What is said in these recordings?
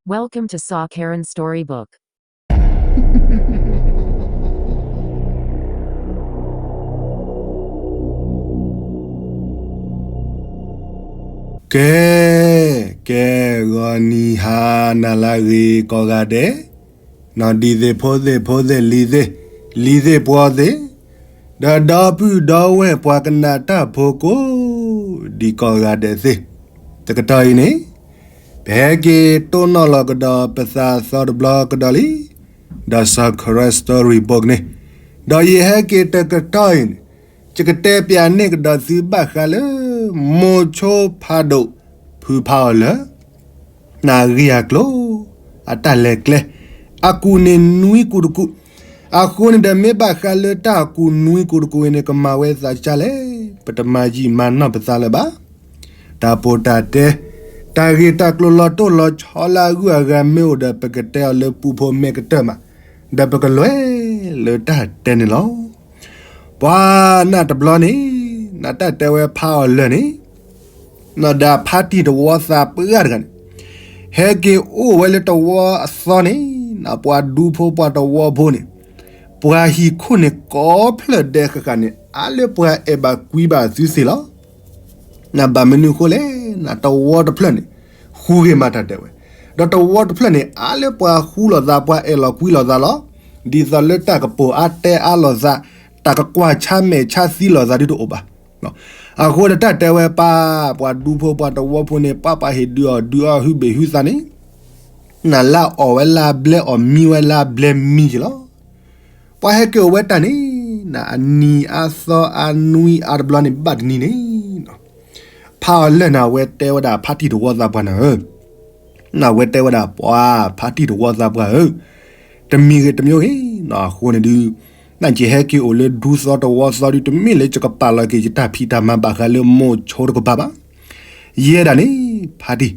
Welcome to Saw Karen Storybook. ကဲ, ကဲ, ဂီၤနံၤဟါနၤလၢအဂ့ၤကိးဂၤဒဲး, နီၢ်ဒံသ့ၣ်ဖိသ့ၣ်ဖိသ့ၣ်လံၤသ့ၣ်, လံၤသ့ၣ်ပှီၤသ့ၣ်, ဒီးဒီပုၢ်ဒီဝဲၢ်ပှၤကနၣ်တၢ်ဖိကိးဒံးကိးဂၤဒဲးသ့ၣ်, တကတီၢ်အံၤန့ၣ် ပဟဲက့ၤတိၢ်နီၣ်လီၤကဒီးပသးသီတဘျီကဒီးလံ, ဒီး Saw Karen Storybook န့ၣ်, ဒီးယဟဲက့ၤတကတီၢ်အံၤန့ၣ်, ယကတဲပၠးန့ၢ်ကဒီးသုဘၣ်ဃးလၢ မိၤဆိဖးဒိၣ် ဖုဖးအီၤလၢ နဂ့ၢ်အကျိၤ, အတၢ်လဲၤကျဲ, အကူၣ်န့ၣ်နွံကူၣ်တကူၣ်, အဃိန့ၣ်ဒီးမ့ၢ်ဘၣ်ဃးလၢတၢ်ကူၣ်နွံကူၣ်တကူၣ်အံၤန့ၣ် ကမၤဝဲသးကၢ်လဲၣ်, ပတမၤယံာ်မၤနီၢ်ပသးလၢၤဘၣ်. တၢ်ပိာ်တၢ်တဲ, တၢ်ဂ့ၢ်တၢ်ကျိၤလီၤတိၢ်လီၤဆီလၢအဂုၤအဂၤမ့ၢ်အိၣ်ဒီး ပကတဲအီၤလၢပူဖိမဲာ်ကတၢၢ်မး, ဒီးပကလဲၤလၢတၢ်တဲန့ၣ်လီၤ. ပှၤနၢ်တဘျီန့ၣ်, နတၢ်တဲဝဲဖးအီၤလၢာ်န့ၣ် နီၢ်ဒီးဖါတံၢ်တဝီသးပှၢ်တဂၤန့ၣ်, ဟဲက့ၤအိၣ်ဝဲလၢတဝီအသီန့ၣ်, ပှၤဒူဖိပှၤတဝီဖိန့ၣ်, ပှၤဟံၣ်ခိၣ်န့ၣ်ကိးဖျၢၣ်ဒဲးဃၣ်ဃၣ်န့ၣ် အါလၢပှၤအဲၣ်ဘၣ်ကွံဘၣ်သုသ့ၣ်လီၤ. နဘၣ်မနုၤအဃိလဲၣ်, နတဝီတဖျၢၣ်န့ၣ်, ဃူဂ့ၤမးတၢ်တဲဝဲ, ဒီးတဝီတဖျၢၣ်န့ၣ် အါလၢပှၤဃူလိာ်သး ပှၤအဲၣ်လီၤကွံလိာ်သးလီၤ. ဒ်သိးလၢတၢ်ကပိာ်အါတဲအါလိာ်သး, တၢ်ကကွၢ်ဆါမဲာ်ဆါသံလိာ်သးဒုတအိၣ်ဘၣ်. အဃိဒီးတၢ်တဲဝဲပၢ်, ပှၤဒူဖိပှၤတဝီဖိန့ၣ် ပၢ်ပှၤဟ့ၣ်ဒုးအီၣ်ဒုးအီၣ်ဟုဘ့ၣ်ဟုသးန့ၣ်, နလၢအီၣ်ဝဲလၢအဘျဲအီၣ်မံဝဲလၢအဘျဲမံက့ၤလီၤ. ပှၤဟဲက့ၤအိၣ်ဝဲတၢ်န့ၣ်, နအနံၤအါသီအါနွံအါတဘျီန့ၣ်ဘၣ်တနံၤန့ၣ်, ဖးအီၤလၢာ်န့ၣ် အဝဲတဲဝဲဒၣ်ဖါတံၢ်တဝီသးပှၢ်န့ၣ်ဧၢ, နဝဲတဲဝဲဒၣ်ပှၤဖါတံၢ်တဝီသးပှၢ်ဧၢ, တမံၤဂ့ၤတမံၤဂ့ၤ, အဃိန့ၣ်ဒုး, နကဟဲက့ၤအိၣ်လၢဒူသီတဝီသီဒုး တမ့ၢ်လၢယကပာ်လီၤက့ၤယတၢ်ဖံးတၢ်မၤဘၣ်ဃးလၢ မိၤဆိတကပၤဘၣ်. ယဲဒၣ်န့ၣ်, ဖါတံၢ်,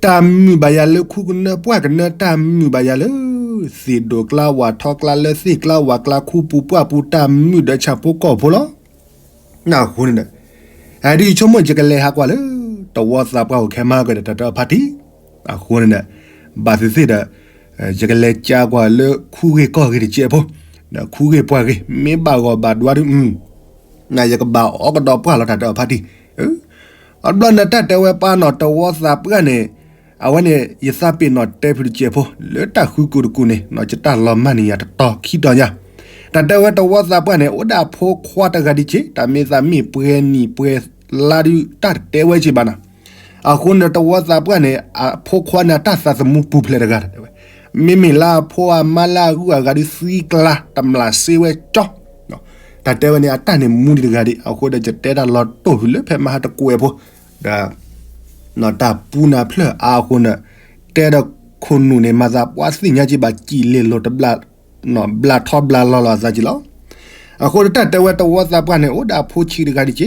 တၢ်မုာ်ဘၣ်ယၤလၢခူကနၢပှၢ်ကနၢ တၢ်မုာ်ဘၣ်ယၤလၢ သ့ၣ်ဒိၣ်ကျါဝၣ်ထီကျါ လၢသ့ၣ်ကျါဝၣ်ကျါခူပူၤပှၢ်ပူၤ တၢ်မုာ်ဒီးဆၣ်ဖိကီၢ်ဖိလီၤ. အဃိန့ၣ်ဒီး, အဒုးဆိကမိၣ်ယကလဲၤဟးကွၢ်လၢ တဝီသးပှၢ်အိၣ်ခဲမးကဒီး တၢ်တဲအီၤဖါတံၢ်, အဃိန့ၣ်ဒီး, ဘၣ်သ့ၣ်သ့ၣ်ဒီး, ယကလဲၤကၢကွၢ်လၢခူဂ့ၢ်ကီၢ်ဂ့ၢ်တစဲးဖိ, ဒီးခူဂ့ၢ်ပှၢ်ဂ့ၢ် မ့ၢ်ဘၣ်ဂီၢ်ဘၣ်ဒွါဒုး, နယကဘၣ်အီကဒီးပှၢ်လီၤ တၢ်တဲအီၤဖါတံၢ်, အဘျီန့ၣ်တၢ်တဲဝဲပၢ်နီၢ်တဝီသးပှၢ်န့ၣ်, အဝဲန့ၣ် ယသးပ့ၤနီၣ်တဲဖုတစဲးဖိ လၢတၢ်ဃုကူၣ်တကူၣ်န့ၣ် နီၢ်ယတၢ်လီၤမၢ်န့ၢ်ယၤတတီၤခံတီၤညါ, တၢ်တဲဝဲတဝီသးပှၢ်န့ၣ် အိၣ်ဒၣ်အဖိခွါတဂၤဒံးက့, တၢ်မ့ၢ်သးမ့ၢ်ပှဲၤနံၣ်ပှဲၤလါဒုး တၢ်တတဲဝဲက့ဘၣ်နီၤ, အဃိန့ၣ်တဝီသးပှၢ်န့ၣ် အဖိခွါန့ၣ် အတၢ်သးသမူပူၤဖျဲးတဂၤ တၢ်တဲဝဲ, မ့မ့ၢ်လၢအဖိအမါလၢအဂုၤအဂၤဒုးသံကျါ တမျၢ်စ့ဝဲကၠီ တၢ်တဲဝဲန့ၣ် အတၢ်န့ၣ်မူဒံးတဂၤဒံး အဃိဒီး ယတဲတၢ်လီၤတိၢ်ဖုလၢဖဲမဟါတကွဲးဖိ, ဒီး တၢ်ပူနၢ်ဖျၢၣ်အါအဃိန့ၣ်, တဲဒီးခိၣ်နူာ်န့ၣ် မၤသးပှၢ်သ့ၣ်ညါက့ဘၣ် ကံၣ်လ့လိာ်တဘျး, ဘျးထီဘျးလီၤလီၤအသးက့လီၤ. အဃိဒီးတၢ်တဲဝဲတဝီသးပှၢ်န့ၣ် အိၣ်ဒၣ်အဖိဆံးတဂၤဒံးက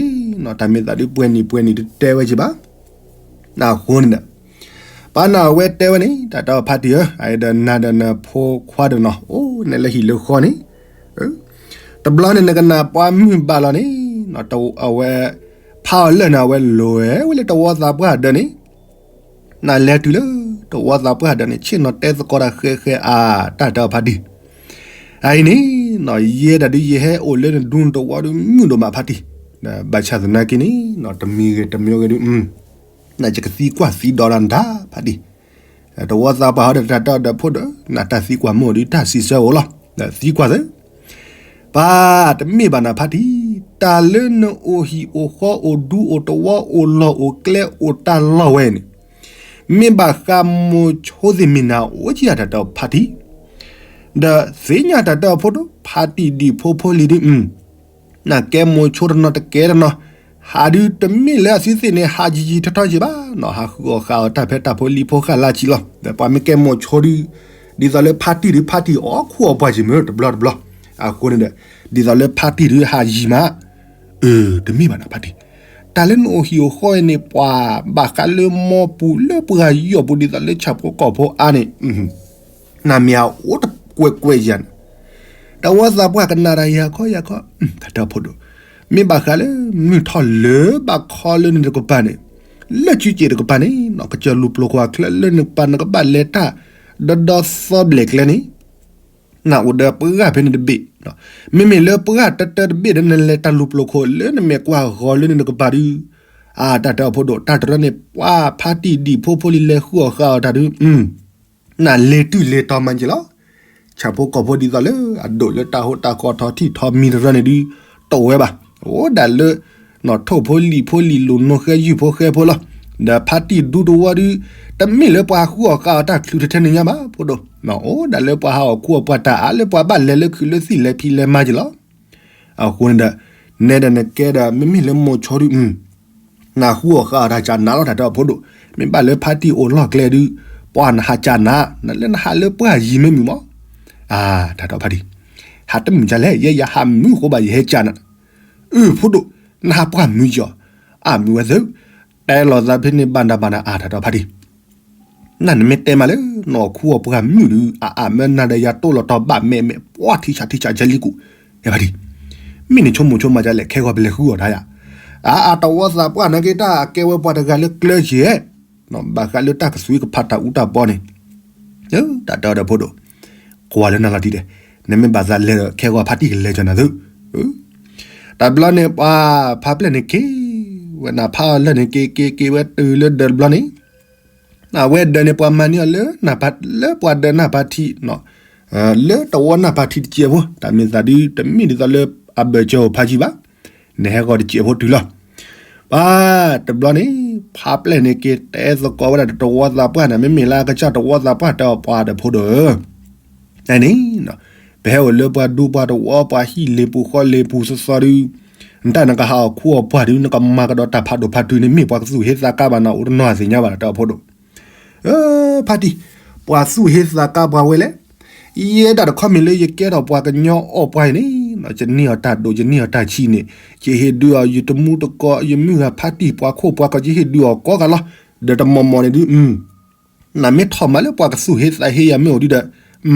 ့, တၢ်မ့ၢ်သးဒုးပှဲၤနံၣ်ပှဲၤနံၣ်တတဲဝဲက့ဘၣ်. အဃိန့ၣ်ဒီး ပှၤနီၢ်အဝဲတဲဝဲန့ၣ် တၢ်တဲအီၤဖါတံၢ်ဧၢ, အအံၤဒီးနၤဒီးနဖိခွါဒီးနီၢ် အိၣ်န့ၣ်လၢဟံၣ်လၢဃီန့ၣ်, တဘျီန့ၣ်နကနၣ်ပှၤမုာ်ဘၣ်လီၤန့ၣ်, အဝဲ ဖးအီၤလၢာ်န့ၣ် အဝဲလဲၤဝဲလၢတဝီသးပှၢ်ဒၢးန့ၣ်, နလဲၤတုၤလၢတဝီသးပှၢ်ဒၢးန့ၣ် ဆ့ၣ်နီၤတဲသကိးတၢ်ဃဲဃဲအါ တၢ်တဲအီၤဖါတံၢ်, အအံၤန့ၣ်, ယဲဒၣ်ဒုးယဟဲအိၣ်လၢနဒူနတဝီဒုးမုာ်ဒိၣ်မးဖါတံၢ်, ဘၣ်ဆၣ်သနာ်က့န့ၣ် တမံၤဂ့ၤတမံၤဂ့ၤဒုး နယကသံကွၢ်သံဒိးတၢ်နတၢ်ဖါတံၢ်, တဝီသးပှၢ်ဟီဒီးတၢ်တဲအီၤဒီးဖိဒီး နတၢ်သံကွၢ်မ့ၢ်အိၣ်ဒုးတၢ်စံးဆၢအိၣ်လီၤ, သံကွၢ်သ့, ပၢ်တမ့ၢ်ဘၣ်နၤဖါတံၢ်, တၢ်လၢနအိၣ်ဟံၣ်အိၣ်ဃီအိၣ်ဒူအိၣ်တဝီအိၣ်လီၢ်အိၣ်ကျဲအိၣ်တၢ်လီၢ်ဝဲန့ၣ်, မ့ၢ်ဘၣ်ဃးမိၤဆိသ့ၣ်မ့ၢ်နၤအိၣ်ကယၤတၢ်တဲအီၤဖါတံၢ်, ဒီးသ့ၣ်ညါတၢ်တဲအီၤဖိဒီး ဖါတံၢ်ဒံၣ်ဖိဖိလံၤဒုး နကဲမိၤဆိတနီၤတကဲတနီၤ, ဟးဒုးတမ့ၢ်လၢအသုသ့ၣ်န့ၣ် ဟးယံာ်ယံာ်ထီၣ်ထီၣ်က့ဘၣ်နီၤ, ဟးဃုအီၣ်ဃုအီတၢ်ဖဲတၢ်ဖိလံၤဖိဃာ်လၢ်ကံလီၤ, ဒီးပှၤမ့ၢ်ကဲမိၤဆိဒုး, ဒ်သိးလၢဖါတံၢ်ဒုး ဖါတံၢ်အီၣ်ခူအီၣ်ပှၢ်က့မ့ၢ်တဘျီတဘျီ, အဃိန့ၣ်ဒီး, ဒ်သိးလၢဖါတံၢ်ဒုးဟးယံာ်မး, အၢ တမ့ၢ်ဘၣ်နၤဖါတံၢ်, တၢ်လၢနအိၣ်ဟံၣ်အိၣ်ဃီအံၤန့ၣ် ပှၤဘၣ်ဃးလၢမိၢ်ပူၤလၢပှၤယီၢ်ပူၤဒ်သိးလၢဆၣ်ဖိကီၢ်ဖိအါန့ၣ် နမ့ၢ်အအိၣ်တကွဲးကွဲးယၤန့ၣ်, တဝီသးပှၢ်ကနၣ်တၢ်ယၤခီယၤခီ, တၢ်တဲအီၤဖိဒိၣ်, မ့ၢ်ဘၣ်ဃးလၢမုၢ်ထီၣ်လၢဘၣ်ခီလၢနတကပၤန့ၣ်, လၢစုစ့ၣ်တကပၤန့ၣ် ကစၢၢ်လူၤပိာ်ခွါချၢလၢနကပၤနကဘၣ်လဲၤတၢ် ဒီဒီသီဘျဲၣ်ကျဲန့ၣ် နအိၣ်ဒီးပှၢ်ဖဲန့ၣ်တဘ့ၣ်, မ့မ့ၢ်လၢပှၢ်တၢတၢတဘ့ၣ်ဒီး နလဲၤတၢ်လူၤပိာ်ခွါလၢနမဲာ်ကွၢ်ဂီၤလၢနကပၤဒုး, အတၢ်တဲအီၤဖိဒိၣ် တၢ်တရၢန့ၣ် ပှၤဖါတံၢ်ဒံၣ်ဖိဖိလံၤလဲၤဃုအီၣ်ဃုအီတၢ်ဒုး, နလဲၤတုၤလဲၤတီၤမၤက့ၤလီၤ. ဆၣ်ဖိကီၢ်ဖိဒ်သိးလၢအဒိၣ်လၢတၢ်ဟိတၢ်ဃီထီထံၣ်ထီမံၤတရၢန့ၣ်ဒုး တအိၣ်ဝဲဘၣ်. အိၣ်ဒၣ်လၢ နီၢ်ထိၣ်ဖိလံာ်ဖိလံာ်လိာ်နီၢ်ဃဲယုၢ်ဖိဃဲဖိလီၤ. ဒီးဖါတံၢ်ဒူတဝီဒုး တမ့ၢ်လၢပှၤဟးဃုအီၣ်ဃုအီတၢ်ချုးထဲထဲန့ၣ်ညါဘၣ် ဖိဒိၣ်, အိၣ်ဒၣ်လၢပှၤဟးအီၣ်ခူအီၣ်ပှၤတၢ်အါလၢပှၤဘၣ်လဲၤလၢခုးလၢသံၣ်လဲၤဖံးလဲၤမၤက့ၤလီၤ. အဃိန့ၣ်ဒီး နဲဒၣ်နကဲဒီး မ့မ့ၢ်လၢမိၤဆိဒုး နဟးဃုအီၣ်ဃုအီတၢ်ကၢ်နးလီၤ တၢ်တဲအီၤဖိဒိၣ်, မ့ၢ်ဘၣ်လၢဖါတံၢ်အိၣ်လီၢ်ကျဲဒုး ပှၤနဟးကၢ်နး နလၢနဟးလၢပှၢ်ယံၤမ့ၢ်မုာ်မး. အါ တၢ်တဲအီၤဖါတံၢ်, ဟးတမုာ်ဒ်လဲၣ် ယဲယဟးမုာ်ဃိဘၣ်ယဟဲကၢ်နး. အု ဖိဒိၣ်, နဟးပှၢ်မုာ်ယီၤ, အမုာ်ဝဲသ့ၣ်, တဲလီၤသးဖဲန့ၣ်ဘၣ်နၤဘၣ်နၤ အါ တၢ်တဲအီၤဖါတံၢ် နၤနမ့ၢ်တဲမးလၢ နအီၣ်ခူအီၣ်ပှၢ်မုာ်ဒုး အအမၢနၤဒီးယၤတိၢ်လီၤတီၤဘၣ်မဲာ်မဲာ် ပှၤထံဆးထံဆးကဲလံကူး, ဟဲဖါတံၢ်, မ့ၢ်နဆိကမိၣ်ဆိကမးဒ်လဲၣ် ခဲဂီၤပလဲၤဃုအီၣ်တၢ်ယၤ, အါ အတဝီသးပှၢ်နာ်က့တၢ်အကဲဝဲပှၤတဂၤလၢကျၢၤယဲၢ်, ဘၣ်ဃးလၢတၢ်ကသွံကဖးတၢ်အူတၢ်ပီန့ၣ် တၢ်တဲအီၤဒီးဖိဒိၣ်, ကွၢ်လၢနၤလီၤတံၢ်ဒဲး, နမ့ၢ်ဘၣ်သးလဲၤဒီး ခဲဂီၤဖါတံၢ်ကလဲၤကၢ်နၤသု, တဘျီန့ၣ် ပှၤဖါပျဲၢ်န့ၣ်က့ၤ, ဝဲနၤဖးအီၤလၢာ်န့ၣ် က့ၤက့ၤက့ၤဝဲတုၤလၢဒၢးတဘျီန့ၣ်, အဝဲဒၢးန့ၣ် ပှၤမၤန့ၢ်အီၤလၢ လၢပှၤဒၢးနၢ်ဖးထံး, လၢတဝီနၢ်ဖးထံးတစဲးဖိ, တၢ်မ့ၢ်သးဒုး တမ့ၢ်ဒ်သိးလၢအဘၢၣ်စၢၤအိၣ်ဖးယံၤဘၣ်, နဟဲဂီၤတစဲးဖိတုၤလီၤ. ပှၤတဘျီန့ၣ် ဖါပျဲၢ်န့ၣ်က့ၤတဲသကိးဝဲဒၣ်တဝီသးပှၢ်န့ၣ် မ့မ့ၢ်လၢအကစၢ်တဝီသးပှၢ် တဲအီၤပှၤဒီးဖိဒိၣ်ဧၢ န့ၣ်, ပဟဲအိၣ်လၢပှၤဒူပှၤတဝီ ပှၤဟံၣ်လ့ၤပူၤဃီလ့ၤပူၤသီသီဒုး, နတၢ်နကဟးအီၣ်ခူအီၣ်ပှၢ်ဒုး နကမၤကဒီးတၢ်ဖးဒိၣ်ဖးတုၤန့ၣ် မ့ၢ်ပှၤကသူၣ်ဟ့သးကါဘၣ်နၤ အိၣ်တနီၤသ့ၣ်ညါဘၣ် တဲအီၤဖိဒိၣ်. ဖါတံၢ်, ပှၤသူၣ်ဟ့သးကါပှၤဝဲလဲၣ်. ယဲဒၣ်တခီမ့ၢ်လၢယကဲထီၣ်ပှၤကညီအီၣ်ပှၢ်အံၤန့ၣ်, ယန့ၢ်အီၤတၢ်ဒိၣ် ယန့ၢ်အီၤတၢ်ဆံးန့ၣ်, ယဟ့ၣ်ဒုးအီၤ ယတမူတကိး ယမုၢ်ဂၤဖါတံၢ် ပှၤခိၣ်ပှၤကီ ယဟ့ၣ်ဒုးအီၤကိးဂၤလီၤ. ဒီးတမီၢ်မီၢ်န့ၣ်ဒုး နမ့ၢ်ထီၣ်မၤလၢပှၤကသူၣ်ဟ့သးဟ့ယၤမ့ၢ်အိၣ်ဒုးဒီး,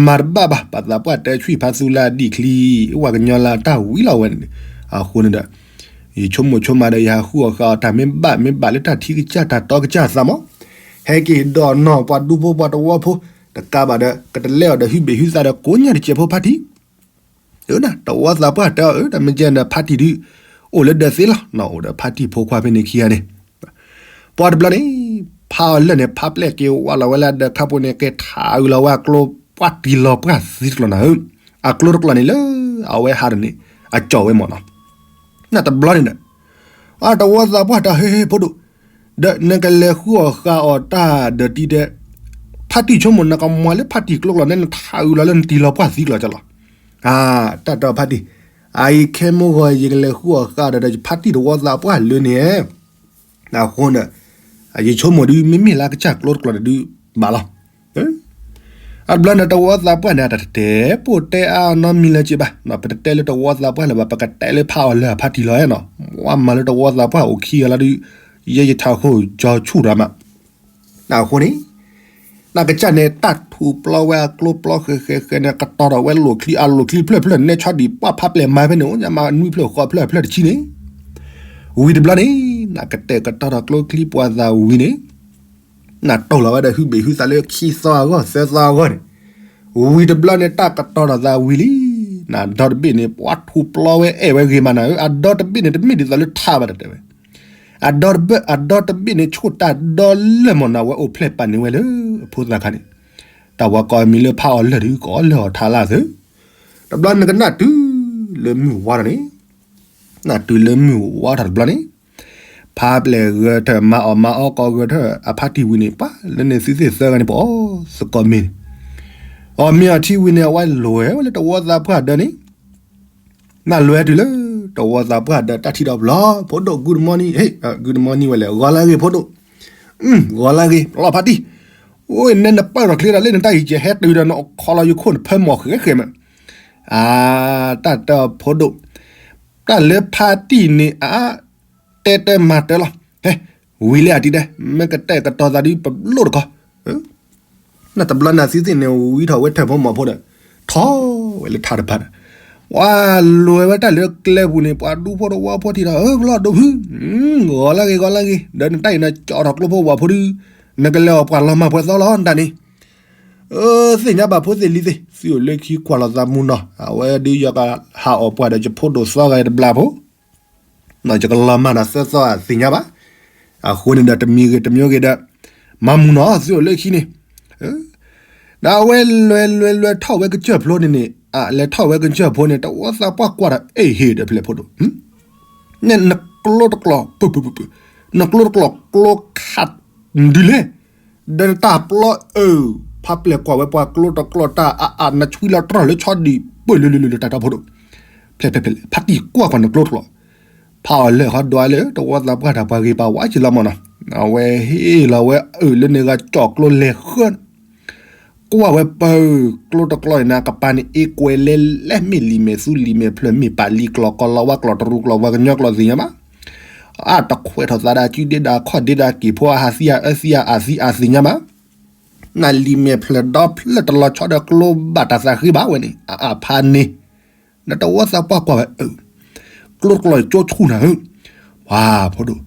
မၤတဘၣ်ဘၣ် ပာ်သးပှၢ်တဲဆံၣ်ဖးသူလၢအဒံၣ်ချံ, ဝဲကညီလၢအတၢ်ဝံၤလီၤဝဲန့ၣ်, အဃိန့ၣ်ဒီး, ယဆိကမိၣ်ဆိကမးဒီး ယဟးဃုအီၣ်ဃုအီတၢ်မ့ၢ်ဘၣ် မ့ၢ်ဘၣ်လၢတၢ်ထံကစၢ်တၢ်တီကစၢ်သးမး, ဟဲက့ၤဒီးနီၢ်ပှၤဒူဖိပှၤတဝီဖိ, တကးဘၣ်ဒီး ကတလဲအီၤဒီးဟုဘ့ၣ်ဟုသးဒီးကိးညါတစဲးဖိဖါတံၢ် တဝီသးပှၢ်တဲအီၤ တမ့ၢ်ကဲဒီးဖါတံၢ်ဒုး, အိၣ်လၢဒၢးသ့လီၤ, နအိၣ်ဒီးဖါတံၢ်ဖိခွါဖဲန့ၣ်ခံဂၤန့ၣ်, ပှၤတဘျီန့ၣ်, ဖးအီၤလၢာ်န့ၣ် ဖါပျဲၢ်က့ၤဝးလီၤဝဲလၢအဒၢးခါပူၤန့ၣ် က့ၤထးအုးလီၤဝဲအကျိ ပှၤတံၢ်လီၤပှၢ်သံတကျိာ်နၤဧၢ, အကျိတကျိာ်န့ၣ်လၢ, အဝဲဟးဒီးန့ၣ်, အကၠီၣ်ဝဲမၢ်နီၤ, နတဘျီန့ၣ်ဒီး, အတဝီသးပှၢ်တဲအီၤ ဟ့ဟ့ဖိဒိၣ်, ဒီးနကလဲၤဃုအီၣ်ဃုအီတၢ်ဒီးတံၤဒဲး, ဖါတံၢ်ဆိကမိၣ်နကမၤလၢဖါတံၢ်ကျိကျိာ်န့ၣ် နထးအုးလီၤလၢနတံၢ်လီၤပှၢ်သံကျိာ်ကလီၤ အါ, တၢ်တဲအီၤဖါတံၢ်, အအံၤခဲမုၢ်ဂီၤ ယကလဲၤဃုအီၣ်ဃုအီဒီး ယဖါတံၢ်တဝီသးပှၢ်လၢန့ၣ်, အဃိန့ၣ်, ယဆိကမိၣ်ဒုး မ့မ့ၢ်လၢအကစၢ်ကျိတကျိာ်န့ၣ်ဒုး, ဘၣ်လီၤ. အတဘျီန့ၣ် တဝီသးပှၢ်န့ၣ် အတတဲပိာ်တဲအါနီတမံၤလၢၤက့ဘၣ်, ပတတဲလၢတဝီသးပှၢ်လၢၤဘၣ် ပကတဲလၢဖးအီၤလၢာ်ဖါတံၢ်လီၤနီၤ, ဝဲမၤလၢတဝီသးပှၢ်အိၣ်ခံဂၤလီၤဒုး, ယဲယထးခိၣ်ကၠီဆူၣ်ဒီးမး အဃိန့ၣ်, နကစၢ်န့ၣ် တၢ်ထူးပျီဝဲအကျိပျီဃဲဃဲဃဲန့ၣ် ကတီၤထီၣ်ဝဲလိာ်ချံ အလိာ်ချံဖျၢၣ်ဖျၢၣ် နဲဆီဒံးပှၢ်ဖးပျဲၢ်မၤဖဲန့ၣ် အိၣ်ညါမးနွံဖျၢၣ်ဃိးဖျၢၣ်ဖျၢၣ်တဆံန့ၣ်, ဝံၤတဘျီန့ၣ်, နကတဲာ်ကတီၤထီၣ်ကျိချံပှၤသးဝံၤန့ၣ်, နတိၢ်လီၤဝဲဒီးဟုဘ့ၣ်ဟုသးလၢခံသီအဂီၢ် သၢသီအဂီၢ်န့ၣ်, ဝံၤတဘျီန့ၣ် တၢ်ကတီၤထီၣ်သးဝံၤလံ, နဒီတဘ့ၣ်န့ၣ် ပှၤထူးပျီဝဲအဲၣ်ဝဲဂ့ၤမးနၤဧၢ, အဒီတဘ့ၣ်န့ၣ် တမ့ၢ်ဒ်သိးလၢထးဘၣ်တတဲဝဲ အဒီတဘ့ၣ် အဒီတဘ့ၣ်န့ၣ် ဆိၣ်တၢ်ဒီလၢာ်မၢ်နၤ ဝဲအိၣ်ဖျဲၣ်ပာ်န့ၢ်ဝဲလၢအဖိသၣ်ခါန့ၣ်, တၢ်ဝဲကိးမံၤလၢဖးအီၤလၢာ်ဒုး ကိးလၢာ်အီၤထးလၢ်သု, တဘျီနကနၢ်တုၤလၢမုၢ်ဝါထီၣ်န့ၣ်, နၢ်တုၤလၢမုၢ်ဝါထီၣ်တဘျီန့ၣ်, ဖးပျဲၢ်ဂဲၤထၢၣ် မၤအီၣ်မၤအီကိးဂဲၤထၢၣ် အဖါတံၢ်ဝံၤန့ၣ် ပှၤလၢန့ၣ်သုသ့ၣ်သၢဂၤန့ၣ် ပအီၣ်သကိးမ့ၤန့ၣ်, အီၣ်မ့ၤအီထံဝံၤန့ၣ် အဝဲလဲၤဝဲလၢတဝီသးပှၢ်ဒၢးန့ၣ် နလဲၤတုၤလၢ တဝီသးပှၢ်ဒီးတၢ်ထံၣ်ဒီးဘျီ ဖိဒိၣ် good morning, good morning ဝဲလဲၣ် ဂီၤလၢဂ့ၤ ဖိဒိၣ်, ဂီၤလၢဂ့ၤ လီၤဖါတံၢ်, အိၣ်နဲနပာ်ထီၣ်ချ့ဒီးလၢနတၢ်အံၤကဟဲတုၤဒီးနအိၣ်ခိးလီၤယခိၣ်နဖၢမီၢ်ဃဲဃဲမး, အါ, တၢ်တဲအီၤဖိဒိၣ်, တၢ်လၢဖါတံၢ်န့ၣ်အါ, တဲတၢ်မၤတၢ်လီၤ, ဟဲ, ဝံၤလၢအတံၤဒဲး မ့ၢ်ကတဲာ်ကတီၤသးဒ်ပလိၣ်တခီ နတဘျီနၤသုသ့ၣ်န့ၣ်ဝံထီၣ်ဝဲထၢၣ်ဖိမီၤဖိဒီး, ထီၣ်ဝဲလၢထးတဖၣ်ဒီး, ပှၤလဲၤဝဲတၢ်လၢကျဲပူၤန့ၣ် ပှၤဒူဖိတဝီဖိထံၣ်ဒီး အၢ ကလီၤဒိၣ်ဖု, ဂီၤလၢဂ့ၤ ဂီၤလၢဂ့ၤ, ဒီးနတၢ်အံၤနကၠီထီၣ်ကျိဖိဝၤဖိဒု, နကလဲၤအီၣ်ပှၤလီၤမၢ်ပှဲၤသီလီၤ နတၢ်န့ၣ်, သ့ၣ်ညါဘၣ်ဖိသ့ၣ်လံၤသ့ၣ်, သုအိၣ်လၢခံကွၢ်လီၤသးမူနီၤ, အဝဲဒုးယကဟးအီၣ်ပှၤဒီးယဖိဒိၣ်သီဂၤတဘျီဖိ ယကလီၤမၢ်ဒီးသၢသီသ့ၣ်ညါဘၣ်, အဃိန့ၣ်ဒီးတမံၤဂ့ၤတမံၤဂ့ၤဒီး, မၤမူနီၤ သုအိၣ်လၢခံန့ၣ်, ဒီးအဝဲလဲၤလဲၤလဲၤထီၣ်ဝဲကစၢၢ်ဖျိန့ၣ်န့ၣ်, လဲၤထီၣ်ဝဲကစၢၢ်ဖျိန့ၣ် တဝီသးပှၢ်ကွၢ်ဒီး အ့ၣ်ဟ့ၣ်ဒီးဖျဲၣ်ဖိဒိၣ်, နကျိတကျိး, နကျိတကျိးကျိခးဒုလဲၣ်, ဒီးနတၢ်ပျီအၢ, ဖးပျဲၢ်ကွၢ်ဝဲပှၤကျိတကျိးတၢ်အါအါ နဆွံလီၤတြီၢ်လၢဆီဒံၣ် ပၢၢ်လၢလၢလၢလၢတၢ်တီဖိဒိၣ်, ဖျဲၣ်ဖျဲၣ်ဖျဲၣ် ဖါတံၢ်ကွၢ်ကွၢ်နကျိတကျိး, ဖးအီၤလၢာ်ဃီဒွးလၢ တဝီသးပှၢ်တၢ်ပှၤဂ့ၤပှၤဝါက့ၤလီၤမၢ်နီၤ, အဝဲဟ့ၣ်လီၤဝဲအၢၣ်လၢန့ၣ်ဂၤကၠီၣ်ကျိလဲၤဃၢ ကွၢ်ဝဲပၢၢ်ကျိတကျိးအံၤန့ၣ် ကပၤန့ၣ် အ့ၣ်ကွဲလဲလဲ မ့ၢ်လံာ်မဲာ်သူလံာ်မဲာ်ဖျၢၣ် မ့ၢ်ပာ်လံကျိာ် ကီၤလီၤဝါကျိာ် တရူးကျိာ် ပှၤကညီကျိာ်သ့ၣ်ညါဘၣ်, အတခွဲးထီၣ်သးဒၣ် စုဒ့ဒၣ်ခီၣ်ဒ့ဒၣ်က့ၤဖိ အဟးသံအအၢသံအအးသံအသ့ၣ်ညါဘၣ်, နလံာ်မဲာ်ဖျၢၣ်ဒီဖျၢၣ်တလီၤဆီဒီးကျိဘၣ်တၢ်သးဃ့ဘၣ်ဝဲန့ၣ် အအးဖးန့ၣ် နတဝီသးပှၢ်ကွၢ်ဝဲအၢ ကျိတကျိးကၠိဆူၣ်နၤဧၢ, ပှၤဖိဒိၣ်,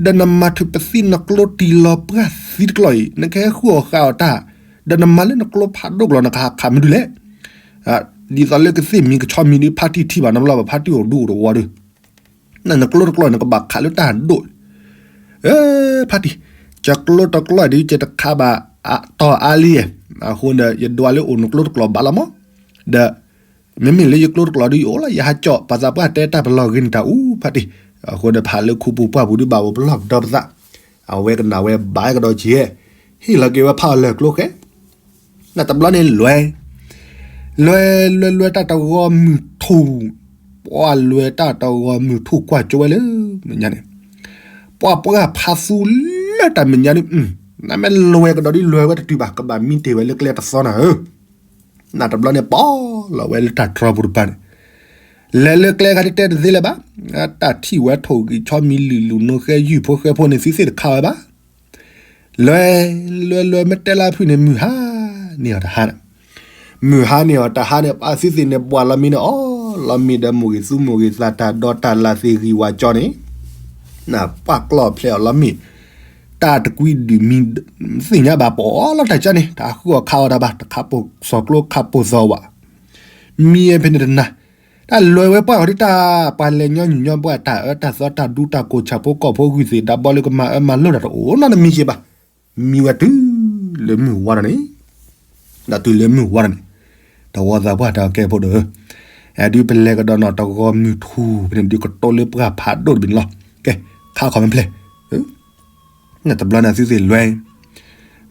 ဒီးနမၤထုးပသံနကျိတံၢ်လီၤပှၢ်သံတကျိးအံၤ နကဟဲဃုအီၣ်ဃာ်အီၤတၢ်, ဒီးနမၤလၢနကျိဖးဒိၣ်ကျိး နကဟးခးမနုၤလဲၣ်, ဒ်သိးလၢကသ့ၣ်မံၤကဆီမံၤဒုး ဖါတံၢ်ထံၣ်ဘၣ်နီတဘျီဘၣ် ဖါတံၢ်အိၣ်ဒူအိၣ်တဝီဒုး နကျိတကျိးန့ၣ် နကဘၣ်ခးလၢတၢ်ဒိၣ်, ဖါတံၢ်, ကၠီကျိတကျိးဒုး ကၠီတခါဘၣ်တီၢ်အါလံ, အဃိဒီး ယဒွးလၢအိၣ်နကျိတကျိးဘၣ်လီၤမး, ဒီး မ့မ့ၢ်လၢယကျိတကျိးဒုး ယအိၣ်လီၤ ယဟးကၠီၣ် ပှၤသးပှၢ်တဲတၢ်ပလီၢ်ဂ့ၤန့ၣ်တၢ်အူဖါတံၢ်, အဃိဒီးဖးလၢခူပူၤပှၢ်ပူၤဒုးဘၣ်အိၣ်ပလီၢ်ကဒီပသး, အဝဲကနၣ်ဝဲဘၣ်ကဒီးက့ၤ, ဟ့ၣ်လီၤက့ၤဝဲဖးအီၤလၢာ်ကျိဃဲ, နတဘျီန့ၣ်လွဲ, လွဲလွဲလွဲတၢ်တဂီၤမုၢ်ထူၣ်, ပှၤလွဲတၢ်တဂီၤမုၢ်ထူၣ်ကွၢ်ကၠိဝဲလၢမဲာ်ညါန့ၣ်, ပှၤပှၢ်ဖးသူလၢတၢ်မဲာ်ညါဒုး, နမ့ၢ်လွဲကဒီးဒုးလွဲဝဲတတုၤဘၣ် ကဘၣ်မံတ့ၢ်ဝဲလၢကျဲတသီနၤဧၢ နတဘျီန့ၣ်ပီၣ်လီၤဝဲလၢတၢ်တြီပူၤတပၤန့ၣ်, လဲၤလၢကျဲခါဒုးတဲတသ့လၢၤဘၣ်, တၢ်ထံၣ်ဝဲထိၣ်ဂံၢ်ဆီမံၤလံာ်လူၤနိဃဲယုၢ်ဖိဃဲဖိန့ၣ် သုသ့ၣ်တခါဝဲဘၣ်, လွဲ, လွဲလွဲမ့ၢ်တဲလၢဖုၣ်န့ၣ် မုၢ်ဟါန့ၢ်အီၤတဟါန့ၣ်, မုၢ်ဟါန့ၢ်အီၤတဟါန့ၣ် ပှၤသုသ့ၣ်န့ၣ်ဘှၣ်လီၤမံန့ၣ်အီၤလီၤမံဒီး မိၢ်ဂ့ၤသူမိၢ်ဂ့ၤသးတၢ်ဒီးတၢ်လၢ်သ့ၣ်ဂံၢ်ဝၤကၠီန့ၣ် နပှၢ်ကျီၢ်ဖျဲးအီၤလီၤမံ, တၢ်တကွံဒုးမံ, သ့ၣ်ညါဘၣ်ပီၣ်လီၤတၢ်ကၠီန့ၣ် တၢ်ဃုအီၣ်ခးအီၣ်တၢ်ဘၣ် တခးပိာ်စီၤကျိခးပိာ်စီၤဝး, မံဝဲဖဲန့ၣ်တနၤ, တၢ်လွဲဝဲပှၢ်အီၤဒုးတၢ်ပှၤလဲၤညီနုၢ်ညီပှၢ် တၢ်အၢတၢ်သီတၢ်ဒူတၢ်ကိၢ်ဆၣ်ဖိကီၢ်ဖိဂုၢ်သ့ၣ် တၢ်ဘီလၢကမၤအၢမၤလိတၢ်တအိၣ်နီတမံၤက့ဘၣ်, မံဝဲတုၤလၢမုၢ်ဝါထီၣ်န့ၣ် ဒီးတုၤလၢမုၢ်ဝါထီၣ်န့ၣ်, တဝီသးပှၢ်တၢ်ကဲဖိဒိၣ်ဧၢ, အဲဒုးပလဲၤကဒီးနီၢ်တဂီၤမုၢ်ထူၣ်ဖဲန့ၣ်ဒုးကတိၤလၢပှၢ်ဖးဒိၣ်တဘ့ၣ်န့ၣ်လီၤ, ကဲ, ခါခီမ့ၢ်ဖျဲၣ်, နတဘျီန့ၣ်သုသ့ၣ်လွဲ,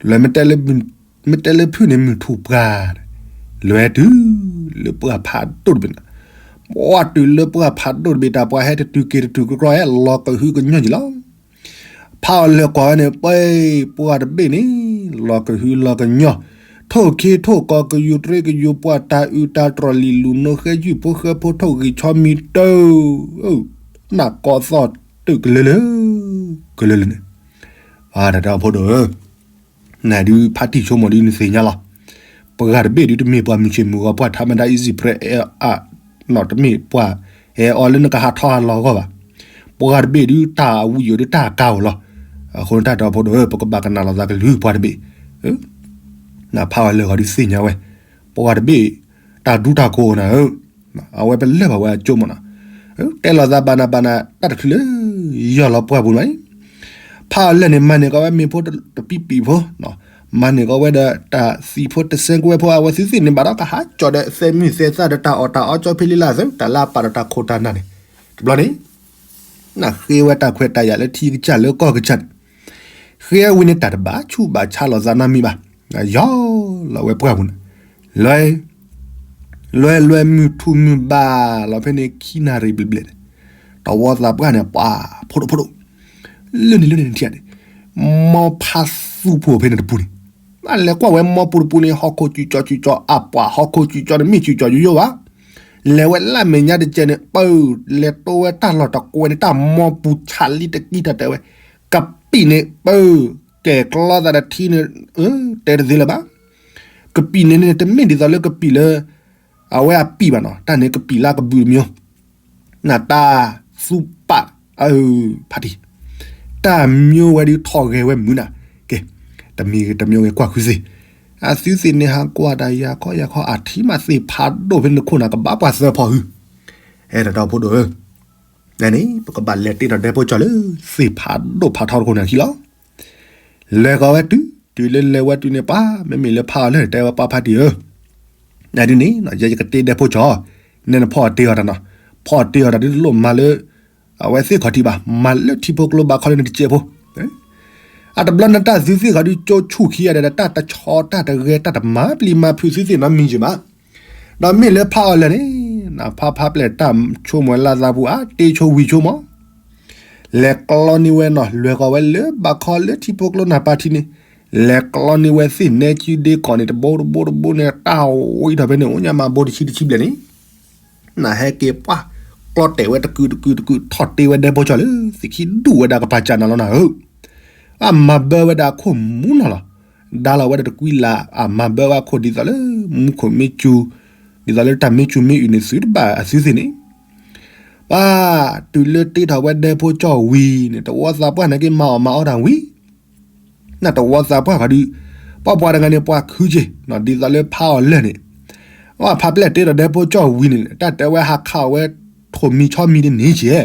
လွဲမ့ၢ်တဲလၢ မ့ၢ်တဲလၢဖုၣ်န့ၣ်မုၢ်ထူၣ်ပှၢ်, လွဲတုၤလၢပှၢ်ဖးဒိၣ်တဘ့ၣ်န့ၣ်, ပှၢ်တုၤလၢပှၢ်ဖးဒိၣ်တဘ့ၣ် တၢ်ပှၤဟဲတတုၤက့ၤတတုၤ ကြၢကြၢလီၤကဟုကညီၢ်ယံၤလီၤ. ဖးအီၤလၢာ်ကွၢ်ဝဲန့ၣ် ပှၢ်ပှၢ်တဘ့ၣ်န့ၣ် လီၤကဟုလီၤကညီၢ်, ထိၣ်ခ့ထိၣ်ကီၤ ကယူၤတြ့ကယူၤပှၢ် တၢ်အုးတၢ်တြီၢ် လံာ်လူၤနိဃဲယုၢ်ဖိဃဲဖိ ထိၣ်ဂံၢ်ဆီမံၤတၢ်, နၢ်ကီသီၣ်တုာ်ကလၢလၢ, ကလၢလၢန့ၣ်, ပှၤတၢ်ဖိဒိၣ်ဧၢ နဒုးဖါတံၢ်ဆိကမိၣ်ဒုးနသ့ၣ်ညါလီၤ. ပှၤတဘ့ၣ်ဒုးတမ့ၢ်ပှၤမုၢ်ဆ့ၣ်မုၢ်ဂီၤ ပှၤထးမတၤ easy prey အါ, နီၢ်တမ့ၢ်ပှၤဟဲအီၤလၢနကဟးထီၣ်ဟးလီၤအဂီၢ်ဘၣ်. ပှၤတဘ့ၣ်ဒုးတၢ်အဝံၣ်ယိာ်ဒုးတၢ်ကါဧိၤလီၤ. အဃိန့ၣ်တၢ်တီဖိဒိၣ်ဧၢ ပကဘၣ်ကနၣ်လီၤသးကလုၢ်ပှၤတဘ့ၣ်, နဖးအီၤလၢာ်ဂီၤဒုးသ့ၣ်ညါဝဲ, ပှၤတဘ့ၣ်တၢ်ဒူတၢ်ကိၢ်နၤဧၢ အဝဲပလၢၢ်ဘၣ်ဝဲအကၠိမ့ၢ်နီၤ, တဲလီၤသးဘၣ်နၤဘၣ်နၤ တၢ်တချုးလၢ ယီၢ်လီၤပှၢ်ပူၤနီၤ, ဖးအီၤလၢာ်န့ၣ် မၤန့ၢ်ကီးဝဲမ့ၤဖိတပံပံဖိ, မၤန့ၢ်ကီးဝဲဒီးတၢ်သံၣ်ဖိတစဲးကွဲးဖိ အဝဲသ့ၣ်သ့ၣ်န့ၣ်ဘၣ်ဒီး ကဟးကၠီၣ်ဒီးသဲမုၢ်သဲသၣ်ဒီးတၢ်အီၣ်တၢ်အီကၠီဖဲလံလၢသၢ တၢ်လၢအပာ်ဒီးတၢ်ခိၣ်တၢ်နၢ်န့ၣ်, တဘျီန့ၣ် နဃ့ဝဲတၢ်ခွဲးတၢ်ယာ်လၢထံကစၢ်လၢကီၢ်ကစၢ်န့ၣ်, ဃ့ဝံၤန့ၣ်တၢ်တဘၣ်ဆူးဘၣ်ဆါလိာ်သးနီတမံၤဘၣ်, ယီၢ်လီၤဝဲပှၢ်ပူၤန့ၣ်, လွဲ လွဲလွဲမုၢ်ထူၣ်မုၢ်ဘၣ်လီၤဖဲန့ၣ် ခံနၣ်ရံၣ်ဘျဲၣ်ဘျဲၣ်န့ၣ်, တဝီသးပှၢ်န့ၣ် ပှၤဖိဒိၣ်ဖိဒိၣ်, လၢန့ၣ်လၢန့ၣ်ထံၣ်န့ၣ်, မီဖးသူဖိဖဲန့ၣ်တပူၤန့ၣ်, မ့ၢ်လဲၤကွၢ်ဝဲမီပူၤတပူၤန့ၣ် ဟီၣ်ခိၣ်စူၤကၠီၤစူၤကၠီၤ အပှၤဟီၣ်ခိၣ်စူၤကၠီၤန့ၣ် မ့ၢ်စူၤကၠီၤယိယိဘၣ်, လဲၤဝဲလၢမဲာ်ညါတကဲန့ၣ် ပၢၢ် လဲၤတိဝဲတၢ်လီၢ်တကွဲၤန့ၣ် တၢ်မီပူၤဆးလံတကံၢ်တၢ်တဲဝဲ, ကပံာ်န့ၣ် ပၢၢ် ကဲၤကျီသးတထံန့ၣ်, တဲတသ့လၢၤဘၣ်. ကပံာ်န့ၣ်န့ၣ် တမ့ၢ်ဒ်သိးလၢကပံာ်လၢ အဝဲအပံာ်ဘၣ်နီၤ, တၢ်န့ၣ်ကပံာ်လၢကဘုးတမံၤ, နတၢ်သူပာ်, ဖါတံၢ်, တၢ်မံဝဲဒုးထီၣ်ဂဲၤဝဲမုာ်နၤ, ကဲ, တမံၤဂ့ၤတမံၤဂ့ၤကွၢ်ဃုသ့ၣ်, အသုသ့ၣ်န့ၣ်ဟးကွၢ်တၢ်ယၤခီယၤခီ အထံမးသ့ၣ်ဖးဒိၣ်ဖဲန့ၣ်ခိၣ်နၤ ကဘၣ်ပှၤသၢဖီၣ်ဟု, အဲၣ်တၢ်ဒီဖိဒိၣ်ဧၢ, န့ၣ် ပကဘၣ်လဲၤတ့ထီၣ်ဒဲဖိကၠီၣ်လၢ သ့ၣ်ဖးဒိၣ်ဖးထီတခိၣ်နၤခံလီၤ. လဲၤဃီၤဝဲတုၤ, တုၤလၢလဲၤဝဲတုၤန့ၣ် ပှၤမ့မ့ၢ်လၢဖးအီၤလၢာ်န့ၣ် တဲဝဲပှၤဖါတံၢ်ဧၢ, နဒုန့ၣ် ယဲယကတ့ဒဲဖိကၠီၣ်, နဲနဖီၣ်တ့အီၤတၢ်နီၤ, ဖီၣ်တ့အီၤတၢ်ဒုတလိၣ်မၤလၢ အဝဲသ့ၣ်ခီၣ်ထံးဘၣ်, မၤလၢထံဖိကျိဘၣ်ခီလၢနတစဲးဖိ, အတဘျီနတၢ်သုသ့ၣ်ခီၣ်ဒုကၠိဆူၣ်ခံဂၤဒီး တၢ်တဆီတၢ်တဂဲၤ တၢ်တမၤပျံၤမၤဖုးသုသ့ၣ်နီတမံၤက့ၤဘၣ်. ဒီးမ့ၢ်လၢဖးအီၤလၢာ်န့ၣ်, နဖးဖးပျဲၢ်တၢ်ဆိကမိၣ်ဝဲလၢသးပူၤ အတ့ဆိဝံၤဆိမး, လဲၤကျီန့ၢ်ဝဲနီၤ, လဲၤဃီၤဝဲလၢဘၣ်ခီလၢထံဖိကျိနၢ်ပၢ်ထံန့ၣ်, လဲၤကျီန့ၢ်ဝဲသ့ၣ်နဲကုဒ့ကီၢ်န့ၣ် တဘိတဘိတဘိန့ၣ် တၢ်ဝံထီၣ်ဖဲန့ၣ် အိၣ်ညါမးဘိတဆံတဆံဘျဲၣ်န့ၣ် နဟဲက့ၤပှၢ်ကျီတဲာ်ဝဲတကုာ်တကုာ်တကုာ် ထီၣ်တ့ဝဲဒဲဖိကၠီၣ်လၢ သ့ၣ်ခံဒူၣ်ဝဲဒၣ်ကပၤကၢ်နၤလီၤနၤဧၢ, အမၤဘၢဝဲဒၣ်အခိၣ်မူနီၤလီၤ, ဒါလီၤဝဲဒၣ်တကွံလၢ် အမၤဘၢဝဲအခိၣ်ဒ်သိးလၢ မူခိၣ်မ့ၢ်စူၤ, ဒ်သိးလၢတၢ်မ့ၢ်စူၤမ့ၢ်အုၣ်န့ၣ် သုတဘၣ်အသုသ့ၣ်န့ၣ်, ပှၤတုၤလၢတ့ထီၣ်ဝဲဒဲဖိကၠီၣ်ဝံၤန့ၣ် တဝီသးပှၢ်န့ၣ်က့ၤမၤအီၣ်မၤအီတၢ်ဝံၤ နတဝီသးပှၢ်ခီဒုး, ပှၤပှၤတဂၤန့ၣ် ပှၤခုက့ၤ, ဒ်သိးလၢဖးအီၤလၢာ်န့ၣ်, အဖးပျဲၢ်တ့ဒီးဒဲဖိကၠီၣ်ဝံၤန့ၣ် တၢ်တဲဝဲဟးခးအီၤဝဲ ထိၣ်မံၤဆီမံၤတန့ၢ်က့ၤ,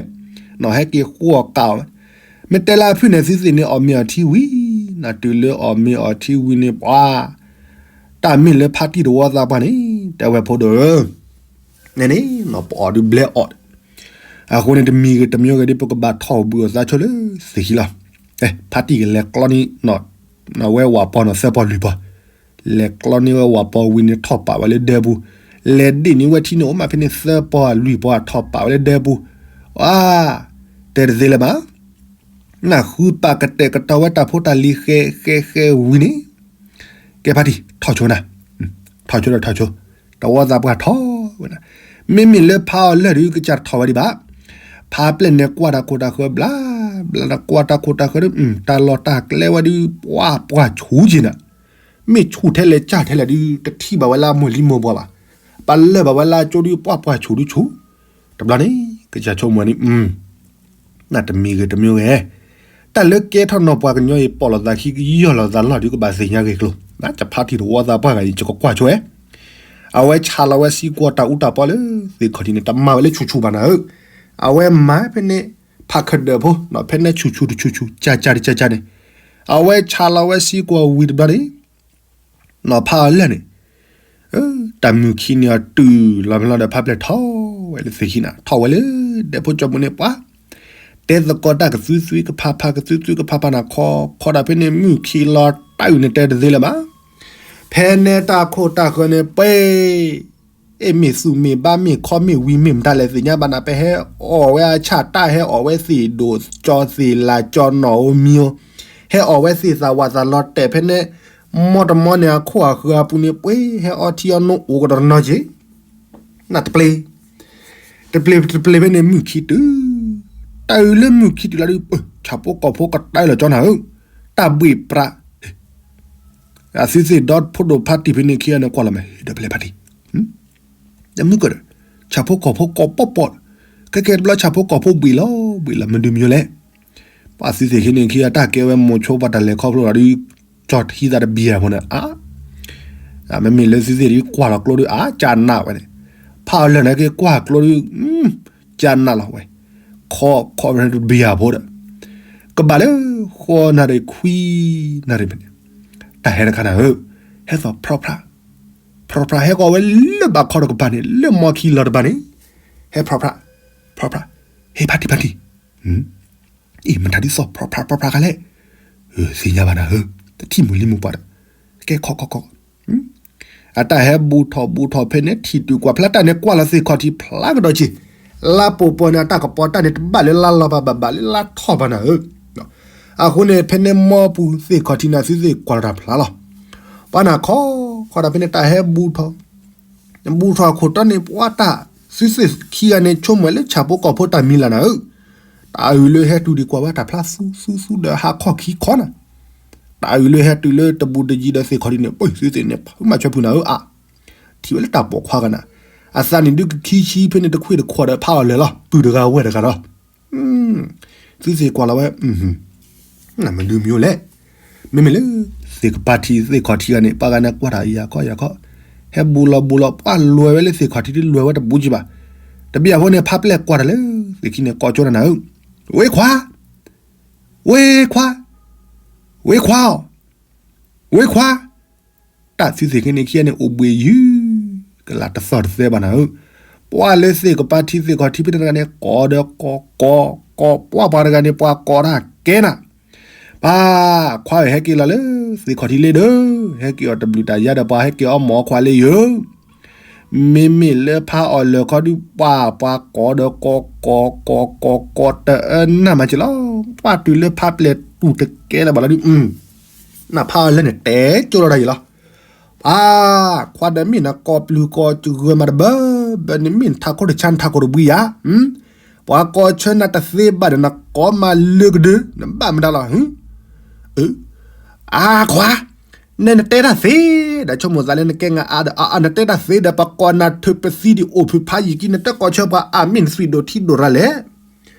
နဟဲက့ၤဃိအီၤကးအီၤ, မ့ၢ်တဲလၢအဖုၣ်န့ၣ် သုသ့ၣ်န့ၣ် အီၣ်မ့ၤအီထံဝံၤ, နတုၤလၢအီၣ်မ့ၤအီထံဝံၤန့ၣ် ပှၤ တၢ်မ့ၢ်လၢဖါတံၢ်တဝီသးပှၢ်န့ၣ် တဲဝဲဖိဒိၣ်ဧၢ, န့ၣ်န့ၣ် ပအီၣ်ဒုးဘျဲအီၣ် အဃိန့ၣ် တမံၤဂ့ၤတမံၤဂ့ၤဒီး ပကဘၣ်ထီၣ်ဘူးအသးဆိလၢသ့ၣ်ခံလီၤ. ဖါတံၢ်ကလဲၤကျီန့ၢ် ဝဲဝၣ်ပီၤနီၤ သၢပီၤလွံၢ်ပီၤ, လဲၤကျီန့ၢ်ဝဲဝၣ်ပီၤဝံၤန့ၣ် ထီၣ်ပာ်ဝဲလၢဒဲပူၤ, လဲၤဒ့ၣ်န့ၢ်ဝဲထံန့ၣ် အိၣ်မးဖဲန့ၣ် သၢပီၤလွံၢ်ပီၤ ထီၣ်ပာ်ဝဲလၢဒဲပူၤ, အါ တဲတသ့လၢၤဘၣ် နဃုပာ်ကတဲာ်ကတီၤဝဲတၢ်ဖိတၢ်လံၤ ဃဲဃဲဃဲဝံၤန့ၣ်, ကဲဖါတံၢ် ထီၣ်ဆိနၤ, ထီၣ်ဆိဒီးထီၣ်ဆိ, တဝီသးပှၢ်ထီၣ်ဝဲဒၣ်, မ့မ့ၢ်လၢဖးအီၤလၢာ်ဒီး ကစၢ်တထီၣ်ဝဲဒံးဘၣ်, ဖးပျဲၢ်န့ၣ်ကွၢ်တၢ်ခိၣ်တၢ်ဃၢဘျါ, ဘျါကွၢ်တၢ်ခိၣ်တၢ်ဃၢဒီး တၢ်လီၢ်တၢ်ကျဲဝဲဒုး ပှၢ်ပှၢ်ဆူၣ်က့ၤနၤ, မ့ၢ်ဆူၣ်ထဲလဲၣ်ကၢ်ထဲလဲၣ်ဒုး တထံၣ်ဘၣ်ဝဲလၢအမိၢ်လံမိၢ်ပှၢ်ဘၣ်, ပလၢၢ်ဘၣ်ဝဲလၢအကၠိဒုး ပှၢ်ပှၢ်ဆူၣ်ဒုးဆူၣ်, တဘျီန့ၣ် ကစၢ်ဆိကမိၣ်န့ၣ် နတမံၤဂ့ၤတမံၤဂ့ၤ, တၢ်လၢကဲထီၣ်နီၢ်ပှၤကညီအံၤ ပိာ်လိာ်သးခံကယီၢ်လိာ်သးလီၢ်ဒုးကဘၣ်သ့ၣ်ညါဂ့ၤကျိၤ, နကဖါတံၢ်တဝီသးပှၢ်ဂၤအံၤ ယကကွၢ်ဆိဝဲ, အဝဲဆးလီၤဝဲစ့ၢ်ကီးတၢ်အူတၢ်ပီလၢသ့ၣ်ခီၣ်ထံးန့ၣ် တမၤဝဲလၢဆူၣ်ဆူၣ်ဘၣ်နၤဧၢ, အဝဲမၤဖဲန့ၣ် ဖးခဒၢၣ်ဖိ ဖဲန့ၣ်ဆူၣ်ဆူၣ်တဆူၣ်ဆူၣ် ကၢ်ကၢ်တကၢ်ကၢ်န့ၣ်, အဝဲဆးလီၤဝဲစ့ၢ်ကီးဝံၤတဘျီန့ၣ် နီၤဖးအီၤလၢာ်န့ၣ်, တၢ်မုၢ်ခံန့ၣ်အီၤတုၤလီၤဖဲလီၤဒီး ဖးပျဲၢ်ထီၣ်ဝဲလၢသ့ၣ်ခံနၤ, ထီၣ်ဝဲလၢဒဲဖိကၠီၣ်ပူၤန့ၣ်ပှၤ, တဲသကိးတၢ်ကသုသုကဖးဖး ကသုသုကဖးဖးနၤ ခီခီဒၣ်ဖဲန့ၣ် မုၢ်ခံလီၤတၢ်အုၣ်န့ၣ် တဲတသ့လၢၤဘၣ်, ဖဲန့ၣ်တၢ်ခိၣ်တၢ်ဃၢၤန့ၣ်ပှဲၤ အဲၣ်မ့ၢ်သူၣ်မ့ၢ်ဘါမ့ၢ်ခီမ့ၢ်ဝံၤမ့ၢ်မတၤလဲၣ်သ့ၣ်ညါဘၣ်နၤ, ပဟဲအီၣ်ဝဲအဆၣ်တၢ် ဟဲအီၣ်ဝဲသ့ၣ်ဒိၣ်ကၠီသ့ၣ်လၣ်ကၠီနီၢ်ဧိၤမံၤဧိၤ, ဟဲအီၣ်ဝဲသ့ၣ်သးဝးသးလီၤတဲာ်ဖဲန့ၣ်, မီတမီန့ၣ် အခိၣ်အဃၢၤအပူၤန့ၣ် ပှဲၤဟဲအီထံအီနိအိၣ်ကတနီၤက့ၤ, နတပျ့ၤ တပျ့ၤတပျ့ၤဖဲန့ၣ် မုၢ်ခံတုၤ, တၢ်အုၣ်လၢမုၢ်ခံတုၤလီၤဒုး ဆၣ်ဖိကီၢ်ဖိကတၢၢ်လီၤကၠီနၤဧၢ, တၢ်ဘှ့ၣ်ပြး အသုသ့ၣ်ဒီဖိဒိၣ်ဖါတံၢ်ဖဲန့ၣ်ခံဂၤန့ၣ် ကွၢ်လီၤမး ဒီးဖဲလဲၣ်ဖါတံၢ်, တမုၢ်ကၢၢ်ဒီး ဆၣ်ဖိကီၢ်ဖိကီၢ်ပီၣ်ပီၣ်, ခဲကဲတဘျီဆၣ်ဖိကီၢ်ဖိဘှ့ၣ်လီၤ ဘှ့ၣ်လီၤ မနုၤမယိလဲၣ်, ပှၤသုသ့ၣ်ခံန့ၣ်ခံဂၤ တၢ်ကဲဝဲမိၤဆိပှၤတၢ်လဲၤခီဖျိလီၤဒုး ကၠီထံသးတဘံၣ်အဖိန့ၣ် အါ မ့မ့ၢ်လၢသုသ့ၣ်ဒုးကွၢ်လီၤကျိဒုး အါ ကၢ်နးဝဲန့ၣ်, ဖးအီၤလၢာ်န့ၣ်က့ၤကွၢ်ကျိဒုး ကၢ်နးလီၤဝဲ, ခီခီတဘံၣ်အဖိဒီး ကဘၣ်လၢ ဃီနၣ်ရံၣ်ခွံနၣ်ရံၣ်ဖဲန့ၣ်, တၢ်ဟဲတခါနၤဧၢ, ဟဲသိးဖြီဖြး, ဖြီဖြးဟဲဃီၤဝဲလၢဘးခီတကပၤန့ၣ် လၢမီခံလီၤတဘၣ်န့ၣ်, ဟဲဖြီဖြး, ဖြီဖြး, ဟ့ၣ်ဖါတံၢ်ဖါတံၢ်, အံၤမတၤဒ်သိးဖြီဖြးဖြီဖြးခါလဲၣ်, သ့ၣ်ညါဘၣ်နၤဧၢ, တထံၣ်မိၢ်လံမိၢ်ပှၢ်ဒီး, ကဲခီခီခီ အတၢ်ဟဲဘူးထီၣ်ဘူးထီၣ်ဖဲန့ၣ် ထံၣ်တုၤကွၢ်ဖျါတၢ်န့ၣ် ကွၢ်လီၤသ့ၣ်ခီၣ်ထံးဖျါကဒီးက့ၤ, လါပူၤပီၤန့ၣ် အတၢ်ကပီၤတၢ်န့ၣ် တဘၣ်လၢလါလီၤဘၣ် ဘၣ်ဘၣ်လၢလါထီၣ်ဘၣ်နၤဧၢ, အဃိန့ၣ် ဖဲန့ၣ်မီပူၤသ့ၣ်ခီၣ်ထံးန့ၣ် သုသ့ၣ်ကွၢ်လီၤတၢ်ဖျါလီၤ, ပှၤနၤခီခီဒၣ်ဖဲန့ၣ် တၢ်ဟဲဘူးထီၣ် ဘူးထီၣ်အခိၣ်တီန့ၣ် ပှၤတၢ်သုသ့ၣ်ခံဂၤန့ၣ် ဆိကမိၣ်လၢဆၣ်ဖိကီၢ်ဖိတၢ်မံၤလၢ်နၤဧၢ, တၢ်အုၣ်လၢဟဲတုၤဒံးကွၢ်ဝဲတၢ်ဖျါသူသူသူဒီးဟးခီၣ်ခံခီနၤ, တၢ်အုၣ်လၢဟဲတုၤလၢတဘူးတယံၤဒီးသ့ၣ်ခီၣ်ထံးန့ၣ် ပသုသ့ၣ်န့ၣ် ဖုမၤဆွဲဖုနၤဧၢအါ, ထံၣ်ဝဲလၢတၢ်ပိာ်ခွါဂၤနၤ, အသးနံၣ်ဒုးကခံဆံဖဲန့ၣ် တခွ့ၣ်တခီၣ်ဒီးဖးအီၤလၢာ်လီၤ, ပုၢ်တဂၤဝဲၢ်တဂၤဒီး သုသ့ၣ်ကွၢ်လီၤဝဲ, နမနုၤမံၤအိၣ်လဲၣ်. မ့မ့ၢ်လၢ သ့ၣ်ကပၤထံသ့ၣ်ခီၣ်ထံးဂၤန့ၣ် ပှၤဂၤန့ၣ်ကွၢ်တၢ်ယၤခီယၤခီ, ဟဲဘူးလီၤဘူးလီၤ ပှၤလွဲဝဲလၢသ့ၣ်ခီၣ်ထံးဒုးလွဲဝဲတဘူးကံဘၣ်. တဘၣ်အဃိန့ၣ် ဖးပျဲၢ်ကွၢ်တၢ်လၢ သ့ၣ်ခံန့ၣ် ကိးကၠိနၤနၤဧၢ, ဝ့ခွါ, ဝ့ခွါ, ဝ့ခွါအီၤ, ဝ့ခွါ. တၢ်သုသ့ၣ်ခံန့ၣ်ခံဂၤန့ၣ် အိၣ်ဘှံးယုၢ် ကလၢ်တသီၣ်တသဲဘၣ်နၤဧၢ. ပှၤလၢသ့ၣ်ကပၤထံသ့ၣ်ခီၣ်ထံးဖဲန့ၣ်တဂၤန့ၣ် ကိးဒီးကိးကိးကိး ပှၤပှၤတဂၤန့ၣ် ပှၤကိးတၢ်ကဲနၤ, ပၢ်ခွါဧၢ ဟဲက့ၤလီၤလၢ သ့ၣ်ခီၣ်ထံးလံဒီး ဟဲက့ၤအီၤတဘျုးတၢ်ယါဒီး ပှၤဟဲက့ၤအီၣ်မ့ၤအီၣ်ခွါလံယိၤ. မ့မ့ၢ်လၢဖးအီၤလၢာ်ခီဒုး ပှၤပှၤကိးဒီးကိးကိးကိးကိးကိး တအၢနၢ်မၤစၢၤလီၤ. ပှၤတုၤလၢဖးပျဲၢ်တူၢ်တကဲလၢၤဘၣ်လီၤဒုး နဖးအီၤလၢာ်န့ၣ် တဲကၠိလီၤတၢ်ယံၤလီၤ. ပှၤခွါဒီးမ့ၢ်နကိးပျုၤကိးစှၤမၤတဘၣ်ဘၣ်န့ၣ် မ့ၢ်နထးခိၣ်တဆါ နထးခိၣ်တဘှံးယၤ, ပှၤကိးဆၢနၤတသ့ဘၣ်ဒီး နကိးမၤလၢကဒၢ နဘၣ်မတၤလီၤ. အါခွါ, နဲနတဲတၢ်သ့ဒီး ဆိကမိၣ်သးလၢနကဲနၤအါဒီး အါအါ နတဲတၢ်သ့ဒီး ပှၤကိးနၤထုးပသံဒံးအိၣ်ဖုးဖးယံာ်ကံ နတကိးဆၢပှၤအါ မ့ၢ်နသွံၣ်ဒိၣ်ထံဒိၣ်ရၤလဲၣ်.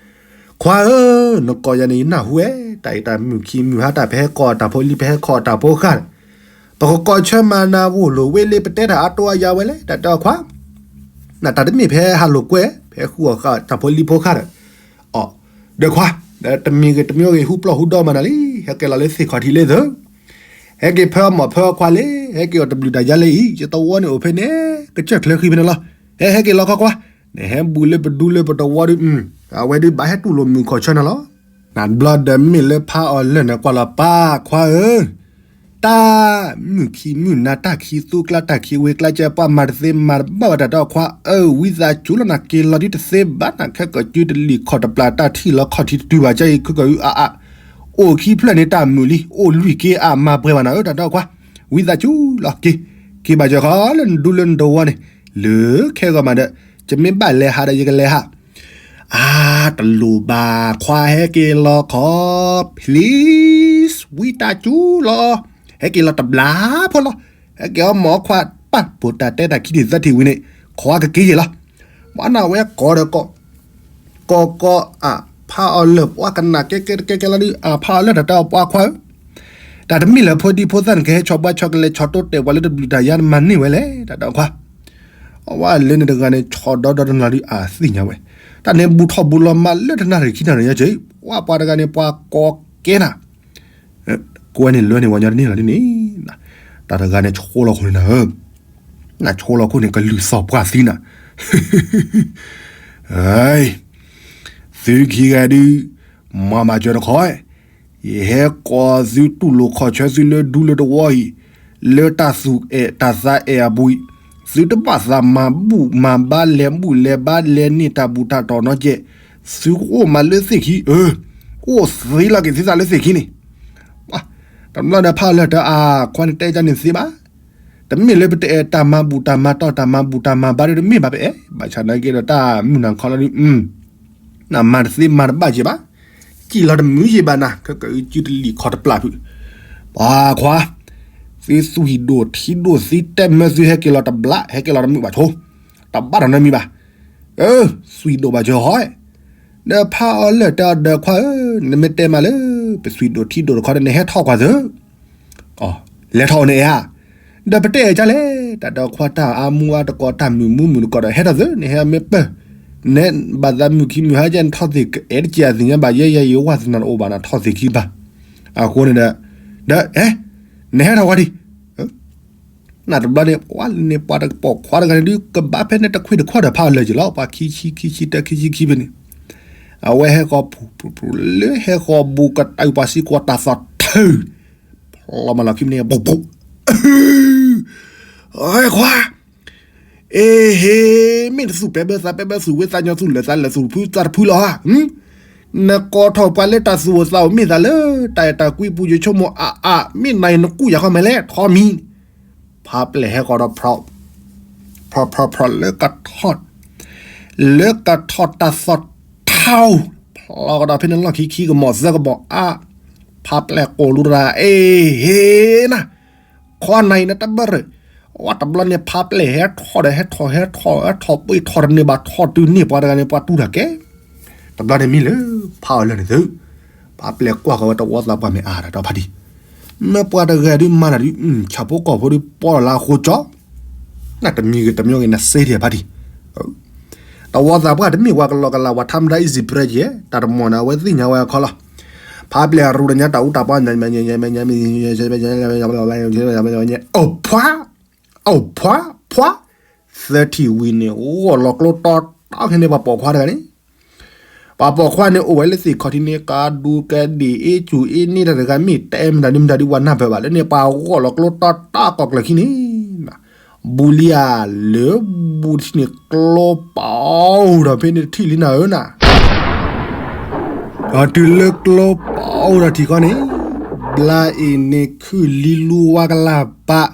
ခွါဧၢ, နကိးယၤန့ၣ် ယနၢ်ဟူဝဲ, တၢ်အံၤတၢ်မုၢ်ခံမုၢ်ဟါ တၢ်ပဟဲကိးတၢ်ဖိလံ ပဟဲခိးတၢ်ဖိဃၢ်, ပကကိးဆၢမၤနၤဝိၢ်လိာ်ဝဲလၢ ပတဲတၢ်အါတိအါယၤဝဲလဲၣ် တၢ်တဲအီၤခွါ, နတၢ်တမ့ၢ်ဖဲဟးလိာ်ကွဲ ဖဲဃုအီၣ်ဃာ်တၢ်ဖိလံဖိဃၢ်ဒီး, အီ, ဒီးခွါ, တမံၤဂ့ၤတမံၤဂ့ၤ ဟူပျီၢ်ဟူဒီမးနၤလံ, ဟဲက့ၤလီၤလၢသ့ၣ်ခီၣ်ထံးလၢသၢ ဟဲက့ၤဖၢအီၣ်မ့ၤဖၢအီၣ်ခွါလံ, ဟဲက့ၤအီၣ်တဘျုးတၢ်ယါလၢအံၤ ယသဝီန့ၣ်အိၣ်ဖဲန့ၣ် ကစၢၢ်ချၢဃံဖဲန့ၣ်လီၤ. ဟဲ ဟဲက့ၤလီၤခီခွါ, နဟဲဘူးလၢပဒူလၢပတဝီဒုး, အဝဲဒုးဘၣ်ဟဲတူၢ်လိာ်မုၢ်ခီၣ်ဆၢနၤလီၤ. နဘျီဒီးမ့ၢ်လၢဖးအီၤလၢာ်န့ၣ်ကွၢ်လီၤ ပၢ်ခွါဧၢ, တၢ်မုၢ်ခံမုၢ်နၤ တၢ်ခံသူကျါ တၢ်ခံဝ့ကျါ ကဲပှၤမၤတသ့မၤတဘၣ်ဝဲ တၢ်တဲအီၤခွါဧၢ, ဝံသးစူၤလီၤ နက့ၤလီၤဒုးတသ့ဘၣ် နခဲကၠုတလံာ်ခီၣ်တပျၢ် တၢ်ထံၣ်လီၤခီၣ်ထံးတတုၤဘၣ် ကဲအံၤ ခဲကၠုအါအါ အိၣ်ခံဖျၢၣ်န့ၣ် တၢ်မုာ်လံ အိၣ်လွံၢ်က့အါမၤပှဲၤဘၣ်နၤဧၢ တၢ်တဲအီၤခွါ, ဝံသးစူၤလီၤ က့ၤ က့ၤဘၣ်စၢၤဃီလၢနဒူလၢနတဝီန့ၣ်, လၢခဲဂီၤမးဒီး, ယမ့ၢ်ဘၣ်လဲၤဟးဒီးယကလဲၤဟး, အါ တလိၣ်ဘၣ် ခွါဟဲက့ၤလီၤခီ, please ဝံသးစူၤလီၤ, ဟဲက့ၤလီၤတဘျီဖိလီၤ, ဟဲက့ၤအီၣ်မ့ၤအီၣ်ခွါ ပၢ်ပိာ်တၢ်တဲတၢ်ခံထံၣ်သၢထံၣ်ဝံၤန့ၣ်, ခွါကက့ၤယဲၢ်လီၤ, ပှၤနၢ်ဝဲကိးဒီးကိး ကိးကိးအဖးအီၤလၢာ် ပှၤကနၣ်ကဲကဲတကဲကဲလီၤဒုး အဖးအီၤလၢာ် တၢ်တဲအီၤပှၤခွါဧၢ, တၢ်တမ့ၢ်လၢဖိဒံဖိသၣ် နကဟဲဆီၣ်ဘှါဆီၣ်ကလဲၤ ဆီၣ်တိတဲာ်ပှၤလၢတဘျုးတၢ်ယါ နမၤန့ၢ်ဝဲလဲၣ် တၢ်တဲအီၤခွါ, အဝဲလၢန့ၣ်တဂၤန့ၣ် ဆီၣ်ဒီဒီတနၤဒုး အသ့ၣ်ညါဝဲ, တၢ်န့ၣ်ဘူးထီၣ်ဘူးလီၤမးလၢတနၣ်ရံၣ်ခံနၣ်ရံၣ် ယဲက့ၤ ပှၤပှၤတဂၤန့ၣ် ပှၤကိးကဲနၤ ကွဲန့ၣ်လၢန့ၣ် ဝဲညီတန့ၢ်လီၤဒ်န့ၣ်, တၢ်တဂၤန့ၣ် ဆိလီၤခိၣ်န့ၣ်နၤဧၢ, နဆိလီၤခိၣ်န့ၣ် ကလုၢ်သီၣ်ပှၢ်သံနၤ, သုခံဂၤဒုး မၤမၤစၢၤတခီ, ယဟဲကိးသုတူၢ်လိာ်ခီၣ်ဆၢသုလၢဒူလၢတဝီအံၤ, လၢတၢ်သူၣ်အဲၣ်တၢ်သးအဲၣ်အပူၤအံၤ, သုတဘၣ်သးမၤဘူၣ်မၤဘါလဲၤဘူၣ်လဲၤဘါလဲၤန့ၢ်တၢ်ဘူၣ်တၢ်တီၢ်နီတကဲ, သုကအိၣ်မးလၢသ့ၣ်ခံ, အိၣ်သ့လီၤက့ၤသုသးလၢသ့ၣ်ခံန့ၣ်, တဘျီဒီးဖးအီၤလၢာ် တၢ်အခွါန့ၣ်တဲကန့ၣ်သ့ဘၣ်, တမ့ၢ်လၢပတအဲၣ်တၢ်မၤဘူၣ်တၢ်မၤတီၢ် တၢ်မၤဘူၣ်တၢ်မၤဘါဒီးတမ့ၢ်ဘၣ်ပအဲၣ်, ဘၣ်ဆၣ်နာ်က့ဒီးတၢ်မုၢ်နၤခီလီၤဒုး, နမၤတသ့မၤတဘၣ်က့ၤဘၣ်, စံၣ်လီၤတမုာ်ယံာ်ဘၣ်နၤ ခဲကၠုတလံာ်ခီၣ်တပျၢ်ဖုး, ပှၤခွါ, သုသွံၣ်ဒိၣ်ထံဒိၣ်သံတဲမၢသုဟဲက့ၤလီၤတဘျီ ဟဲက့ၤလီၤတမုာ်ဘၣ်ဆိ, တဘၣ်ဒီးနမံၤဘၣ်, သွံၣ်ဒိၣ်ဘၣ်စၢၤဟီ, ဒီးဖးအီၤလၢာ်တဲအီၤဒီးခွါဧၢ, နမ့ၢ်တဲမးလၢ ပသွံၣ်ဒိၣ်ထံဒိၣ်တခီဒီး နဟဲထီၣ်ကွၢ်သၢ လဲၤထီၣ်အီၤန့ၣ်ဧါ, ဒီးပတဲအဲၣ်ကလဲၣ်, တၢ်ဒီးခွါတၢ်အါမူအါတကိး တၢ်မုာ်မူမုာ်တကိးဒီး ဟဲထီၣ်သၢ နဟဲမ့ၢ်ပၢၢ်, နဘၣ်သးမုာ်ခံမုာ်ဟါကဲ နထီၣ်သ့ၣ်ကအဲၣ်တက့ၢ် အသ့ၣ်ညါဘၣ် ယဲယဲယဝါသနာ်တအိၣ်ဘၣ်နၤ ထီၣ်သ့ၣ်ခံဘၣ်, အဃိန့ၣ်ဒီး, ဒီး, နဟဲထီၣ်ဝဲဒံး နတဘျီန့ၣ် ပှၤလၢန့ၣ် ပှၤတပိာ်ခွါတဂၤန့ၣ်ဒုး ကဘၣ်ဖဲန့ၣ်တခွံၣ်တခီၣ်ဒီးဖးအီၤလၢာ်က့ၤလီၤ ပှၤခံဆံခံဆံတၢခံဆံခံဖဲန့ၣ်, အဝဲဟဲဃီၤပူၤပူၤပူၤလၢဟဲဃီၤဘူးကတၢၢ်ပှၤစံၣ်ကွီၤတၢ်သီၣ်ထုး, ဖျီမးလီၤခံမ့ၢ်န့ၣ် ဘူးဘူး, ဟဲခွါ, အ့ဟ့, မ့ၢ်တသူၣ်ပဲဘၢသးပဲဘၢ သူၣ်ဝံသးညီ သူၣ်လၢာ်သးလၢာ် သူၣ်တဖုသးတဖုလီၤဧါ, နကိးထီၣ်ပှၤလၢတၢ်သူၣ်အိၣ်သးအိၣ်မ့ၢ်သးလၢ တၢ်အဲၣ်တၢ်ကွံပူၤ ယဆိကမိၣ်အါအါ မ့ၢ်နၤနကူၣ်ယၤခီမးလဲၣ် ထီမံၤ, ဖးပျဲၢ်ဟဲဃီၤဒီး ဖျီ, ဖျီဖျီဖျီလၢကထီၣ်, လၢကထီၣ်တၢ်သီၣ်ထီၣ်, ဖျီကဒီးဖဲန့ၣ်လီၢ်ခံခံကမီၤသၢကမီၤအါ, ဖးပျဲၢ်ကိးလူတဂၤ အ့ဟ့နၤ, ခီနၤအံၤနတဘၣ်ရၢၣ်, ဝဲတဘျီန့ၣ် ဖးပျဲၢ်ဟဲထီၣ်ဒီး ဟဲထီၣ် ဟဲထီၣ် ဟဲထီၣ်ပှ့ၤထီၣ်တန့ၢ်ဘၣ် ထီၣ်တုၤန့ၢ်ပှၤတဂၤန့ၣ် ပှၤတူၢ်တၢ်ကဲ. တဘျီန့ၣ်မ့ၢ်လၢ ဖးအီၤလၢာ်န့ၣ်သု, ဖးပျဲၢ်ကွၢ်ဃီၤဝဲတဝီသးပှၢ်မ့ၢ်အါဒီးဖးတံၢ်, မ့ၢ်ပှၤတဂၤဒုးမၤတၢ်ဒုး ဆၣ်ဖိကီၢ်ဖိဒုး ပီၢ်လီၤလၢအဃိကၠီ, နတမံၤဂ့ၤတမံၤဂ့ၤ နစ့ဒံးဖးတံၢ် တဝီသးပှၢ်တမ့ၢ်ပှၤကလီကလး ပှၤထါမတၤ easy prey ယဲ, တၢ်တမီၢ်န့ၣ် အဝဲသ့ၣ်ညါဝဲအခီလီၤ. ဖးပျဲၢ်အရူတညါ တၢ်အူတၢ်ပီ အိၣ်ဖှါ, အိၣ်ဖှါ, ဖှါ, သၢထံၣ်ဝံၤန့ၣ် ဂီၢ်လီၤကျိတီတီခဲန့ၣ် ပှၤပိာ်ခွါတဂၤန့ၣ် ပှၤပိာ်ခွါန့ၣ် အိၣ်ဝဲလၢသ့ၣ်ခီၣ်ထံးန့ၣ် ကဒူးကဒ့ၣ် အ့ၣ်စူၣ်အ့ၣ်န့ၢ်တၢ်တဂၤ မ့ၢ်တဲမတၤဒုးမတၤဒုး ပှၤနၢ်ပၢၢ်ဘၣ်လၢန့ၣ် ပှၤဂီၢ်လီၤကျိတီတီကီၢ်ကျၢၢ်ခံန့ၣ် ဘူးလံဧါ လၢဘူးထံၣ်န့ၣ် ကျိပအိၣ်ဒီးဖဲန့ၣ်တထံၣ်လံနၤဧၢနၤ, ဒီးတုၤလၢကျိပအိၣ်ဒီးထံၣ်ခီန့ၣ် ဘျါအံၤန့ၣ် ခုၣ်လံလူဝါကလၢ်ပာ်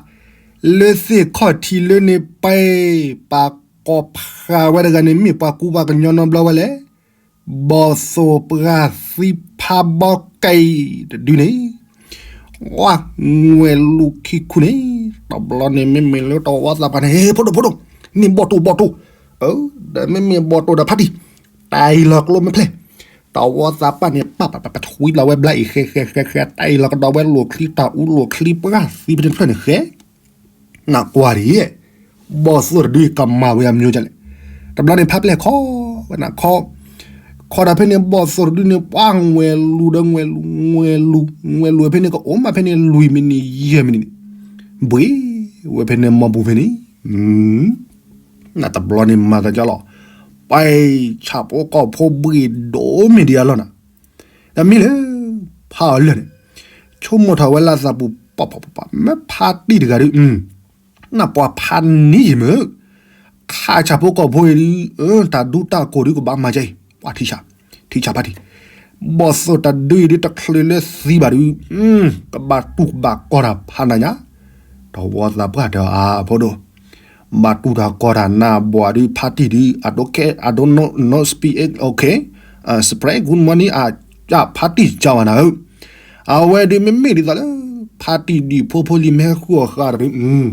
လၢသ့ၣ်ခီၣ်ထံးလၢန့ၣ် ပှၤပာ်ကိးဖးဝဲတဂၤန့ၣ် မ့ၢ်ပှၤကူပှၤကညီနီတဘျီဝဲလဲၣ် ဘီၣ်သိၣ်ပှၢ်သံဖးဘီကဲအံၤတဒုန့ၣ်, ဝါ ငွဲၤလူၤခံခူန့ၣ်, တဘျီန့ၣ်မ့မ့ၢ်လၢတဝီသးပှၢ်န့ၣ် ဟ့ၣ်ဖိဒိၣ်ဖိဒိၣ်, န့ၣ်ဘီၣ်တိၢ်ဘီၣ်တိၢ်, ဒီးမ့မ့ၢ်ဘီၣ်တိၢ်ဒီးဖးတံၢ်, တၢ်အံၤလီၤကျိမ့ၢ်ဖျဲၣ်, တဝီသးပှၢ်န့ၣ် ပၢ်ပၢ်ပၢ်ပၢ်ထွံပျၢ်ဝဲဘျါအံၤ ဃဲဃဲဃဲဃဲ တၢ်အံၤလီၤကဒီးဝဲလိာ်ချံတၢ်အူလိာ်ချံပှၢ်သံဖဲန့ၣ်တဖျၢၣ်န့ၣ်ဃဲ နကွၢ်ဒ်, ဘီၣ်သိၣ်တဒုကမၤဝဲအမျိုးဒ်လဲၣ်, တဘျီန့ၣ် ဖးပျဲၢ်ခီ, ဝဲနခီ, ခီဒၣ်ဖဲန့ၣ် ဘီၣ်သိၣ်တဒုန့ၣ် ပှၤငွဲၤလူၤဒီးငွဲၤလူၤ ငွဲၤလူၤ ငွဲၤလူၤဖဲန့ၣ် ကအိၣ်မးဖဲန့ၣ် လွံၢ်မံးနံး ယဲၢ်မံးနံးန့ၣ်, ဘှ့ၣ်ဝဲဖဲန့ၣ် မီပူၤဖဲန့ၣ်, နတဘျီန့ၣ်မၤသးကလီၤ, ပှၤဆၣ်ဖိကီၢ်ဖိဘှ့ၣ်ဒိၣ်မ့ၢ်ဒံးအလီၢ်နၤ ဒီးမ့ၢ်လၢ ဖးအီၤလၢာ်န့ၣ်, ဆိကမိၣ်ထီၣ်ဝဲလၢသးပူၤ ပှၤ ပှၤ ပှၤ မ့ၢ်ဖးတံၢ်တဂၤဒီး, နပှၤဖးန့ၢ်ယံၤမုၢ်, ခးဆၣ်ဖိကီၢ်ဖိအံၤဒုး, တၢ်ဒူတၢ်ကိၢ်ဒုးကဘၣ်မၤကဲအံၤ, ပှၤထံၣ်ဆၣ်, ထံၣ်ဆၣ်ဖးတံၢ်, ဘီၣ်သိၣ်တဒုအံၤဒုးတချုးလၢသံဘၣ်ဒုး, ကဘၣ်တူၢ်ဘၣ်ကီၢ်တၢ်ဖးနၤညါ, တဝီသးပှၢ်တအါဖိဒိၣ် ဘၣ်တူၢ်တၢ်ကီတၢ်နးဘှီးဒုး ဖးတံၢ်ဒုး I don't care, I don't know, not speak it, okay, spread good morning, အဖးတံၢ်ကဝၤနၤဧၢ, အဝဲဒုးမ့မ့ၢ်ဒ်သိးလၢ ဖးတံၢ်ဒံၣ်ဖိဖိလံၤမ့ၢ်ဟဲဃုအီၣ်ဃာ်တၢ်ဒုး,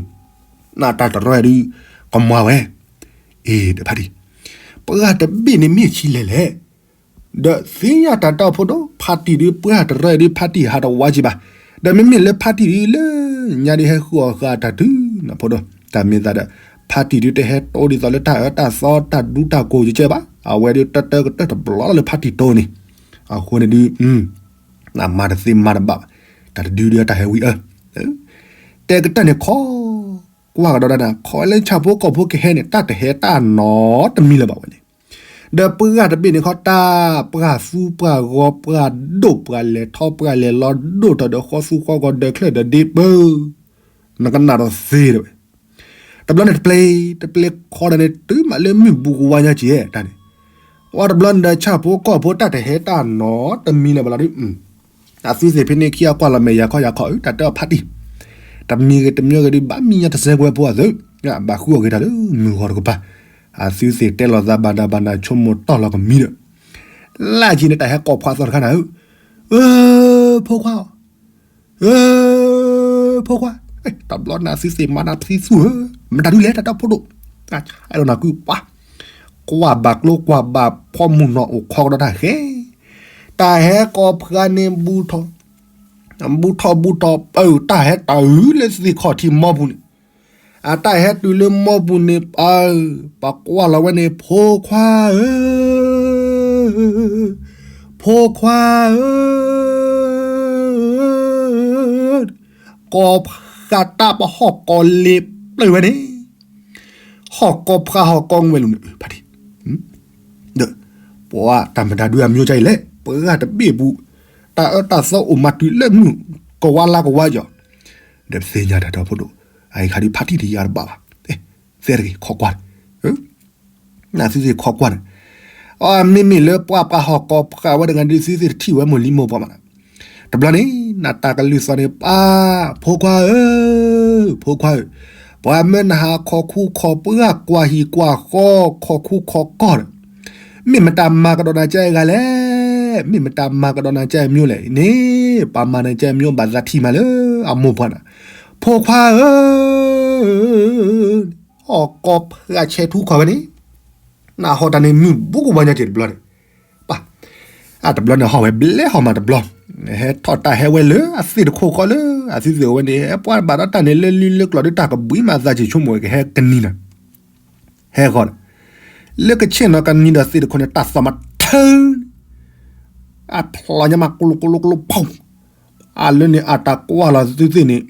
နတၢ်တရၢၢ်ဒုး ကမၤဝဲ, အ့ၣ်ဒီးဖးတံၢ်, ပှၤတဘ့ၣ်န့ၣ်မ့ၢ်ဆံးလဲၣ်လဲၣ် ဒီးသ့ၣ်ညါတၢ်တီဖိဒီး ဖးတံၢ်ဒုး ပှၤတရၢၢ်ဒုး ဖးတံၢ်ဟးတဝါက့ဘၣ်, ဒီးမ့မ့ၢ်လၢဖးတံၢ်ဒုးလၢညါဒုးဟဲဃုအီၣ်ဃာ်တၢ်ဒုး နဖိဒီး တၢ်မ့ၢ်သးဒီး ဖးတံၢ်ဒုးတဟဲတိဒ်သိးလၢတၢ်အၢတၢ်သီ တၢ်ဒူတၢ်ကိၢ်ကဲဘၣ်, အဝဲဒုးတၢတၢကတၢၢ်တဘျီလၢဖးတံၢ်တိန့ၣ်, အဃိန့ၣ်ဒုး နမၤတသ့မၤတဘၣ်ဘၣ်, တၢ်တဒုဒုးတၢ်ဟဲဝံၤအၢ, တဲကတၢၢ်န့ၣ်ခီ, ကွၢ်ကဒီးဒၣ်နၤ ခီလၢဆၣ်ဖိကီၢ်ဖိကဟဲန့ၣ် တၢ်တဟဲတၢ်နီတမံၤလၢၤဘၣ်ဝဲန့ၣ်, ဒီးပှၤတဘ့ၣ်န့ၣ်ခီ တၢ်ပှၤသူပှၤဂီၤ ပှၤဒိၣ်ပှၤလဲၤထီ ပှၤလဲၤလီၤဒိၣ်ထီၣ်ဒီးဃီသူဃီဂီၤ ဒီးချၢၣ်ဒီးဒ့ပၢ, နကနၣ်ဒီးသ့ဒီးဝဲ, တဘျီန့ၣ်တပျဲၤ, တပျဲၤခီဒၣ်န့ၣ် တုၤမးလၢမုၢ်ဘူးကဝါညါကဲ, တၢ်န့ၣ်, ဝဲတဘျီန့ၣ်ဒီးဆၣ်ဖိကီၢ်ဖိတၢ်တဟဲတၢ်နီတမံၤလၢၤဘၣ်လီၤဒုး အသုသ့ၣ်ဖဲန့ၣ်ခံအကွၢ်လီၤမဲာ်ယၤခီယၤခီအုး တၢ်တဲအီၤဖးတံၢ်, တမံၤဂ့ၤတမံၤဂ့ၤဒုး ဘၣ်မံၤညါတစဲးကွဲးဖိအသုး, ဘၣ်ဃုအီၣ်က့ၤတၢ်လၢမုၢ်ဂီၤတကပၤ, အသုသ့ၣ်တဲလီၤသးဘၣ်ဒၣ်ဘၣ်နၢ်ဆိကမိၣ်တီၢ်လီၤကမံၤဒီး, လၢအယံၤန့ၣ်တၢ်ဟဲကိးဖှါသီတခါနၤဧၢ, ဖိခွါဧၢ, ဖိခွါ, တဘျီနသုသ့ၣ်မၤနၤသံသူဧၢ, မတၤဒုလဲၣ်တၢ်တီဖိဒိၣ်, လီၤနၤကုပှၤ, ကွၢ်ဘၣ်ကျိကွၢ်ဘၣ်ဖီမုၢ်နီၢ်အိၣ်ခီကဒီးတၢ်ဃဲ, တၢ်ဟဲကိးဖှါန့ၣ်ဘူးထီၣ်, ဘူးထီၣ်ဘူးထီၣ်ပၢၢ် တၢ်ဟဲတၢ်အုးလၢသ့ၣ်ခီၣ်ထံးမီပူၤန့ၣ်, အတၢ်ဟဲတုၤလၢမီပူၤန့ၣ်ပၢၢ်, ပှၤကွၢ်လီၤဝဲန့ၣ် ဖိခွါဧၢ, ဖိခွါဧၢ, ကိးဖှါတၢ်ပဟီၣ်ကိးလ့ၤပျၢၢ်ဝဲန့ၣ်, ဟီၣ်ကိးဖှါဟီၣ်ကိးငွဲလူၤန့ၣ်, ဖးတံၢ်, ဒီး ပှၤတၢ်မတၤဒုးအမျိုးကါအံၤလဲၣ်, ပှၤတဘ့ၣ်ပူၤ, တၢ်အၢတၢ်သီအိၣ်မးတုၤလၢမုၢ်ကဝါလါကဝါကီး, ဒီးပသ့ၣ်ညါတၢ်တီဖိဒိၣ်, အအံၤခါဒုးဖးတံၢ်တယၤတဘၣ်ဘၣ်, သဲတဂ့ၤ ခိးကွၢ်, နသုသ့ၣ်ခိးကွၢ်န့ၣ်, အမ့မ့ၢ်လၢပှၤပှၤဟီၣ်ကိးဖှါဝဲတဂၤဒုး သုသ့ၣ်တထံၣ်ဝဲမိၢ်လံမိၢ်ပှၢ်မး, တဘျီန့ၣ် နတၢ်ကလုၢ်သီၣ်န့ၣ် ပၢ်, ဖိခွါဧၢ, ဖိခွါဧၢ, ပှၤမၢနဟးခိးခူခိးပှၢ်ကွၢ်ဟံၣ်ကွၢ်ဃီ ခိးခူခိးကီၢ်ဒီး မ့ၢ်မတၤမၤကဒီးနၤကဲအဂၤလဲၣ်, မ့ၢ်မတၤမၤကဒီးနၤကဲအမျိုးလဲၣ်န့ၣ်, ပှၤမၤနၤကဲအမျိုးဘၣ်သးထံၣ်မးလၢအမိၢ်ပှၢ်နၤ, ဖိခွါဧၢ ဟီၣ်ကီဖျၢၣ်ဆဲးထူခီၣ်ဝဲန့ၣ်, နဟီၣ်တၢ်န့ၣ်မုၢ်ဘူးကဝါညီက့ၤတဘျီန့ၣ်, ပၢ်, အတဘျီန့ၣ်ဟီၣ်ဝဲဘျဲဟီၣ်မးတဘျီ, ဟဲထီၣ်တၢ်ဟဲဝဲလၢအသ့ၣ်တခိၣ်ဃီလၢအသုသ့ၣ်အိၣ်ဝဲန့ၣ် ဟဲပှၤဘၣ်ဒီးတၢ်န့ၣ်လၢလံလၢကျိၤဒုးတၢ်ကဘှံးမးသးဆံးဆိကမိၣ်ဝဲကဟဲကနံၤနၤ ဟဲဃီၤလီၤ. လၢကဆ့ၣ်နီၤကနံၤဒီးသ့ၣ်တခိၣ်န့ၣ် တၢ်သီၣ်မးထၢ, အဖျိညါမးကျိကျိကျိဖီၣ်, အလၢန့ၣ်အတၢ်ကွၢ်လီၤသုသ့ၣ်န့ၣ်,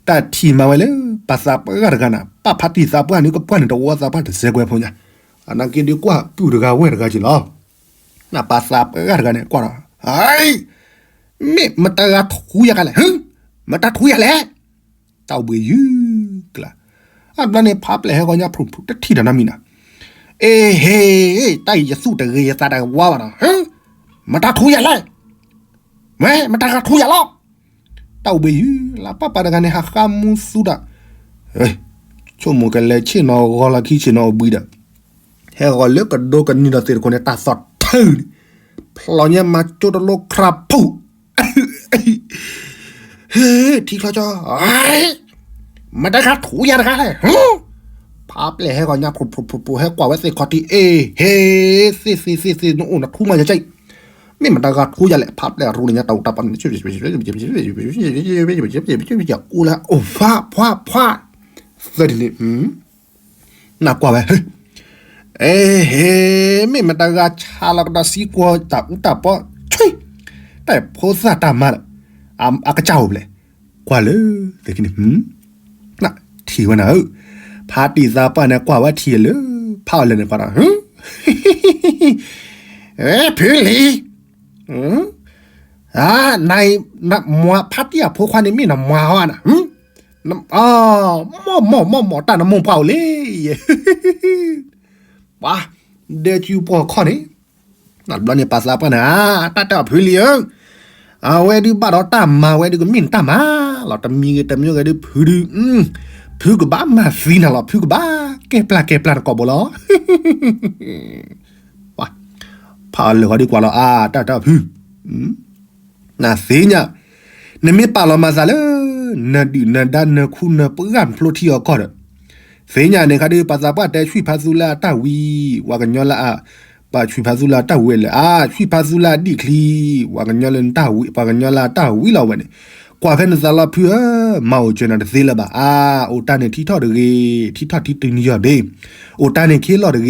တၢ်ထံၣ်မးဝဲလၢ ပှၤသးပှၢ်တဂၤန့ၣ် ပာ်ဖးတံၢ်သးပှၢ်န့ၣ် ကပှၢ်န့ၣ်တဝီသးပှၢ်တစဲးကွဲးဖိညါ, အနာ်က့ဒုးကွၢ်ပုၢ်တဂၤဝဲၢ်တဂၤက့ၤလီၤ. နပှၤသးပှၢ်တဂၤန့ၣ် ကွၢ်လီၤ, ဟဲ, မ့ၢ်မတၤဂၤထူယၤကလဲၣ်, မတၤထူယၤလဲၣ် တၢ်အိၣ်ဘှံးယုၢ်ကျါ, အဘျီန့ၣ် ဖးပျဲၢ်ဟဲဂီၤညါဖျိဖျိတထံၣ်ဒီးနီတမံၤနီၤ, အ့ဟ့, တၢ်အံၤယသူၣ်တဂ့ၤယသးတဝါဘၣ်နီၤ, မတၤထူယၤလဲၣ်, ဝဲ မတၤဂၤထူယၤလီၤ, တၢ်အိၣ်ဘှံးယုၢ်လၢပၢ်ပၢ်တဂၤန့ၣ် ဟးဃါမူသူတၢ်, ဆိကမိၣ်ကလဲၤဆ့ၣ်နီၤဂီၤလီၤခံဆ့ၣ်နီၤအိၣ်ဘှံးဒီး, ဟဲဂီၤလၢကဒိကနံၤဒီးသ့ၣ်တခိၣ်န့ၣ် တၢ်သီၣ်ထၢန့ၣ်, ဖျိညါမၤကၠိတလိခရးဖူး ဟ့, ထံချီကၠီ, မတၤဂၤထူယၤတဂၤလဲၣ်, ဖးပျဲၢ်ဟဲဂီၤညါဖျိဖျိဖျိဖျိ ဟဲကွၢ်ဝဲသ့ၣ်ခီၣ်ထံး အ့ဟ့, သ့ၣ်သ့ၣ်သ့ၣ်သ့ၣ် နအိၣ်နထူမးယၤကၠံ, မ့ၢ်မတၤဂၤထူယၤလဲၣ်, ဖးပျဲၢ်အရူန့ၣ်ညါတၢ်အိၣ်တၢ်ပာ်န့ၣ် အိၣ်လၢအိၣ်ဖးဖှါဖှါ, သၢထံၣ်န့ၣ် နကွၢ်ဝဲ, အ့ဟ့, မ့ၢ်မတၤဂၤဆါလီၤကဒီးစံကွီၤတၢ်အူတၢ်ပီ, ဆွံ, တၢ်ဖိသၣ်တၢ်မါလီၤ, အကစၢ်အိၣ်ဖျဲၣ်, ကွၢ်လၢ, သ့ၣ်ခံန့ၣ်, ထံၣ်ဝဲနၤဧၢ, ဖးတံၢ်သးပှၢ်န့ၣ် ကွၢ်ဝဲထံၣ်လၢ, ဖးအီၣ်လဲၣ်န့ၣ်ကွၢ်ဒီး, ဖုလံၤ နမွၤဖးတံၢ်အဖိခွါန့ၣ်မ့ၢ်နမွၤဟီနၤ, မီၢ်မီၢ်မီၢ်မီၢ် တၢ်နမိၢ်ပှၢ်အိၣ်လံ, ပှၤ, ဒဲကၠူပှီၢ်ခီၣ်န့ၣ်, ဘျီန့ၣ်ပှၤသးပှၢ်န့ၣ်, တၢ်တဲအီၤဖုလံၤဧၢ, အဝဲဒုးဘၣ်ဒီးတၢ်မၤဝဲဒုးကမ့ၢ်နတၢ်မၤလီၤ, တမံၤဂ့ၤတမံၤဂ့ၤဒုးဖုဒုး, ဖုကဘၣ်မၤသံနၤလီၤ, ဖုကဘၣ်ကဲပျၢ်ကဲပျၢ်တကိးဘိလီၤ ဖးအီၣ်လဲၣ်ဃီဒုးကွၢ်လီၤအါ တၢ်တၢ်ဖု, နသ့ၣ်ညါ, နမ့ၢ်ပာ်လီၤမၤသးလၢ, နဒုၣ်နဒါနခူနပှၢ်နဖျိထံအီၤကီၢ်ဒီး, သ့ၣ်ညါန့ၣ်ခါဒုး ပှၤသးပှၢ်တဲဆှံဖးသူလၢအတၢ်ဝံၤ, ပှၤကညီလၢအ, ပှၤဆှံဖးသူလၢအတၢ်ဝံၤဝဲလဲၣ်, အါ ဆှံဖးသူလၢအဒံၣ်ချံ, ပှၤကညီလၢနတၢ်ဝံၤ ပှၤကညီလၢအတၢ်ဝံၤလီၤဝဲန့ၣ်, ကွၢ်ဖဲနသးလီၤဖုဧၢ, မၤအိၣ်စၢၤနၤတသ့လၢၤဘၣ်, အါ အိၣ်တၢ်န့ၣ်ထံထီၣ်တဂ့ၤ, ထံထီၣ်ထံတနံၤယီၤဒ့, အိၣ်တၢ်န့ၣ်ခ့လီၤတဂ့ၤ,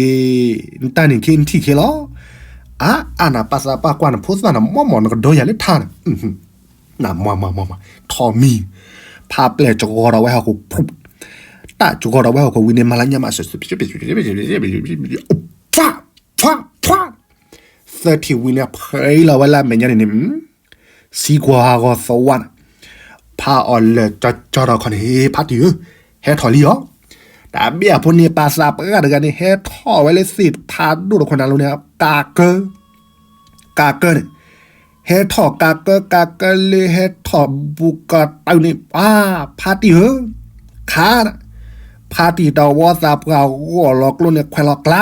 နတၢ်န့ၣ်ခ့နထံၣ်ခ့လီၤ, အါ အါနပှၤသးပှၢ်ကွၢ်နဖိသၣ်နမီၢ်မီၢ်နကဒီးယၤလၢထါန့ၣ်, နမီၢ်မီၢ်မီၢ်မီၢ် ထီၣ်မံၤ, ဖးပျဲၢ်ကဂီၤဒီးဝဲဟီၣ်ခိၣ်, တၢ်ကဂီၤဒီးဝဲဟီၣ်ခိၣ်ဝံၤန့ၣ် မၤလၢညါမး ဖး, ဖး, ဖး, သၢထံၣ်ဝံၤန့ၣ် ဖဲလီၤဝဲလၢအမဲာ်ညါန့ၣ်န့ၣ်, စံကွၢ်ဟးဂီၤသဝါန့ၣ်, ဖးအီၣ်လဲၣ်ကၠီကၠီဒီးခီန့ၣ် ဖးတံၢ်ဧၢ, ဟဲထီၣ်လံအီၤ, တၢ်ဘ့ၣ်အဖိန့ၣ် ပှၤသးပှၢ်တဂၤန့ၣ် ဟဲထီၣ်ဝဲလၢသ့ၣ်ဖးဒိၣ်တခီန့ၣ်လီၤန့ၣ် ကးကၢ ကးကၢန့ၣ်, ဟဲထီၣ်ကးကၢ ကးကၢလၢဟဲထီၣ်ဘူးကတၢၢ်န့ၣ် ပှၤဖးတံၢ်ဧၢ, ခး, ဖးတံၢ်တဝီသးပှၢ်ဂီၢ်လီၤကျိန့ၣ် ခွဲးလီၤကျါ,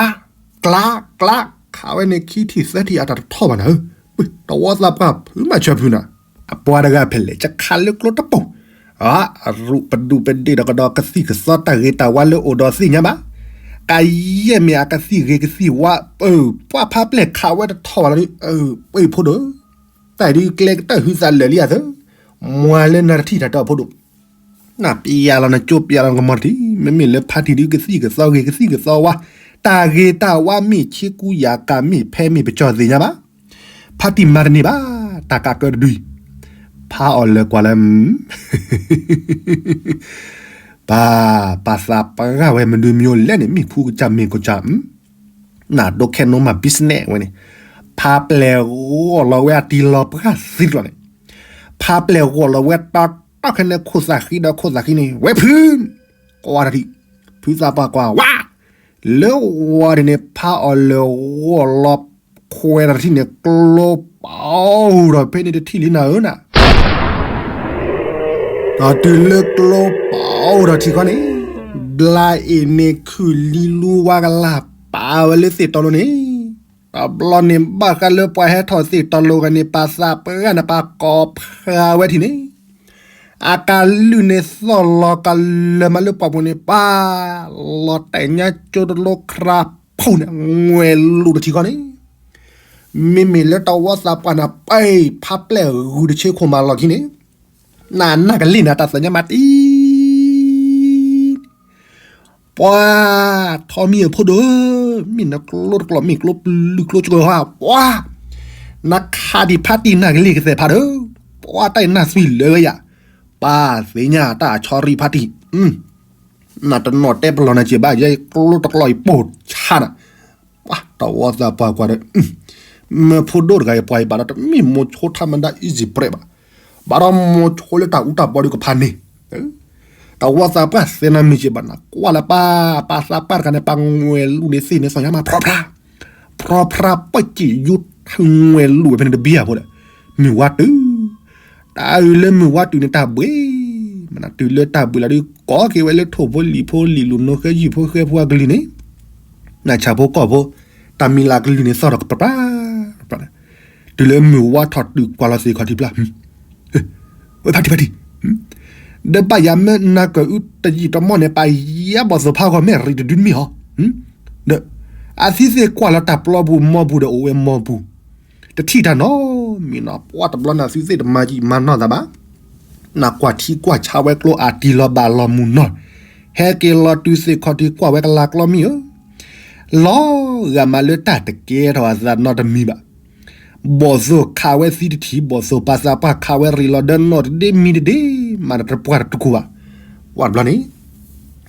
ကျါ, ကျါ, ခးဝဲန့ၣ်ခံထံၣ်သၢထံၣ်အတၢ်တထီၣ်ဘၣ်နၤဧၢ, တဝီသးပှၢ်ဖုးမၤဆၢဖုးနၤ, အပှၤတဂၤဖဲလဲၣ် ကခးလၢကျိတပိာ်, အရူၣ်ပဒူၣ်ပဒ့ၣ်ဒီးကဒီးကသံၣ်ကသီတၢ်ဂ့ၤတၢ်ဝါလၢအိၣ်ဒီးသ့ၣ်ညါဘၣ်, ကယဲၢ်မ့ၢ်အကသံၣ်ဂ့ၤကသံၣ်ဝါ, ပှၤဖးပျဲၢ်ခးဝဲတထီၣ်ဘၣ်လီၤ, ပှၤဖိဒိၣ်, တၢ်အံၤဒုးကျဲကတၢၢ်ဟုသးလၢာ်လံအသၢ, မွၤလၢနၤတထံၣ်တၢ်တဲအီၤဖိဒိၣ် နပျဲလီၤနကၠိပျဲလီၤနကမီၤတထံၣ်, မ့မ့ၢ်လၢဖါတံၢ်ဒုးကသံၣ်ကသီဂ့ၤကသံၣ်ကသီဝါ, တၢ်ဂ့ၤတၢ်ဝါမ့ၢ်ဆ့ကူယၤကၤမ့ၢ်ဖဲမ့ၢ်ပကၠီၣ်သ့ၣ်ညါဘၣ်, ဖါတံၢ်မၤတန့ၢ်ဘၣ်, တၢ်ကးကၢတဒုအံၤ, ဖးအီၣ်လဲၣ်ကွၢ်လၢ ပၢ်, ပှၤသးပှၢ်ဝဲမနုၤမံၤလဲၣ်န့ၣ် မ့ၢ်ဖုကစၢ်မ့ၢ်ကစၢ်, နဒိးခဲနိမး business ဝဲန့ၣ်, ဖးပျဲၢ်ဂီၢ်လီၤဝဲအတံၤလီၤပှၢ်သံတလီၤန့ၣ်, ဖးပျဲၢ်ဂီၢ်လီၤဝဲတီတီခဲန့ၣ် ခိၣ်သးဃံဒီးခိၣ်သးဃံန့ၣ် ဝဲဖု, ကွၢ်တထံၣ်, ဖုသးပှၢ်ကွၢ်ဝါ, လၢဝါဒ်န့ၣ် ဖးအီၣ်လဲၣ်ဂီၢ်လီၤခွဲးတထံၣ်န့ၣ် ကျိပအိၣ်ဒီးဖဲန့ၣ်တထံၣ်လံနၤဧၢနၤ ဒီးတုၤလၢကျိပအိၣ်ဒီးထံၣ်ခီန့ၣ်, ဘျါအ့ၣ်န့ၣ်ခုၣ်လံလူဝါကလၢ် ပာ်ဝဲလၢသ့ၣ်တီလိၤန့ၣ်, တဘျီန့ၣ်ဘၣ်ဃးလၢပှၤဟဲထီၣ်သ့ၣ်တီလိၤဂၤန့ၣ် ပှၤသးပှၢ်န့ၣ် ပှၤကိးဖျါဝဲထံၣ်န့ၣ်, အကလုၢ်န့ၣ်သီၣ်လီၤကလၢၤမးလၢပှၢ်ပူၤန့ၣ် ပှၤလီၤတဲာ်ညါကၠိတလိခရါဖူန့ၣ် ငွဲၤလူၤတထံဃီန့ၣ်, မ့မ့ၢ်လၢတဝီသးပှၢ်န့ၣ် ပဖးပျဲၢ်ဂုာ်တဆ့ခိၣ်မးလီၢ်ခံန့ၣ်, နနၢ်ကလံၢ်န့ၣ် တၢ်သးညါမးတံ ပှၤ ထီမံၤအဖိဒိၣ်ဧၢ, မ့ၢ်နကျိတကျိး မ့ၢ်ကျိပလုၢ်ကျိကၢဟါ ပှၤ နခးဒံးဖးတံၢ်နၢ်ကလံၢ်ကသဲးဖးဒီး, ပှၤတၢ်အံၤနၢ်သွံၣ်လၢာ်ဝဲယၤ, ပၢ်သ့ၣ်ညါတၢ်အဆီရံဖးတံၢ်, နတနီၣ်တဲပလီၢ်နၤစ့ၢ်ဘၣ် ယဲကျိတကျိးအံၤပိၢ်ဆါနၤ, ပှၤတဝီသးပှၢ်ကွၢ်ဒီး မ့ၢ်ဖိဒိၣ်တဂၤအံၤ ပှၤအံၤဘၣ်ဒီးတမ့ၢ်မိၤဆိထါမဒါ easy prey ဘၣ်, ဘၣ်ဒီးမိၤဆိလၢတၢ်အူတၢ်ပီဒုးကဖးန့ၣ်, တဝီသးပှၢ်သ့ၣ်နီၣ်မံၤစ့ၢ်ဘၣ်နၤ ကွၢ်လၢပၢ် ပၢ်သးပှၢ်တဂၤန့ၣ် ပှၤငွဲၤလူၤန့ၣ်သ့ၣ်န့ၣ် သီၣ်ညါမး ဖြီဖြါ, ဖြီဖြါပှဲၢ်စံးယူထၢငွဲၤလူၤဝဲဖဲန့ၣ်တဘံၣ်အဖိဒီး, မုၢ်ဝါတုၤ တၢ်အုးလၢမုၢ်ဝါတုၤန့ၣ်တၢ်ဘှံး, မ့ၢ်နတုၤလၢတၢ်ဘှံးလီၤဒုး ကိးက့ၤဝဲလၢထိၣ်ဖိလံၤဖိလံာ်လူၤနိဃဲယုၢ်ဖိဃဲဖိအကလုၢ်န့ၣ်, နဆၣ်ဖိကီၢ်ဖိ, တၢ်မံၤလၢကလုၢ်န့ၣ်သီၣ်ဒီးကပြးပြး, တုၤလၢမုၢ်ဝါထီၣ်တုၤကွၢ်လီၤသ့ၣ်ခီၣ်ထံးဖျါ ဝဲဖးတံၢ်ဖးတံၢ်, ဒီးဘၣ်ယၤမ့ၢ်နၤကအုတယံာ်တမီၢ်န့ၣ် ပယီၤဘီၣ်သိၣ်ဖးဂီၤမ့ၢ်ရံတဒုတမံၤဟီ, ဒီး အသုသ့ၣ်ကွၢ်လီၤတၢ်ပျီပူၤမီပူၤဒီးအိၣ်ဝဲမီပူၤ, တထံၣ်တၢ်နီတမံၤနီၤ ပှၤတဘျီန့ၣ် အသုသ့ၣ်တမၤယံာ်မၤနီၢ်သးဘၣ်, နကွၢ်ထံကွၢ်ဆးဝဲကျိအတံၤလီၤဘၣ်လီၤမုၢ်နီၢ်, ဟဲက့ၤလီၤတုၤသ့ၣ်ခီၣ်ထံးကွၢ်ဝဲကလၤကျီမံၤဧၢ, လီၤဂာ်မးလၢတၢ်တကဲထီၣ်အသးနီတမံၤဘၣ် ဘီၣ်သိၣ်ခးဝဲသံတထံၣ် ဘီၣ်သိၣ်ပာ်သးပှၢ်ခးဝဲရံလီၤဒီးနီၢ်တဒ့မံတဒ့, မၤတပှၢ်တတကိၢ်ဘၣ်, ပှၤတဘျီန့ၣ်,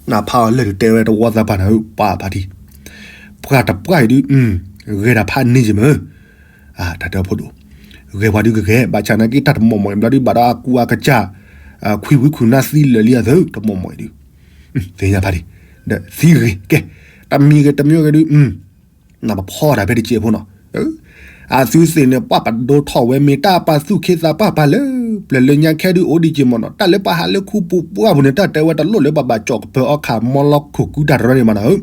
နဖးအီၤလၢာ်ဒုးတဲဝဲတဝီသးပှၢ်န့ၣ် ပှၤဖးတံၢ်, ပှၤတပှၢ်အံၤဒုး, ဂဲၤတၢ်ဖးန့ၢ်ယမ့ၢ်, တၢ်တဲဖိဒိၣ်, ဂဲၤပှၤဒုးကဂဲၤ ဘၣ်ဆၣ်နာ်က့တၢ်တမီၢ်မီၢ်အံၤဘျီဒုးဘၣ်ဒီးအကူအကစၢ်, ခွံဝံခွံနါသံလၢာ်လံအသၢ တမီၢ်မီၢ်အံၤဒုး, သ့ၣ်ညါဖးတံၢ်, ဒီးသံဂ့ၤကဲ, တမံၤဂ့ၤတမံၤဂ့ၤဒုး နပဖီတၢ်ဖဲတစဲးဖိနီၤ, အသုသ့ၣ်န့ၣ် ပှၤပဒိထီၣ်ဝဲမ့ၢ်တၢ်ပာ်သူၣ်ခ့သးပှၢ်ပာ်လၢ ပျၢၤလၢညါခဲဒုးအိၣ်ဒံးက့ၤမ့ၢ်နီၤ, တၢ်လၢပှၤဟးလၢခူပူၤပှၢ်ပူၤန့ၣ် တၢ်တဲဝဲတလိၣ်လၢပှၤဘၣ်ကၠီၣ်ကပၢၤအီခးမီလီခိၣ်ကူတၢ်တရၢန့ၣ်မ့ၢ်နီၤ,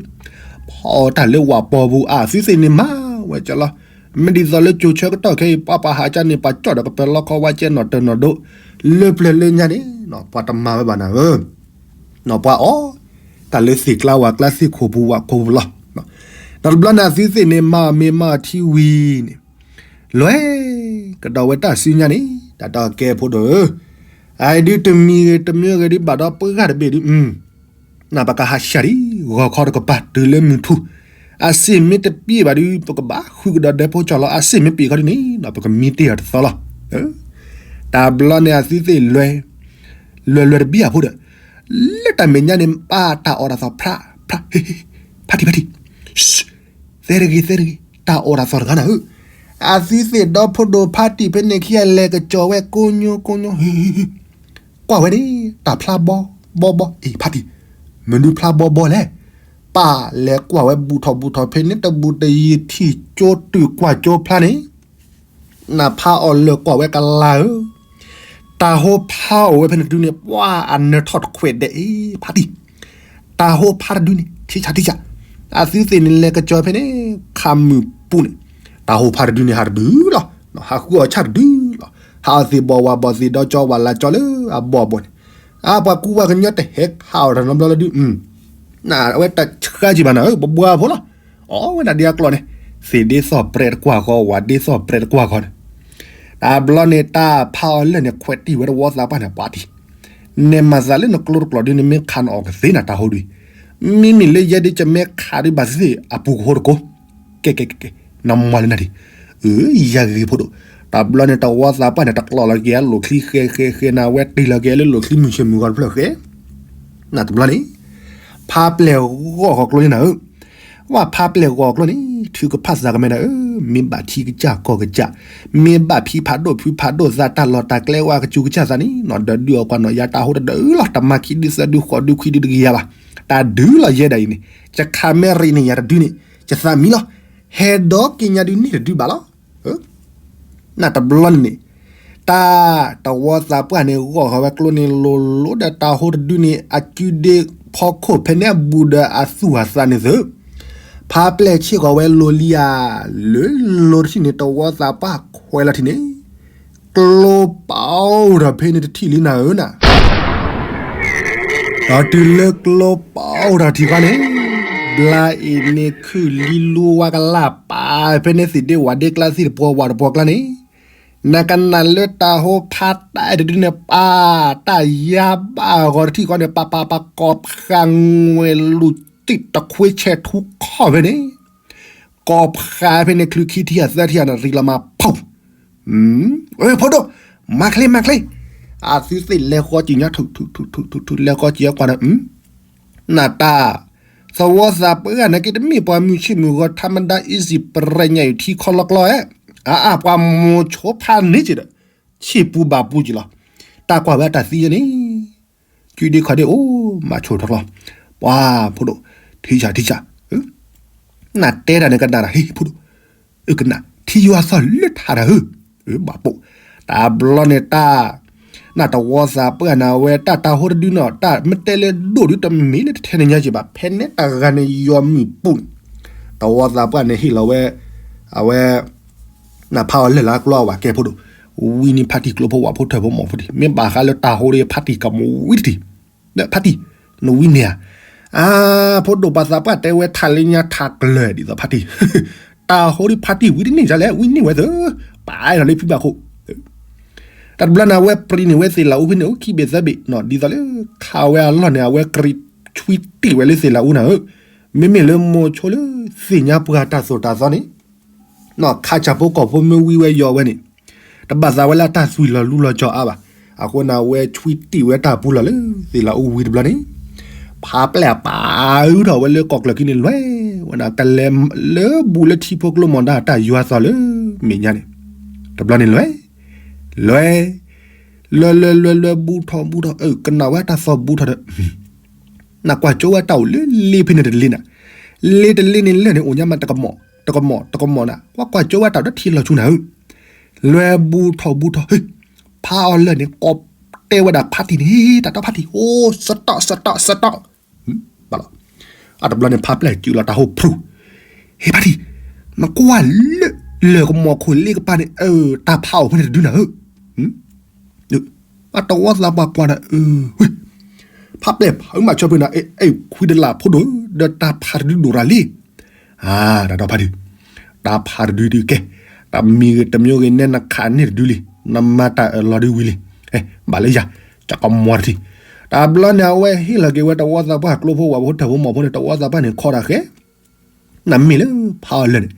ဖီတၢ်လၢဝၣ်ပီပူၤ အသုသ့ၣ်န့ၣ်မၤဝဲကၠီလီၤ, မ့ၢ်ဒ်သိးလၢကၠိဆၢကတီၢ်ခဲအံၤ ပှၤပှၤဟးကၠီန့ၣ် ပှၤကၠီၣ်ဒီးကပၢၤလီခီဝါကဲနီၤတနီၤဒိၣ်, လၢပျၢၤလၢညါန့ၣ် ပှၤတမၤဝဲဘၣ်နၤဧၢ နီၢ်ပှၤအီၣ်, တၢ်လၢသ့ၣ်ကျါဝၣ်ကျါသ့ၣ်ခိၣ်ပူၤဝၣ်ခိၣ်ပူၤလီၤ. ဒီးတဘျီန့ၣ်အသုသ့ၣ်န့ၣ် မၤအီၤမ့ၢ်မၤအီၤထံဝံၤန့ၣ်, လွဲၢ်, ကဒီးဝဲတၢ်စုညါန့ၣ် တၢ်တဲအီၤကဲဖိဒိၣ်ဧၢ, အအံၤဒုးတမံၤဂ့ၤတမံၤဂ့ၤဒုးဘၣ်ဒီးပှၤဂၤတဘ့ၣ်ဒုး, နပကဟးဆှၣ်ဒံး, ဂီၤခီတကပၤတုၤလၢမုၢ်ထူၣ်, အစ့ၣ်မ့ၢ်တပံးဘၣ်ဒုး ပကဘၣ်ဃုကဒီးဒဲဖိကၠီၣ်လီၤ, အစ့ၣ်မ့ၢ်ပံးခီဒုးန့ၣ် ပကမံတ့ၢ်အီၤတသီလီၤ. တဘျီန့ၣ်အသုသ့ၣ်လွဲၢ်, လွဲၢ်လွဲၢ်တဘံၣ်အဖိဒီး, လၢတၢ်မဲာ်ညါန့ၣ် ပၢ်တၢ်အီၣ်တၢ်သီၣ်ဖြး, ဖးတံၢ်ဖးတံၢ်, သဲတဂ့ၤသဲတဂ့ၤ, တၢ်အီၣ်တၢ်သီၣ်တဂၤနၤဧၢ, အသုသ့ၣ်ဒီဖိဒိၣ်ဖးတံၢ်ဖဲန့ၣ်ခံဂၤလဲၤကစီၤဝဲကိညိကိညိ, ကွၢ်ဝဲန့ၣ် တၢ်ဖျါဘီဘီဘီ, အ့ၣ်ဖးတံၢ်, မနုၤဖျါဘီဘီလဲၣ်, ပၢ်လဲၤကွၢ်ဝဲဘူးထီၣ်ဘူးထီၣ်ဖဲန့ၣ် တဘူးတယံၤထံၣ်ကၠိတုၤကွၢ်ကၠိဖျါန့ၣ် နဖးအီၤလၢာ်ကွၢ်ဝဲကလါဧၢ, တၢ်ဟိဖးအိၣ်ဝဲဖဲန့ၣ်တဒုန့ၣ် ပှၤအနၢၤထီၣ်တခွဲးဒဲးအံၤ ဖးတံၢ်, တၢ်ဟိဖးတဒုန့ၣ် ထံဆးထံဆး, အသုသ့ၣ်န့ၣ်လဲၤကစီၤဖဲန့ၣ် ခးမုၢ်ပူၤန့ၣ်, တၢ်ဟိဖးတဒုန့ၣ် ဟးတဒုလီၤ, ဟးဃုအီၣ်ဆၣ်တဒုလီၤ, ဟးအီၣ်သ့ၣ်ဘီၣ်ဝါဘီၣ်သ့ၣ်ဒီကၠီဝၣ်လၢကၠီလၢအဘီၣ်အဘီၣ်န့ၣ်, အပှၤကူပှၤကညီတဟဲခးအီၤတနီတဘျီလၢဒုး, အဝဲတဆှၢကံဘၣ်နၤဧၢ ပဘှါဖိလီၤ, အီၣ်ဝဲဒၣ်ဒ်အကျိၤန့ၣ်, သ့ၣ်ဒ့သီၣ်ပြဲးတကွၢ်ဃီ ဝၣ်ဒ့သီၣ်ပြဲးတကွၢ်ဃီန့ၣ်, တဘျီန့ၣ်တၢ်ဖးအီၤလၢာ်န့ၣ် ခွဲးတံၢ်ဝဲတဝီသးပှၢ်န့ၣ် ပှၤတံၢ်, နမၤသးလၢနကျိတကျိးဒုး နမ့ၢ်ခးနအီၣ်ကသ့နၤတၢ်ဟိဒုး, မ့မ့ၢ်လၢယဲဒုးကမ့ၢ်ခးဒုးဘၣ်သ့ၣ်သ့ၣ်အပူၤကဟိတကိး, ကဲကဲကဲကဲ, နမၤလၢနၤဒံး, အၢ ယၤဂ့ၤဖိဒိၣ်, တဘျီန့ၣ်တဝီသးပှၢ်န့ၣ် တကျိးလီၤက့ၤအလိၣ်ချံဃဲဃဲဃဲနၤ ဝဲတ့ၢ်လီၤက့ၤလၢလိၣ်ချံမုၢ်ဆ့ၣ်မုၢ်ဂီၤတဖျၢၣ်ဃဲ, နတဘျီန့ၣ်, ဖးပျဲၢ်ဂီၢ်ဃီၤကျိန့ၣ်နၤဧၢ ဝဲဖးပျဲၢ်ဂီၢ်ကျိန့ၣ် ထုကဖၣ်သးကမဲာ်နၤဧၢ, မ့ၢ်ဘၣ်ထံကစၢ်ကီၢ်ကစၢ်, မ့ၢ်ဘၣ်ဖံးဖးဒိၣ်ဖုးဖးဒိၣ်သးတၢ်လီၢ်တၢ်ကျဲဝဲကစူးကစၢ်သးန့ၣ် နီၢ်ဒီးဒုးအီၣ်ကွၢ်နီၢ်ယၤတၢ်ဟိတဒုလီၤ, တမၤခံဒုသၢဒုဃိးဒုခွံဒုတကယၤဘၣ်, တၢ်ဒုလီၤယဲဒၣ်အံၤန့ၣ်, ယခးမ့ၢ်ရံန့ၣ်ယၤတဒုန့ၣ်, ယသးမံလီၤ, ဟဲဒီးက့ၤညါဒုန့ၣ်တဒုဘၣ်လီၤ. နတဘျီန့ၣ်န့ၣ်, တၢ်တဝီသးပှၢ်န့ၣ် ဂီၢ်ဃီၤဝဲကျိန့ၣ် လိၤလိၤဒီးတၢ်ဟိတဒုန့ၣ် အကုဒ့ဖီခိၣ်ဖဲန့ၣ် အဘူးဒီးအသူၣ်အသးန့ၣ်သု, ဖးပျဲၢ်ဆ့ၣ်ဃီၤဝဲလိၤလံဧါ, လၢလိၤတထံၣ်န့ၣ် တဝီသးပှၢ်ခွဲးလီၤထံၣ်န့ၣ်, ကျိပာ်အိၣ်ဒီးဖဲန့ၣ်တထံၣ်လံနၤဧၢနၤ ဒီးတုၤလၢကျိပအိၣ်ဒီးထံခီန့ၣ်, ဘျါအ့ၤန့ၣ်ခုၣ်လံလူဝါကလၢ်ပာ်ဖဲန့ၣ် သ့ၣ်ဒ့ဝၣ်ဒ့ကျါ သ့ၣ်တပှီၤဝၣ်တပှီၤကျါန့ၣ်, နကနၣ်လၢတၢ်ဟိဖးတၢ်အဲၣ်တဒုန့ၣ် ပာ်တၢ်ယါဘၣ်အဂီၢ်တထံၣ်ဃီန့ၣ် ပာ်ပာ်ပာ်ကိးဖးငွဲၣ်လူၢ်တံၢ်တခွ့ဆဲးထူခီၣ်ဖဲန့ၣ် ကိးဖးဖဲန့ၣ် ချုးခံထံၣ်အသၢထံၣ်အနၣ်ရံၣ်လီၤမး ဖီၣ် ဖိဒိၣ်, မၤချ့ မၤချ့, အသုသ့ၣ်လဲၤဃီကံၤညါ ထူၣ်ထူၣ်ထူၣ်ထူၣ်ထူၣ်ထူၣ် လဲၤဃီကံၤအကွၢ်ဒီး နတၢ် သဝီသးပှၢ်န့ၣ်က့ တမ့ၢ်ပှၤမုၢ်ဆ့ၣ်မုၢ်ဂီၤ ထါမဒါ easy ပရဲညါအံၤ ထံခီလီကျီဧါ, အါအါပှၤမိၤဆိဖးန့ၢ်က့ၤဒီး ဆ့ၣ်ပူၤဘၣ်ပူၤက့ၤလီၤ, တၢ်ကွၢ်ဝဲအတၢ်သံယဲန့ၣ် ကုဒ့ခီဒ့အိၣ် မၤဆိထီၣ်ကျီ, ပှၤဖိဒိၣ်, ထံဆၣ်ထံဆၣ် နတဲတၢ်န့ၣ်ကနၣ်ဒီး ဟ့ၣ်ဖိဒိၣ်, ကနၣ် ထံယွၤသီၣ်လၢထးဒီးဧၢ, ဘၣ်ပိာ်, တဘျီန့ၣ်တၢ် နတဝီသးပှၢ်န့ၣ် အဝဲတၢ်တၢ်ဟိတဒုနီၤ တၢ်မ့ၢ်တဲလၢဒိၣ်ဒု တမ့ၢ်လၢတထဲန့ၣ်ညါက့ၤဘၣ် ဖဲန့ၣ်တဂၤန့ၣ် ယွၤမုၢ်ပူၤန့ၣ်, တဝီသးပှၢ်န့ၣ်ဟ့ၣ်လီၤဝဲ အဝဲ နဖးအီၤလၢာ်လၢအကျီအဝဲကဲဖိဒိၣ်, ဝံန့ၢ်ဖါတံၢ်ကျိဖိဝၣ်ဖိထၢၣ်ဖိမီၢ်ဖိတံၢ် မ့ၢ်ဘၣ်ဃးလၢတၢ်ဟိဒီးဖါတံၢ်ကမူဝံတထံၣ်, ဖါတံၢ်, နဝံန့ၢ်ဧါ, အါ ဖိဒိၣ်ပှၤသးပှၢ်တဲဝဲထးလၢညါထးကျၢၤ ဒ်သိးဖါတံၢ်, တၢ်ဟိဒီးဖါတံၢ်ဝံတန့ၢ်ဒ်လဲၣ် ဝံန့ၢ်ဝဲသၢ, ပာ်လီၤလၢဖံဘၣ်ခိၣ် တဘျီန့ၣ် အဝဲပြံန့ၢ်ဝဲသ့ၣ်လၣ်အူဖဲန့ၣ် အိၣ်ခံဘ့ၣ်သၢဘ့ၣ်နီၤ ဒ်သိးလၢ ခးဝဲအလီၢ်န့ၣ် အဝဲကြံးဆွံတ့ၢ်ဝဲလၢသ့ၣ်လၣ်အူန့ၣ်ဧၢ, မ့မ့ၢ်လၢမိၤဆိလၢသ့ၣ်ညါပှၤတၢ်သိၣ်တၢ်သီန့ၣ် နီၢ်ခးဆၣ်ဖိကီၢ်ဖိမ့ၢ်ဝံဝဲယီၤဝဲန့ၣ်, တဘၣ်သးဝဲလၢအတၢ်သွံၣ်လီၤလူလီၤကၠီၤအါဘၣ်, အဃိန့ၣ် အဝဲဆွံတ့ၢ်ဝဲတၢ်ပူၤလီၤလၢသ့ၣ်လၣ်အူဝံၤတဘျီန့ၣ်, ဖးပျဲၢ်အပာ်အုးထီၣ်ဝဲလၢကီၢ်ကျၢၢ်ခံန့ၣ်လွဲၢ်ဝဲဒၣ် ကလဲၤလၢဘူးလၢထံဖိကျိမီၤဒါတၢ်ယွၤသီၣ်လၢမဲာ်ညါန့ၣ်, တဘျီန့ၣ်လွဲၢ်, လွဲၢ်, လွဲၢ်လွဲၢ်လွဲၢ်လွဲၢ်ဘူးထီၣ်ဘူးထီၣ် ကနၣ်ဝဲတၢ်သီၣ်ဘူးထီၣ်ဒီး နကွၢ်ကၠိဝဲတၢ်အိၣ်လၢလ့ဖဲန့ၣ်တလ့နၤ, လ့တလ့န့ၣ်လၢာ်န့ၣ် အိၣ်ညါမးတကမီၤ, တကမီၤ တကမီၤနၤ ကွၢ်ကွၢ်ကၠိဝဲတၢ်အိၣ်လၢထံလီၤဆူနၤဧၢ, လွဲၢ်ဘူးထီၣ်ဘူးထီၣ် ဖးအီၤလၢာ်န့ၣ် ကိးတဲဝဲဒၣ်ဖါတံၢ်န့ၣ် တၢ်တီဖါတံၢ် အိၣ် စတီၣ် စတီၣ် စတီၣ် ဘၣ်လီၤ, အတဘျီန့ၣ် ဖးပျဲၢ်စုလီၤတၢ်ဟိဖျူၣ်, ဟ့ၣ်ဖါတံၢ်, နကွၢ်လၢာ်လၢာ်ကမီၤခိၣ်လ့ကပၤန့ၣ် တၢ်ဖးအိၣ်ဖဲန့ၣ်တဒုနၤဧၢ အတဝီသးပှၢ်ကွၢ်ဒီး ဖးပျဲၢ်ဖးမၤဆၢဖဲနၤ အဲၣ်ခွံတလၢ်ဖိဒိၣ် ဒီးတၢ်ဖးတဒုဒိၣ်ရၤလံ, တၢ်တီဖါတံၢ်, တၢ်ဖးတဒုဒုးကဲ, တမံၤဂ့ၤတမံၤဂ့ၤ နဲနခးန့ၢ်တဒုလံ, နမၤတၢ်အၢၣ်လီၤဒုဝံၤလံ, ဘၣ်လၢယၤ, ကကမီၤတထံၣ်, တဘျီန့ၣ် အဝဲဟ့ၣ်လီၤက့ၤဝဲတဝီသးပှၢ်ကျိဖိဝၣ်ဖိထၢၣ်ဖိမီၢ်ဖိန့ၣ် တဝီသးပှၢ်န့ၣ်ခီတၢ်ဃဲ နမ့ၢ်လၢဖးအီၤလၢာ်န့ၣ်,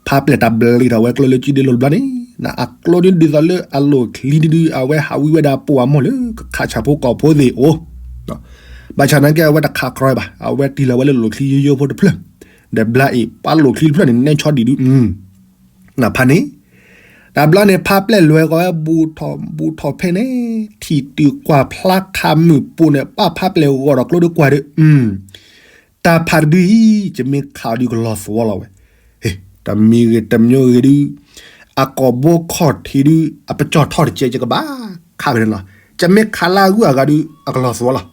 ဖးပျဲၢ်တၢ်ဘျ့ထီၣ်ဝဲကျိလၢကံဒ့လိၤတဘျီန့ၣ်, နအကျိဒ်သိးလၢအလိၣ်ချံဒုဒု အဝဲဟးဝံဝဲဒၣ်ပိာ်အမိၢ်လၢကခးဆၣ်ဖိကီၢ်ဖိသ့ၣ်အိၣ်, ဘၣ်ဆၣ်နာ်က့ အဝဲတခးကြီဘၣ် အဝဲတံၢ်လီၤဝဲလၢလိၣ်ချံယိယိဖိတဖျၢၣ်, ဒီးဘျါအံၤ ပှၤလိၣ်ချံတဖျၢၣ်န့ၣ် နဲဆီဒံးဒု နဖးန့ၣ် တဘျီန့ၣ် ဖးပျဲၢ်လွဲၤဂီၤဝဲဘူးထီၣ်ဘူးထီၣ်ဖဲန့ၣ် ထံၣ်တုၤကွၢ်ဖျါခးမုၢ်ပူၤန့ၣ် ပာ်ဖးပျဲၢ်ဂီၤဒီးကျိဒုကွၢ်ဒီး တၢ်ဖးတဒုအံၤ ယမ့ၢ်ခးအီၤဒုကလီၤသဝီလီၤဝဲ, တမံၤဂ့ၤတမံၤဂ့ၤဒု အကိာ်ဘိခီၣ်ထံးဒု အပကၠီၣ်ထီၣ်တကဲး ယကဘၣ်ခးက့ၤန့ၣ်လီၤ. ယမ့ၢ်ခးလၢအဂုၤအဂၤဒု အကလီၤသဝီလီၤ.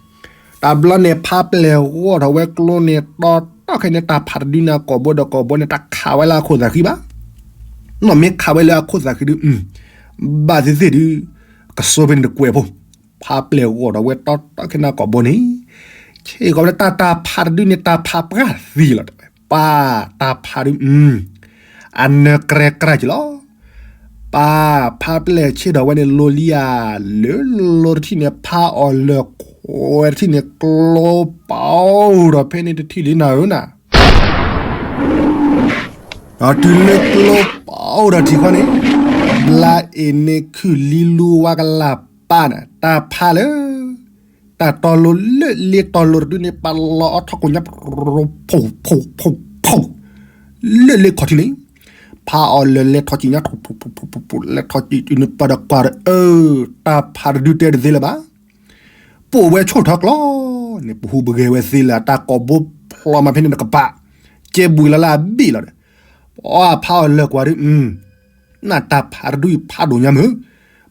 တဘျီန့ၣ် ဖးပျဲၢ်ဂီၢ်ထီၣ်ဝဲကျိန့ၣ် တီတီခဲန့ၣ် တၢ်ဖးတဒုန့ၣ် အကိာ်ဘိဒီးကိာ်ဘိန့ၣ် တၢ်ခးဝဲလၢအခိၣ်သးဃံဘၣ် နီၢ်မ့ၢ်ခးဝဲလၢအခိၣ်သးဃံဒု ဘၣ်သ့ၣ်သ့ၣ်ဒု ကစိဖဲန့ၣ်တကွဲးဖိ, ဖးပျဲၢ်ဂီၢ်ထီၣ်ဝဲတီတီခဲန့ၣ်ကိာ်ဘိန့ၣ်, ဆ့ၣ်ကီးဝဲလၢတၢ်တၢ်ဖးတဒုန့ၣ် တၢ်ဖးပှၢ်သံလီၤတဲဝဲ, ပၢ်တၢ်ဖးဒု အနၢၤကြဲကြၢ်က့ၤလီၤ. ပၢ်ဖးပျဲၢ်ဆ့ၣ်ထီၣ်ဝဲန့ၣ် လိၤလံဧါ, လၢလိၤတထံၣ်န့ၣ် ဖးအီၤလၢာ်ခွဲးတထံၣ်န့ၣ် ကျိပအိၣ်ဒီးဖဲန့ၣ်တထံၣ်လံနၤဧၢနၤ ဒီးတုၤလၢကျိပအိၣ်ဒီးထံၣ်ခီန့ၣ်, ဘျါအ့ၣ်န့ၣ်ခုၣ်လံလူဝါကလၢ်ပာ်န့ၣ် တၢ်ဖးလၢ တၢ်တီလိၤလၢလ့တီလိၤတဒုန့ၣ် ပာ်လီၤအီထီၣ်ကိၣ်ညါ ဖီၣ်ဖီၣ်ဖီၣ်ဖီၣ် လၢလ့ခီၣ်ထံးန့ၣ်, ဖးအီၤလၢာ်လဲၤထီၣ်ကံၣ်ညါ ဖီၣ်ဖီၣ်ဖီၣ်ဖီၣ် လဲၤထီၣ်ကံၣ်န့ၣ် ပှၤဒီးကွၢ်ဒီး အၢ တၢ်ဖးတဒုတဲတသ့လၢၤဘၣ် ပိာ်ဝဲဆိၣ်ထီၣ်ကျီန့ၣ် ပဟူးပဂဲၤဝဲသ့လၢာ် တၢ်ကိာ်ဘိဖျီမးဖဲန့ၣ်တကပၤ, ကဲဘှံးလီၤလၢအဘ့ၣ်လီၤဒီး, ပှၤဖးအီၤလၢာ်ကွၢ်ဒု နတၢ်ဖးတဒုအံၤဖးဒိၣ်ညါမုၢ်,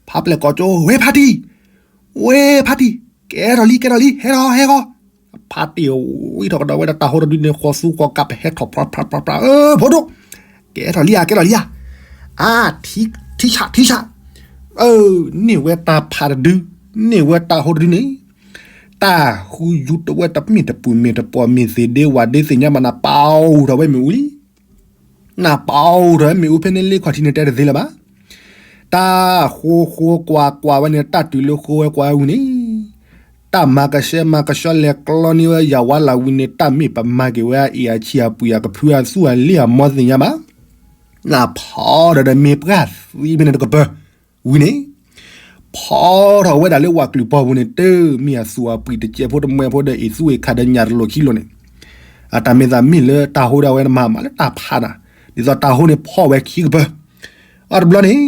ဖးပျဲၢ်ကိးကၠိ ဝဲဖးတံၢ်, ဝဲဖးတံၢ်, ကဲထီၣ်လံ ကဲထီၣ်လံ ဟဲထီၣ်ဟဲဂီၤ, ဖးတံၢ်ဝံထီၣ်ကဒီးဝဲဒၣ်တၢ်ဟိတဒုန့ၣ် ဃီၤသူဃီၤကး ပဟဲထီၣ်ဖြးဖြးဖြးဖြး အၢ ဖိဒိၣ်, ကဲထီၣ်လံဧါ ကဲထီၣ်လံဧါ, အါ ထံဆး ထံဆး, အၢ န့ၢ်ဝဲတၢ်ဖးတဒု, န့ၢ်ဝဲတၢ်ဟိတဒုန့ၣ်, တၢ်ဃုယူတဝဲတမ့ၢ်တပူၤမ့ၢ်တပီၤမ့ၢ်သ့ၣ်ဒ့ဝၣ်ဒ့သ့ၣ်ညါဘၣ် နပာ်အူထီၣ်ဝဲမ့ၣ်အူလံ. နပာ်အူထီၣ်ဝဲမ့ၣ်အူဖဲန့ၣ်လ့ခီၣ်ထံးန့ၣ်တဲတသ့လၢၤဘၣ်. တၢ်ဃိဃိကွၢ်ကွၢ်ဝဲန့ၣ် တၢ်တုၤလၢဃိဝဲကွၢ်ဝဲဝံၤန့ၣ် တၢ်မၤကဆှဲမၤကဆှီလဲၤကျီန့ၢ်ဝဲယၤဝါလၢ်ဝံၤန့ၣ် တၢ်မ့ၢ်ပမၤက့ၤဝဲအ့ၣ်အဆံးအပှ့ၤအကဖုအသူအလ့အမီသ့ၣ်ညါဘၣ်. နဖီထီၣ်ဒီးမ့ၢ်ပှၢ်သံဖဲန့ၣ်တကပၢၤဝံၤန့ၣ် ဖီထီၣ်ဝဲဒၣ်လၢဝးကလုာ်ပီၢ်ပူၤန့ၣ် တမ့ၢ်အသူအပှ့ၤတကဲးဖိတမှဲးဖိဒီးအ့ၣ်သူအ့ၣ်ခးဒီးညၣ်တလိာ်ခံလိာ်န့ၣ် အတၢ်မ့ၢ်သးမ့ၢ်လၢတၢ်ဟိဒီးအဝဲနမၤမးလၢတၢ်ဖးနၤ ဒ်သိးတၢ်ဟိန့ၣ်ဖီဝဲခံကပၢၤ. အတဘျီန့ၣ်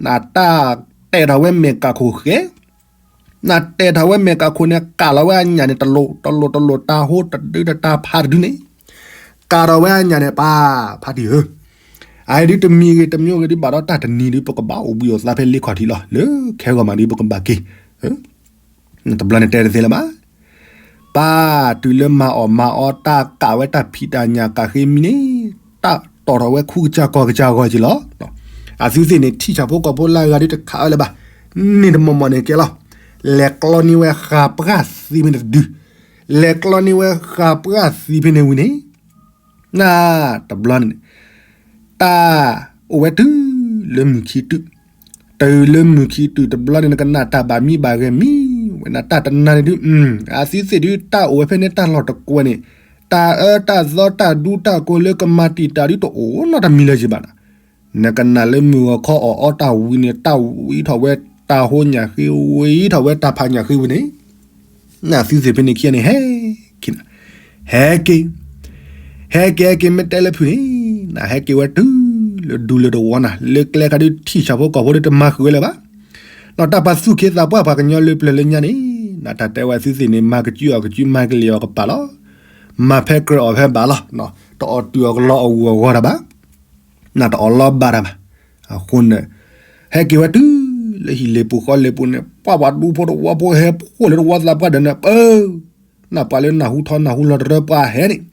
နတၢ်တဲထီၣ်ဝဲမဲာ်ကးခိၣ်ဃဲ နတဲထီၣ်ဝဲမဲာ်ကးခိၣ်န့ၣ် ကးလီၤဝဲအညၣ်န့ၣ် တလိၣ်တလိၣ်တလိၣ် တၢ်ဟိတဒုတၢ်ဖးတဒုန့ၣ် ကးထီၣ်ဝဲအညၣ်န့ၣ် ပၢ်ဖါတံၢ်ဧၢ, အအံၤဒုတမံၤဂ့ၤတမံၤဂ့ၤဒု ဘၣ်ဒီးတၢ်တနံၤဒု ပကဘၣ်အိၣ်ဘှံးအိၣ်သါဖဲလ့ခီၣ်ထံးလီၤ. လၢခဲဂီၤမးဒု ပကဘၣ်က့ၤ တဘျီန့ၣ်တဲတသ့လၢၤဘၣ်. ပၢ်တုၤလၢမၤအီၣ်မၤအီတၢ်ကးဝဲတၢ်ဖံးတၢ်ညၣ်ကးဃ့မံန့ၣ် တၢ်တီၣ်ထီၣ်ဝဲခူကစၢ်ကီၢ်ကစၢ်အဂီၢ်က့ၤလီၤ. အသုသ့ၣ်န့ၣ် ထံၣ်ဆၣ်ဖိကီၢ်ဖိလၢအဂၤဒုတခးဝဲလၢၤဘၣ်. န့ၣ်တမီၢ်မီၢ်န့ၣ်ကဲလီၤ. လဲၤကျီန့ၢ်ဝဲဃာ်ပှၢ်သံဖဲန့ၣ်တဒု, လဲၤကျီန့ၢ်ဝဲဃာ်ပှၢ်သံဖဲန့ၣ်ဝံၤန့ၣ် နတဘျီန့ၣ် တၢ်အိၣ်ဝဲတုၤလၢမုၢ်ခံတုၤ, တုၤလၢမုၢ်ခံတုၤတဘျီန့ၣ် နကနၣ်တၢ်ဘၣ်မံဘၣ်ဂဲၤမံဝဲ နတၢ်တနၤန့ၣ်ဒု အသုသ့ၣ်ဒု တၢ်အိၣ်ဝဲဖဲန့ၣ်တၢ်လီၢ်တကွဲးန့ၣ် တၢ်အၢတၢ်သီတၢ်ဒူတၢ်ကိၢ်လၢကမၤတံာ်တာ်ဒုတအိၣ်နီတမံၤလၢၤက့ၤဘၣ်နီၤ. နကနၣ်လၢမုၢ်ဂီၤခီအီၣ်အီတၢ်ဝံၤန့ၣ် တၢ်ဝံထီၣ်ဝဲတၢ်ဟိညၣ်ဃ့ ဝံထီၣ်ဝဲတၢ်ဖးညၣ်ဃ့ဝံၤန့ၣ် နသုသ့ၣ်ဖဲန့ၣ်ခံဂၤန့ၣ် ဟဲက့ၤ, ဟဲက့ၤ, ဟဲက့ၤဟဲက့ၤ မ့ၢ်တဲလၢဖုၣ်န့ၣ် နဟဲက့ၤဝဲတုၤလၢဒူလၢတဝီနၤ လၢကျဲခါဒုထံၣ်ဆၣ်ဖိကီၢ်ဖိဒုတမၤဃုာ်ဝဲလၢၤဘၣ်. နီၢ်တၢ်ပာ်သူၣ်က့သးပှၢ်ပှၤကညီလၢပျၢၤလၢညါန့ၣ် နတၢ်တဲဝဲသုသ့ၣ်န့ၣ် မၤကစုအီၣ်ကစု မၤကလံၣ်အီၣ်ကပာ်လီၤ, မၤဖဲကြၢးအီၣ်ဖဲဘၣ်လီၤ, တအီၣ်တုၤအီၣ်ကလီအဂုၤအဂီၤတၢ်ဘၣ် နတအီၣ်လီၤဘၣ်တၢ်ဘၣ်. အဃိန့ၣ် ဟဲက့ၤဝဲတုၤလၢဟံၣ်လ့ၣ်ပူၤဃီလ့ၣ်ပူၤန့ၣ် ပှၤပှၤဒူဖိတဝီဖိဟဲဖှိၣ်လၢတဝီသးပှၢ်ဒီးန့ၣ် ပၢ်, နၢ်ပှၤလၢနၢ်ဟူထီနၢ်ဟူလီၤတရၢပှၤဟဲန့ၣ်,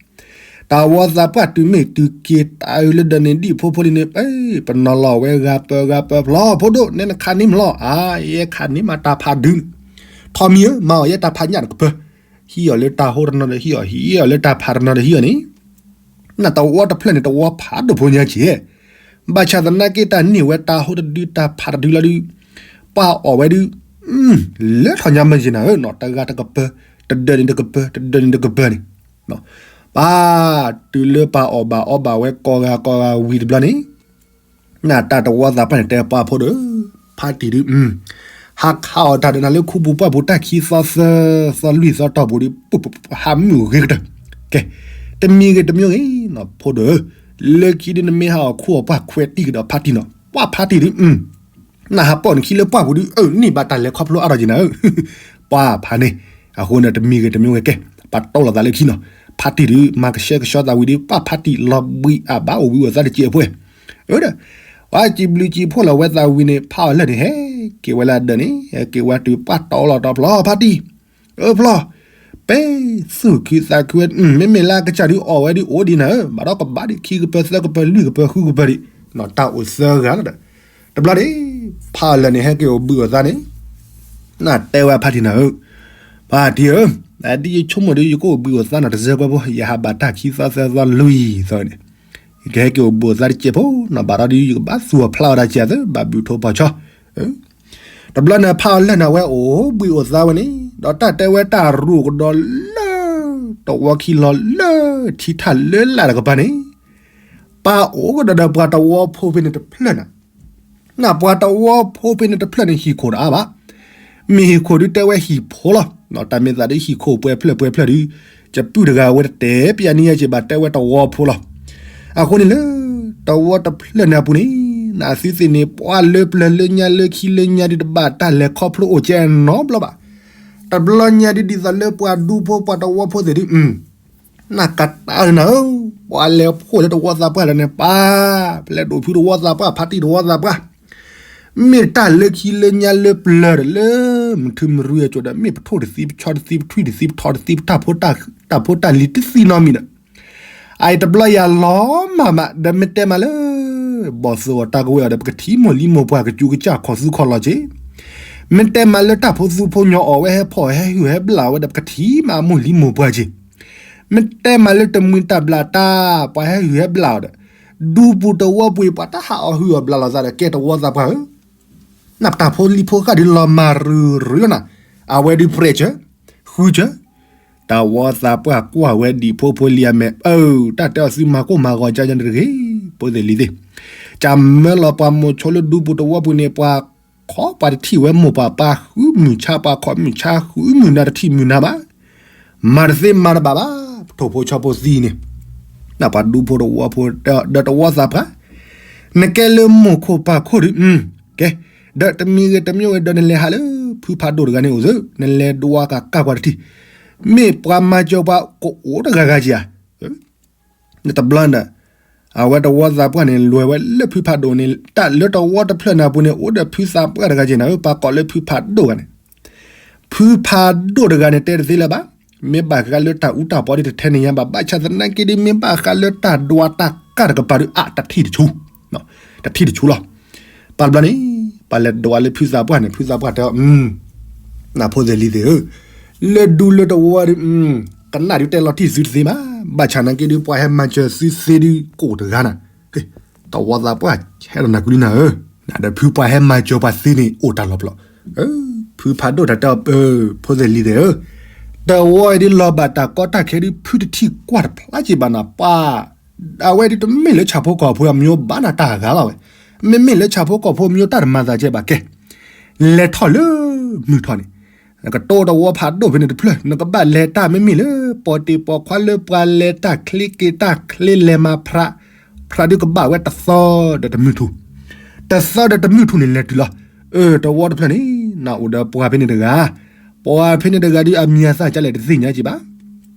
တၢ်ဝီသးပှၢ်တုၤမ့ၢ်တုၤက့ၤတၢ်အုးလၢဒၢးန့ၣ်ဒံၣ်ဖိဖိလံန့ၣ် ပၢ်, ပနီၤလီၤဝဲဂၤပၢဂၤပၢဖျီ ဖိဒိၣ် နဲနခးန့ၢ်မးလီၤ အါ ယဲခးန့ၢ်မးတၢ်ဖးဒု ထီမံၤဧၢ မၤအီၣ်ယဲတၢ်ဖးညၣ်တကပၢၤ, ဟံးအီၤလၢတၢ်ဟိတနီၤဒီးဟံးအီၤ ဟံးအီၤလၢတၢ်ဖးတနီၤဒီးဟံးအီၤန့ၣ် နတဝီတဖျၢၣ်န့ၣ် တဝီဖးဒိၣ်ဖိညါက့ၤ, ဘၣ်ဆၣ်သနာ်က့တၢ်န့ၢ်ဝဲတၢ်ဟိတဒုတၢ်ဖးတဒုလီၤဒု ပှၤအီၣ်ဝဲဒု လၢထီၣ်ညါမ့ၢ်ယံၤနၤဧၢ နီၢ်တဂၤတကပၢၤ, တဒၢးန့ၣ်တကပၢၤ တဒၢးန့ၣ်တကပၢၤန့ၣ်, ပၢ်တုၤလၢပှၤအီၣ်ဘၣ်အီဘၣ်ဝဲကိးဂၤကိးဂၤဝံၤတဘျီန့ၣ် နတၢ်တဝီသးပှၢ်န့ၣ် တဲပှၤဖိဒိၣ်, ဖါတံၢ်ဒု ဟးခးအီၣ်တၢ်ဒီးနၤလၢခူပူၤပှၢ်ပူၤတၢ်ခံသီသၢ သီလွံၢ်သီတီၢ်ပူၤဒု ဟးမုၢ်ဂ့ၤကတၢၢ်, ကဲ, တမံၤဂ့ၤတမံၤဂ့ၤ ဖိဒိၣ်ဧၢ, လၢခံဒုနမ့ၢ်ဟးအီၣ်ခူအီၣ်ပှၢ်ခွဲးတံၢ်ကဒီးဖါတံၢ်နီၤ ပှၤဖါတံၢ်ဒု နဟးပိာ်နခံလၢပှၢ်ပူၤဒု အၢ န့ၢ်ဘၣ်တၢ်လဲၤခီဖျိအါထီၣ်က့ၤနၤဧၢ, ပှၤဖါန့ၣ်, အဃိန့ၣ် တမံၤဂ့ၤတမံၤဂ့ၤကဲ, ပှၤတီလိာ်သးလၢခံနီၤ, ဖါတံၢ်ဒု မၤကဆှဲကဆှီသးဝံၤဒု ပှၤဖါတံၢ်လီၤဘှံးအဘၣ်အိၣ်ဘှံးအိၣ်သါတစဲးဖိ, အၢဒီး, ပှၤစံးဘျုးစံးဖှိၣ်လီၤဝဲသးဝံၤန့ၣ် ဖးအီၤလၢာ်န့ၣ် ဟဲက့ၤဝဲလၢအဒၢးန့ၣ် ဟဲက့ၤဝဲတုၤပှၤတီလိာ်တီဖျီဖါတံၢ်, အၢဖျီ ပဲ သူၣ်ခုသးခုဝဲ မ့မ့ၢ်လၢအကစၢ်ဒုးအီၣ်ဝဲဒုးအိၣ်ဒံးနၤဧၢ ဘၣ်ဒီးကဘၣ်ဒံးခံကပၢၤသၢကပၢၤလွံၢ်ကပၢၤဃုကပၢၤဒံး, တၢ်အိၣ်သၢဂၤလီၤဒီး, တဘျီန့ၣ် ဖးအီၤလၢာ်န့ၣ် ဟဲက့ၤအိၣ်ဘှံးအိၣ်သါန့ၣ်, နတဲဝဲဖါတံၢ်နၤဧၢ, ဖါတံၢ်ဧၢ, ဒ်ယဆိကမိၣ်ဒုး ယကအိၣ်ဘှံးအိၣ်သါနီၤတစဲးကွဲဖိ ယဟးဘၣ်တၢ်ခံသီသၢသီလွံၢ်သီန့ၣ်, ယကဟဲက့ၤအိၣ်ဘှံးအိၣ်သါတစဲးဖိနီၤ ဘၣ်ဒီးဒုး ယကဘၣ်သူၣ်အီၣ်ဖျါအီၣ်တၢ်စဲးသၢ ဘၣ်ဘုးထိၣ်ဖီၣ်ဆီ တဘျီန့ၣ် ဖးအီၤလၢာ်န့ၣ် အဝဲအိၣ်ဘှံးအိၣ်သါဝဲန့ၣ် ဒီးတၢ်တဲဝဲတၢ်ရူၢ်ကဒီးလၢ တဝီခံလီၤလၢ ထံထၣ်လၢလာ်တကပၤန့ၣ် ပၢ်အိၣ်ကဒီးဒီးပှၤတဝီဖိဖဲန့ၣ်တဖျၢၣ်နၤ, နပှၤတဝီဖိဖဲန့ၣ်တဖျၢၣ်န့ၣ် ဟံၣ်ခိၣ်တအါဘၣ်, မ့ၢ်ဟံၣ်ခိၣ်ဒုးတဲဝဲဟံၣ်ဖိလီၤ, တၢ်မ့ၢ်သးဒုးဟံၣ်ခိၣ်ပှဲၤဖျၢၣ်ပှဲၤဖျၢၣ်ဒုး ယပုၢ်တဂၤဝဲတတဲပျးန့ၢ်ယဲက့ၤဘၣ် တဲဝဲတဝီဖိလီၤ. အဃိန့ၣ်လၢ တဝီတဖျၢၣ်န့ၣ်အပူၤန့ၣ် နသုသ့ၣ်န့ၣ် ပှၤလၢပျၢၤလၢညါလၢခံလၢညါဒုးတဘၣ်တၢ်လဲၤခီဖျိအိၣ်ကဲနီတဘျီဘၣ်. တဘျီညါဒုးဒ်သိးလၢပှၤဒူဖိပှၤတဝီဖိသ့ၣ်ဒုး နကတၢၢ်နၤဧၢ, ပှၤလဲၤဖှိၣ်လၢတဝီသးပှၢ်လၢန့ၣ် ပၢ်, ပလဲၤဒိၣ်ဖုတဝီသးပှၢ် ဖါတံၢ်တဝီသးပှၢ်, မ့ၢ်တၢ်လၢခံလၢညါလၢပျၢၤဒီးလၢ မုၢ်ထူမုၢ်ရူအကိာ်ဒီး မ့ၢ်ပထိၣ်တသံ ပဆီတသံ ပထွံၣ်တသံ ပထီတသံ ပထၣ်ဖိတၢ်လံၤတသံနီတမံၤဒီး အအံၤတဘျီယၤလီၤမၢ်မး ဒီးမ့ၢ်တဲမးလၢ ဘီၣ်သိၣ်အီၤတၢ်ကဝဲၢ်အီၤဒီး ပကထံၣ်မိၢ်လံမိၢ်ပှၢ်ကစူးကစၢ်ခီၣ်သူခီၣ်လီၤက့ၤ, မ့ၢ်တဲမးလၢတၢ်ဖိသူဖိညီအီၤဝဲဟဲဖီၣ်ဟဲဟုၣ်ဟဲဘျၣ်ဝဲဒီး ပကထံၣ်မးမိၢ်လံမိၢ်ပှၢ်က့ၤ, မ့ၢ်တဲမးလၢတမှံၤတၢ်ဘျၣ်တၢ် ပှၤဟဲဟုၣ်ဟဲဘျၣ်အီၤဒီး ဒူပူၤတဝီပူၤအံၤ ပှၤတဟးအီၣ်ဟုၣ်အီၣ်ဘျၣ်လိာ်သးဒီး ကဲတဝီသးပှၢ်ဧၢ, နပတၢ်ဖိလံၤဖိဃၣ်ဒုးလီၤမၢ်ရုၢ်ရုၢ်လီၤနၤ, အဝဲဒုးပြဲးစၢၤ, ဃုစၢၤ, တဝီသးပှၢ်ကွၢ်ဝဲဒံးဖိဖိလံၤအမဲာ်, အၢ တၢ်တဲအီၤသုမၤကိၢ်မၤဂီၤကါယန့ၣ်တဂ့ၤ, ဖိသ့ၣ်လံၤသ့ၣ်, ကမၢလီၤပှၤမိၤဆိလၢဒူပူၤတဝီပူၤန့ၣ် ပှၤခီပှၤတထံၣ်ဝဲမိၢ်ပှၢ်ပၢ်ဃုမုၢ်ဆါ ပှၤခီမုၢ်ဆါဃုမုၢ်နၤတထံၣ်မုၢ်နၤဘၣ်, မၤတသ့မၤတဘၣ်ဘၣ်, ထိၣ်ဖိဆီဖိသံန့ၣ်, နပှၤဒူဖိတဝီဖိဒီးတဝီသးပှၢ်, နကဲလၢမိၢ်ခိၣ်ပၢ်ခိၣ်ဒီး, ကဲ, ဒီးတမံၤဂ့ၤတမံၤဝဲဒီးနလဲၤဟးလၢဖုဖးဒိၣ်တဂၤန့ၣ်အိၣ်သု, နလဲၤဒွးကကါကွၢ်တထံၣ်, မ့ၢ်ပှၤမၤစၢၤပှၤကအိၣ်တဂၤဂၤက့ၤဧါ နတဘျီဒီး, အဝဲတဝီသးပှၢ်န့ၣ် လဲၤဝဲလၢဖုဖးဒိၣ်န့ၣ် တၢ်လၢတဝီတဖျၢၣ်န့ၣ်အပူၤန့ၣ် အိၣ်ဒီးဖုသးပှၢ်တဂၤက့ၤနၤဧၢ, ပှၤကိးလၢဖုဖးဒိၣ်တဂၤန့ၣ်, ဖုဖးဒိၣ်တဂၤန့ၣ် တဲတသ့လၢၤဘၣ်, မ့ၢ်ဘၣ်ဃးလၢတၢ်အူတၢ်ပီဒ်တထဲန့ၣ်ညါဘၣ်, ဘၣ်ဆၣ်သနာ်က့ဒ် မ့ၢ်ဘၣ်ဃးလၢတၢ်ဒွးတၢ်ကါတကပၤဒ် အါ တထံၣ်တဆူ, တထံၣ်တဆူလီၤ. ပှၤတဘျီန့ၣ်, ပှၤလဲၤဒွးလၢဖုသးပှၢ်န့ၣ် ဖုသးပှၢ်တဲအီၤ, နဖိသ့ၣ်လံၤသ့ၣ်ဧၢ, လၢဒူလၢတဝီဒီး, ကနၣ်ဒုးတဲလီၤတံၢ်သုတသ့ဘၣ်, ဘၣ်ဆၣ်နာ်က့ဒ် ပှၤဟဲမၤစၢၤသုသ့ဒုးကအိၣ်တဂၤနၤ, တဝီသးပှၢ်ဟဲဒီးနၤကွံာ်လံနၤဧၢ, ဒီးဖုပှၤဟဲမၤစၢၤပှၤသ့န့ၣ် အိၣ်တၢ်လီၤပျီ, ဖုဖးဒိၣ်တၢ်တဲအီၤ, ဖိသ့ၣ်လံၤသ့ၣ်ဧၢ, တဝီအံၤဒ်လီၤဘၣ်တၢ်ကီတၢ်ခဲဒ် ဖုတထံၣ်ကွၢ်တဖျါက့ၤဘၣ်နၤ, ပှၤ အဝဲဒ်တမ့ၢ်လၢဆၣ်ဖိကီၢ်ဖိအမံၤဘၣ်နၤ တၢ်ဂၤလီၤဝဲ, မ့မ့ၢ်လၢဆၣ်ဖိကီၢ်ဖိအမံၤတၢ်တမၤသးကဲဘၣ်ကဲ, လဲၤထီၣ်လၢမုၢ်ထီၣ်န့ၣ်, နကတိၤတဝီဖးဒိၣ်ဖဲန့ၣ်တဖျၢၣ် နကဘၣ်လဲၤတၢ်မ့မ့ၢ်လၢ ပိာ်တ့ၢ်ပိာ်ခွါလၢပှၤလဲၤတၢ်ချ့က့ၤတၢ်ချ့လဲၤမၤဖြး, ဖြးဒုးကဘၣ်ဝဲတသီဒီးတမုၢ်ထူၣ်, တသီဒီးတမုၢ်ထူၣ်န့ၣ်လဲၤတုၤလီၤ, အၢ တဝီတဖျၢၣ်န့ၣ် နအိၣ်ဒီးပှၤဖဲန့ၣ်တဂၤ, ပှၤဖဲန့ၣ်တဂၤဒုးအမံၤအသၣ်ကလဲၣ်တသ့ၣ်ညါက့ၤဘၣ်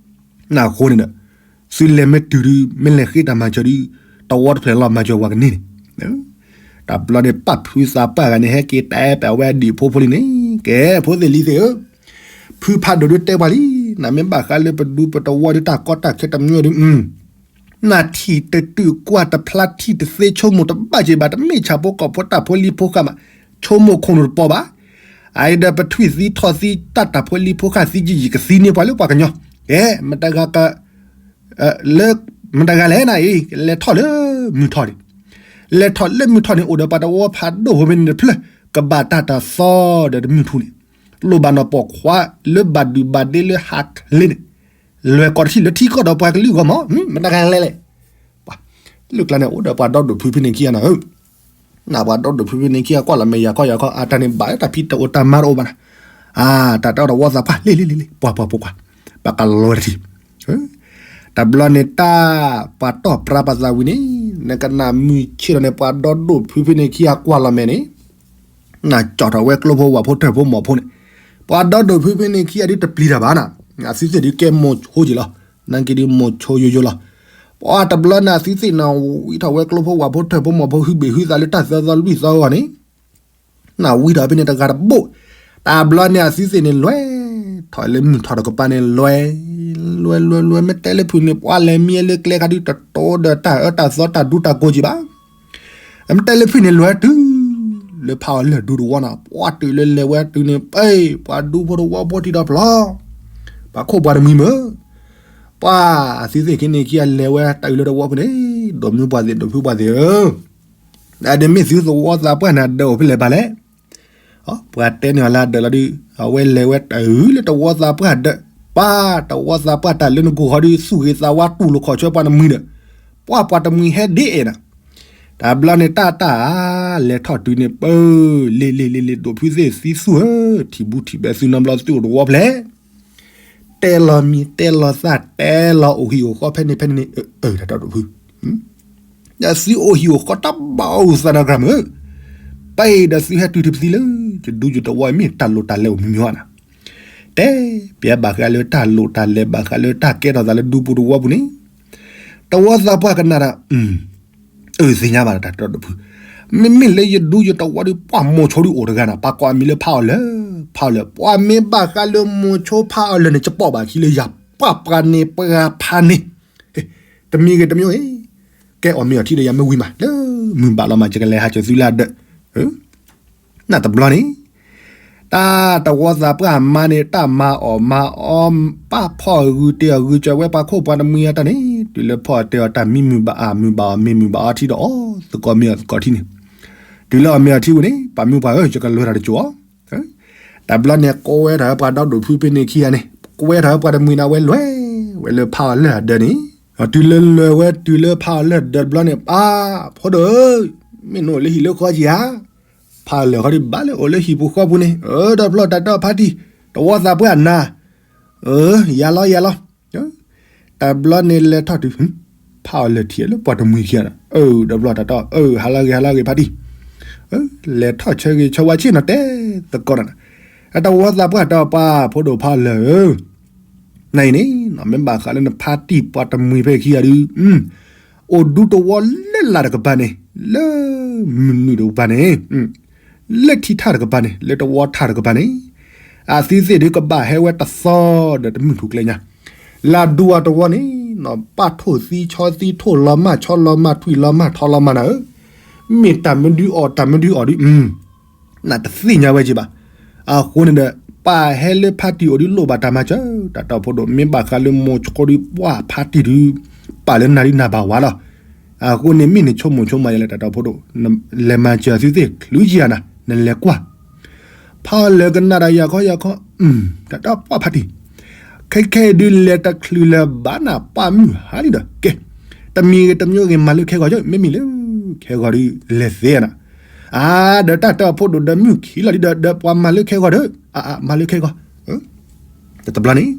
နအဃိန့ၣ်ဒီး, သုလဲၤမ့ၢ်တုၤဒုး မ့ၢ်လဲၤဃ့တၢ်မၤစၢၤဒုး, တဝီတဖျၢၣ်လီၤမၤစၢၤပှၤကန့ၢ်န့ၣ်, တဘျီန့ၣ် ပာ်ဖုသးပှၢ်ဂၤန့ၣ် ဟဲက့ၤတဲပာ်ဝဲအဒံးဖိဖိလံန့ၣ်, ကဲ ဖိသ့ၣ်လံၤသ့ၣ်ဧၢ, ဖုဖးဒိၣ်ဒုးတဲပှၤလံ, နမ့ၢ်ဘၣ်ဃးလၢပဒူပတဝီဒုး တၢ်ကီတၢ်ခဲတမံၤဒုး နထံၣ်တတုာ်ကွၢ်တဖျါ ထံၣ်တသ့ ဆိကမိၣ်တဘၣ်က့ၤဘၣ်, တမ့ၢ်ဆၣ်ဖိကီၢ်ဖိတၢ်ဖိလံၤဖိဃာ်မး, ဆိကမိၣ်ခိၣ်နူာ်တပီၤဘၣ်. အအံၤဒီးပထွံၣ်သံထီၣ်သံ တၢ်တၢ်ဖိလံၤဖိဃာ်သံယံာ်ယံာ် ကသံန့ၢ်ပှၤလၢပှၤကညီ, ကဲ မတဂၤ လၢ မတဂၤလဲၣ်နၤအံၤ လဲၤထီၣ်လၢမုၢ်ထီၣ်န့ၣ်, လဲၤထီၣ်လၢမုၢ်ထီၣ်န့ၣ် အိၣ်ဒီးပှၤတဝီဖးဒိၣ်ဖိဖဲန့ၣ်တဖျၢၣ် ကဘၣ်တၢ်တသီဒီးတမုၢ်ထူၣ်န့ၣ်, လိၣ်ဘၣ်နီၢ်ပိာ်ခွါလၢဘၣ်ဒုၣ်ဘၣ်ဒ့လၢဟးချ့န့ၣ်, လဲၤကိးတထံၣ်လၢထံကီၢ်ဒီးပှၤကလုာ်ဂီၢ်မး, မတဂၤလဲၣ်လဲၣ်. ပှၤလၢကျါန့ၣ် အိၣ်ဒီးပှၤဒီဒိၣ်ဖုဖဲန့ၣ်ခံဂၤနၤဧၢ, နပှၤဒီဒိၣ်ဖုဖဲန့ၣ်ခံဂၤကွၢ်လီၤမဲာ်ယၤခီယၤခီ အတၢ်န့ၣ်ဘၣ်လၢတၢ်ဖံးတၢ်အိၣ်တၢ်မၤတအိၣ်ဘၣ်နၤ, အတၢ်တဲအီၤတဝီသးပှၢ် လ့လ့လ့လ့ ပှၤပှၤပှၤပှၤ, ပကလီၤဝဲတထံၣ် တဘျီန့ၣ်တၢ် ပှၤတီၢ်ပြးပသးဝံၤန့ၣ် နကနၣ်မုၢ်ဆ့ၣ်ထီၣ်န့ၣ် ပှၤဒီဒိၣ်ဖုဖဲန့ၣ်ခံဂၤကွၢ်လီၤမဲာ်န့ၣ်, နကၠီၣ်ထီၣ်ဝဲကျိဖိဝၣ်ဖိထၢၣ်ဖိမီၢ်ဖိန့ၣ်, ပှၤဒီဒိၣ်ဖုဖဲန့ၣ်ခံဂၤဒုးတပျံၤတၢ်ဘၣ်နၤ, အသုသ့ၣ်ဒုးကဲမိၤဆိက့ၤလီၤ, နာ်က့ဒုးမိၤဆိယိယိလီၤ. ပှၤတဘျီန့ၣ်အသုသ့ၣ်နၤဝံထီၣ်ဝဲကျိဖိဝၣ်ဖိထၢၣ်ဖိမီၢ်ဖိ ဟုဘ့ၣ်ဟုသးလၢတၢ်သၢသီလွံၢ်သီအဂီၢ်န့ၣ် နဝံထီၣ်ဖဲန့ၣ်တဂၤတဘိ, တဘျီန့ၣ်အသုသ့ၣ်န့ၣ် လဲၤထီၣ်လၢမုၢ်ထီၣ်တကပၤန့ၣ် လဲၤ လဲၤလဲၤလဲၤ မ့ၢ်တဲလၢဖုၣ်န့ၣ် ပှၤလဲၤမံလၢကျဲခါဒုးတတိၤဒီးတၢ်အၢတၢ်သီတၢ်ဒူတၢ်ကိးက့ၤဘၣ်. မ့ၢ်တဲလၢဖုၣ်န့ၣ် လဲၤတုၤလၢဖးအီၣ်လၢၢ်ဒူတဝီနၤ, ပှၤတုၤလၢလဲၤဝဲတုၤန့ၣ် ပှၤဒူဖိတဝီဖိထံၣ်ဒီးဖျီ ပှၤခိၣ်ပှၤတမှံၤမ့ၢ် ပှၤအသုသ့ၣ်ခံန့ၣ်ခံဂၤလဲၤဝဲတၢ်အုးလၢတဝီဖဲန့ၣ်, ဒိၣ်မုၢ်ပှၢ်သ့ၣ် ဒိၣ်ဖုပှၢ်သ့ၣ်ဧၢ, အဒ်မ့ၢ်သုသဝီသးပှၢ်န့ၣ် အဒၢးအိၣ်ဖဲလဲၣ်ဘၣ်လဲၣ်. ပှၤတဲန့ၢ်အီၤလၢအဒၢးလီၤဒုး အဝဲလဲၤဝဲတၢ်အုးလၢတဝီသးပှၢ်ဒၢး, ပှၤတဝီသးပှၢ်တၢ်လၢနကိၢ်ဃီဒုး သူၣ်ဂ့ၤသးဝါတူၢ်လိာ်ခီၣ်ဆၢပှၤတမှံၤဒီး, ပှၤပှၤတမှံၤဟဲဒ်အဲၣ်နၤ တဘျီန့ၣ်တၢ်တၢ်ဧါ, လဲၤထီၣ်တုၤန့ၣ်ပၢ, လ့လ့လ့လ့ ဒိၣ်ဖုသ့ၣ်သံသူၣ်ဧၢ, ထံၣ်ဘူးထံၣ်ဘဲသုနီတဘျီသုအိၣ်တဝီဖဲလဲၣ်. တဲလီၤမံၤတဲလီၤသၣ် တဲလီၤအိၣ်ဟံၣ်အိၣ်ဃီဖဲန့ၣ်ဖဲန့ၣ်န့ၣ်, အၢ တၢ်ဒီဒိၣ်ဖု, ဒီးသုအိၣ်ဟံၣ်အိၣ်ဃီတဘၣ်အိၣ်သးဒီး gram ဧၢ, ပၢ်ဒီးသုဟဲတုၤထံၣ်ပသံလၢ ယဒူယတဝီအံၤ မ့ၢ်တၢ်လိၣ်တၢ်လဲၤအိၣ်မံၤမံၤဧါနၤ, တဲပျဲဘၣ်ဃးလၢတၢ်လိၣ်တၢ်လဲၤ ဘၣ်ဃးလၢတၢ်ကဲထီၣ်သးလၢဒူပူၤတဝီပူၤန့ၣ်, တဝီသးပှၢ်ကနၣ်ဒီး အၢ သ့ၣ်ညါဘၣ်ဒီးတၢ်ဒီဒိၣ်ဖု, မ့မ့ၢ်လၢယဒူယတဝီဒီး ပှၤမိၤဆိဒုးအိၣ်တဂၤနၤ, ပှၤကိးအမံၤလၢဖးအီၣ်လၢၢ်, ဖးအီၣ်လၢၢ်, ပှၤမ့ၢ်ဘၣ်ဃးလၢမိၤဆိဖးအီၣ်လၢၢ်န့ၣ် ကပိာ်ဘၣ်ခံလၢယၤ, ပှၤပှၤန့ၣ်ပှၤဖးန့ၣ်, တမံၤဂ့ၤတမံၤဂ့ၤ, ကဲအီၣ်မ့ၤအီထံဒီးယၤမ့ၢ်ဝံၤမး လၢမုၢ်ဘၣ်လီၤမး ယကလဲၤဟးကၢၤသုလၢအဒၢး, နတဘျီန့ၣ် တၢ်တဝီသးပှၢ်မါန့ၣ် တၢ်မၤအီၣ်မၤအီ ပာ်ဖီၣ်အဂုာ်တ့ၢ်အဂုာ်စၢၤဝဲပှၤခိၣ်ပှၤတမှံၤအတၢ်န့ၣ် တုၤလၢဖီၣ်တဲအီၤတၢ်မံမုာ်ဘၣ်အါမုာ်ဘၣ်အီၤ မ့ၢ်မုာ်ဘၣ်အီၤထံဒီးအီၤသကိးမ့ၢ်အီၤသကိးထံန့ၣ် တုၤလၢအီၤမ့ၢ်အီၤထံဝံၤန့ၣ် ပာ်မုာ်ပှၤဧၢ ယကလဲၤတၢ်တစိၤအီၤ တဘျီန့ၣ် ကွဲထီၣ်ဝဲပှၤဒီဒိၣ်ဖုဖဲန့ၣ်ခံဂၤန့ၣ် ကွဲထီၣ်ဝဲပှၤတမှံၤန့ၣ် အဝဲလဲၤဝဲလၢဖးအီၤလၢၢ်အဒၢးန့ၣ် တုၤလၢလဲၤဝဲတုၤလၢဖးအီၤလၢၢ်အဒၢးတဘျီန့ၣ် ပၢ်ဖိဒိၣ်ဧၢ မ့ၢ်နအိၣ်လၢဟံၣ်လၢဃီဧါ ဖးအီၤလၢၢ်ဃီဒုးဘၣ်လၢအိၣ်လၢဟံၣ်ပူၤဃီပူၤန့ၣ် အၢ ဒီဖျီၣ်တၢ်တီဖါတံၢ် တဝီသးပှၢ်နၤ အၢ ယၤလီၤယၤလီၤ တဘျီန့ၣ်လဲၤထီၣ်တုၤ ဖးအီၤလၢၢ်ထံၣ်လၢပှၤတမှံၤခံဂၤဒီး အၢ ဒီဖျီၣ်တၢ်တီ အၢ ဟါလၢဂ့ၤဟါလၢဂ့ၤဖါတံၢ် လဲၤထီၣ်ဆၢဂ့ၤဆၢဝါဆ့ၣ်နီၤတဲသကိးတၢ်န့ၣ် အတဝီသးပှၢ်တၢ်ပၢ်ဖိဒိၣ်ဖးအီၤလၢၢ်ဧၢ နအံၤန့ၣ် မ့ၢ်ဘၣ်ဃးလၢနဖါတံၢ်ပှၤတမှံၤဖဲခံဂၤဒုး အိၣ်ဒူတဝီလၢလာ်တကပၤန့ၣ် လၢမုၢ်နုာ်တကပၤန့ၣ် လၢထံထၣ်တကပၤန့ၣ် လၢတဝီထၣ်တကပၤန့ၣ် အသုသ့ၣ်ဒုးကဘၣ်ဟဲဝဲတသီဒီးတမုၢ်ထူၣ်ကျဲညါ လၢဒူအတဝီန့ၣ် ပာ်ထိၣ်သံဆီသံထိၣ်လီၤမၢ်ဆီလီၤမၢ် ထွံၣ်လီၤမၢ်ထီလီၤမၢ်နၤဧၢ မ့ၢ်တၢ်မနုၤအီၣ်တၢ်မနုၤအီၣ်ဒုး နတသ့ၣ်ညါဝဲက့ၤဘၣ်. အဃိန့ၣ်ဒီး ပာ်ဟဲလၢဖါတံၢ်အိၣ်ဒုးလိၣ်ဘၣ်တၢ်မၤစၢၤ တၢ်တီဖိဒိၣ် မ့ၢ်ဘၣ်ဃးလၢမိၤဆိဒုးပှၢ်ဖါတံၢ်ဒုး ပာ်လၢနၤဒုးနၤဘၣ်ဝါလီၤ. အဃိန့ၣ်မ့ၢ်နဆိကမိၣ်ဆိကမးယဲလဲၣ် တၢ်တီဖိဒိၣ် လဲၤမၤစၢၤသုသ့ၣ် ချုးယၤနၤ နလဲၤကွၢ် ဖးအီၤလၢၢ်ကနၣ်ဒီးယၤခီယၤခီ တၢ်တီပှၢ်ဖါတံၢ် ခဲခဲအံၤဒုးလဲၤတချုးလၢၤဘၣ်နၤ ပာ်မုၢ်ဟါလံဒီး ကဲ တမံၤဂ့ၤတမံၤဂ့ၤ မၤလၢခဲဂီၤ မ့မ့ၢ်လၢခဲဂီၤဒုး လဲၤသ့နၤ အါ ဒီးတၢ်တီဖိဒိၣ်ဒီးမုၢ်ခံလီၤလံဒီး ဒီးပှၤမၤလၢခဲဂီၤဒီး အါ အါ မၤလၢခဲဂီၤ တဘျီန့ၣ်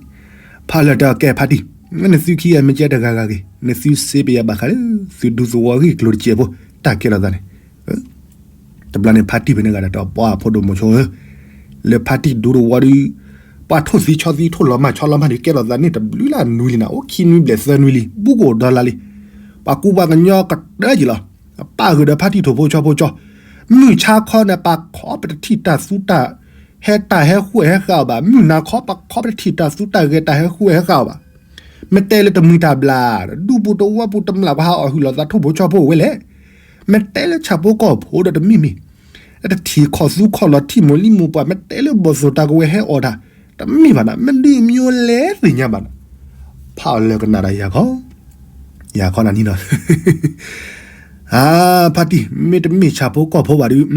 ဖးလၢာ်တၢ်ကဲဖါတံၢ် နသုခံဂၤမ့ၢ်ကဲတဂၤဂၤဂ့ၤ နသုစ့ပယၤဘၣ်ဃးလၢ သုဒူသဝီဂ့ၢ်ကျိၤတစဲးဖိ တၢ်ကဲလိာ်သးန့ၣ် တဘျီန့ၣ် ဖါတံၢ်ဖဲန့ၣ်ဂၤဒီး တၢ်ပှၢ်ဖိဒိၣ်မိၤဆိဧၢ လၢဖါတံၢ်ဒူတဝီဒုး ပှၤထိၣ်သံဆီသံထိၣ်လီၤမၢ်ဆီလီၤမၢ်ဒုး ကဲလိာ်သးန့ၣ်တဘျုးလၢနွံလံနၤ အိၣ်ခံနွံဘျဲၣ်သၢနွံလံ ဘူးကအိၣ်ဒီလါလံ ပှၤကူပှၤကညီကတၢၢ်က့ၤလီၤ ပာ်ဃုာ်ဒီးဖါတံၢ်ထိၣ်ဖိဆီဖိကၠီ မုၢ်ဆါခီန့ၣ် ပှၤခီပတထံၣ်တၢ်သူတၢ် ဟဲတၢ်ဟဲဃုာ်ဟဲဃာ်အီၤဘၣ် မုၢ်နၤခီ ပှၤခီပတထံၣ်တၢ်သူတၢ်ဂဲၤတၢ်ဟဲဃုာ်ဟဲဃာ်အီၤဘၣ် မ့ၢ်တဲလၢတမှံၤတၢ်ဘျါ ဒူပူၤတဝီပူၤတမျၢ်ပှၤဟးအီၣ်ဟုၣ်လီၤသးထိၣ်ဖိဆီဖိဝဲလဲၣ် မ့ၢ်တဲလၢဆၣ်ဖိကီၢ်ဖိဒီးတမ့ၢ်မ့ၢ် တထံၣ်ခီၣ်သူခီၣ်လီၤထံၣ်မိၢ်လံၢ်မိၢ်ပှၢ် မ့ၢ်တဲလၢဘီၣ်သိၣ်တၢ်ကဝဲၤဟဲအီၣ်တၢ် တမ့ၢ်ဘၣ်နၤ မ့ၢ်ဒုးမ့ၢ်လဲၣ်သ့ၣ်ညါဘၣ်နၤ ဖးအီၤလၢာ်ကနၣ်ဒီးယၤခီ ယၤခီနၤနံၤနီၤ အါ ဖါတံၢ် မ့တမ့ၢ်ဆၣ်ဖိကီၢ်ဖိဘၣ်ဒုး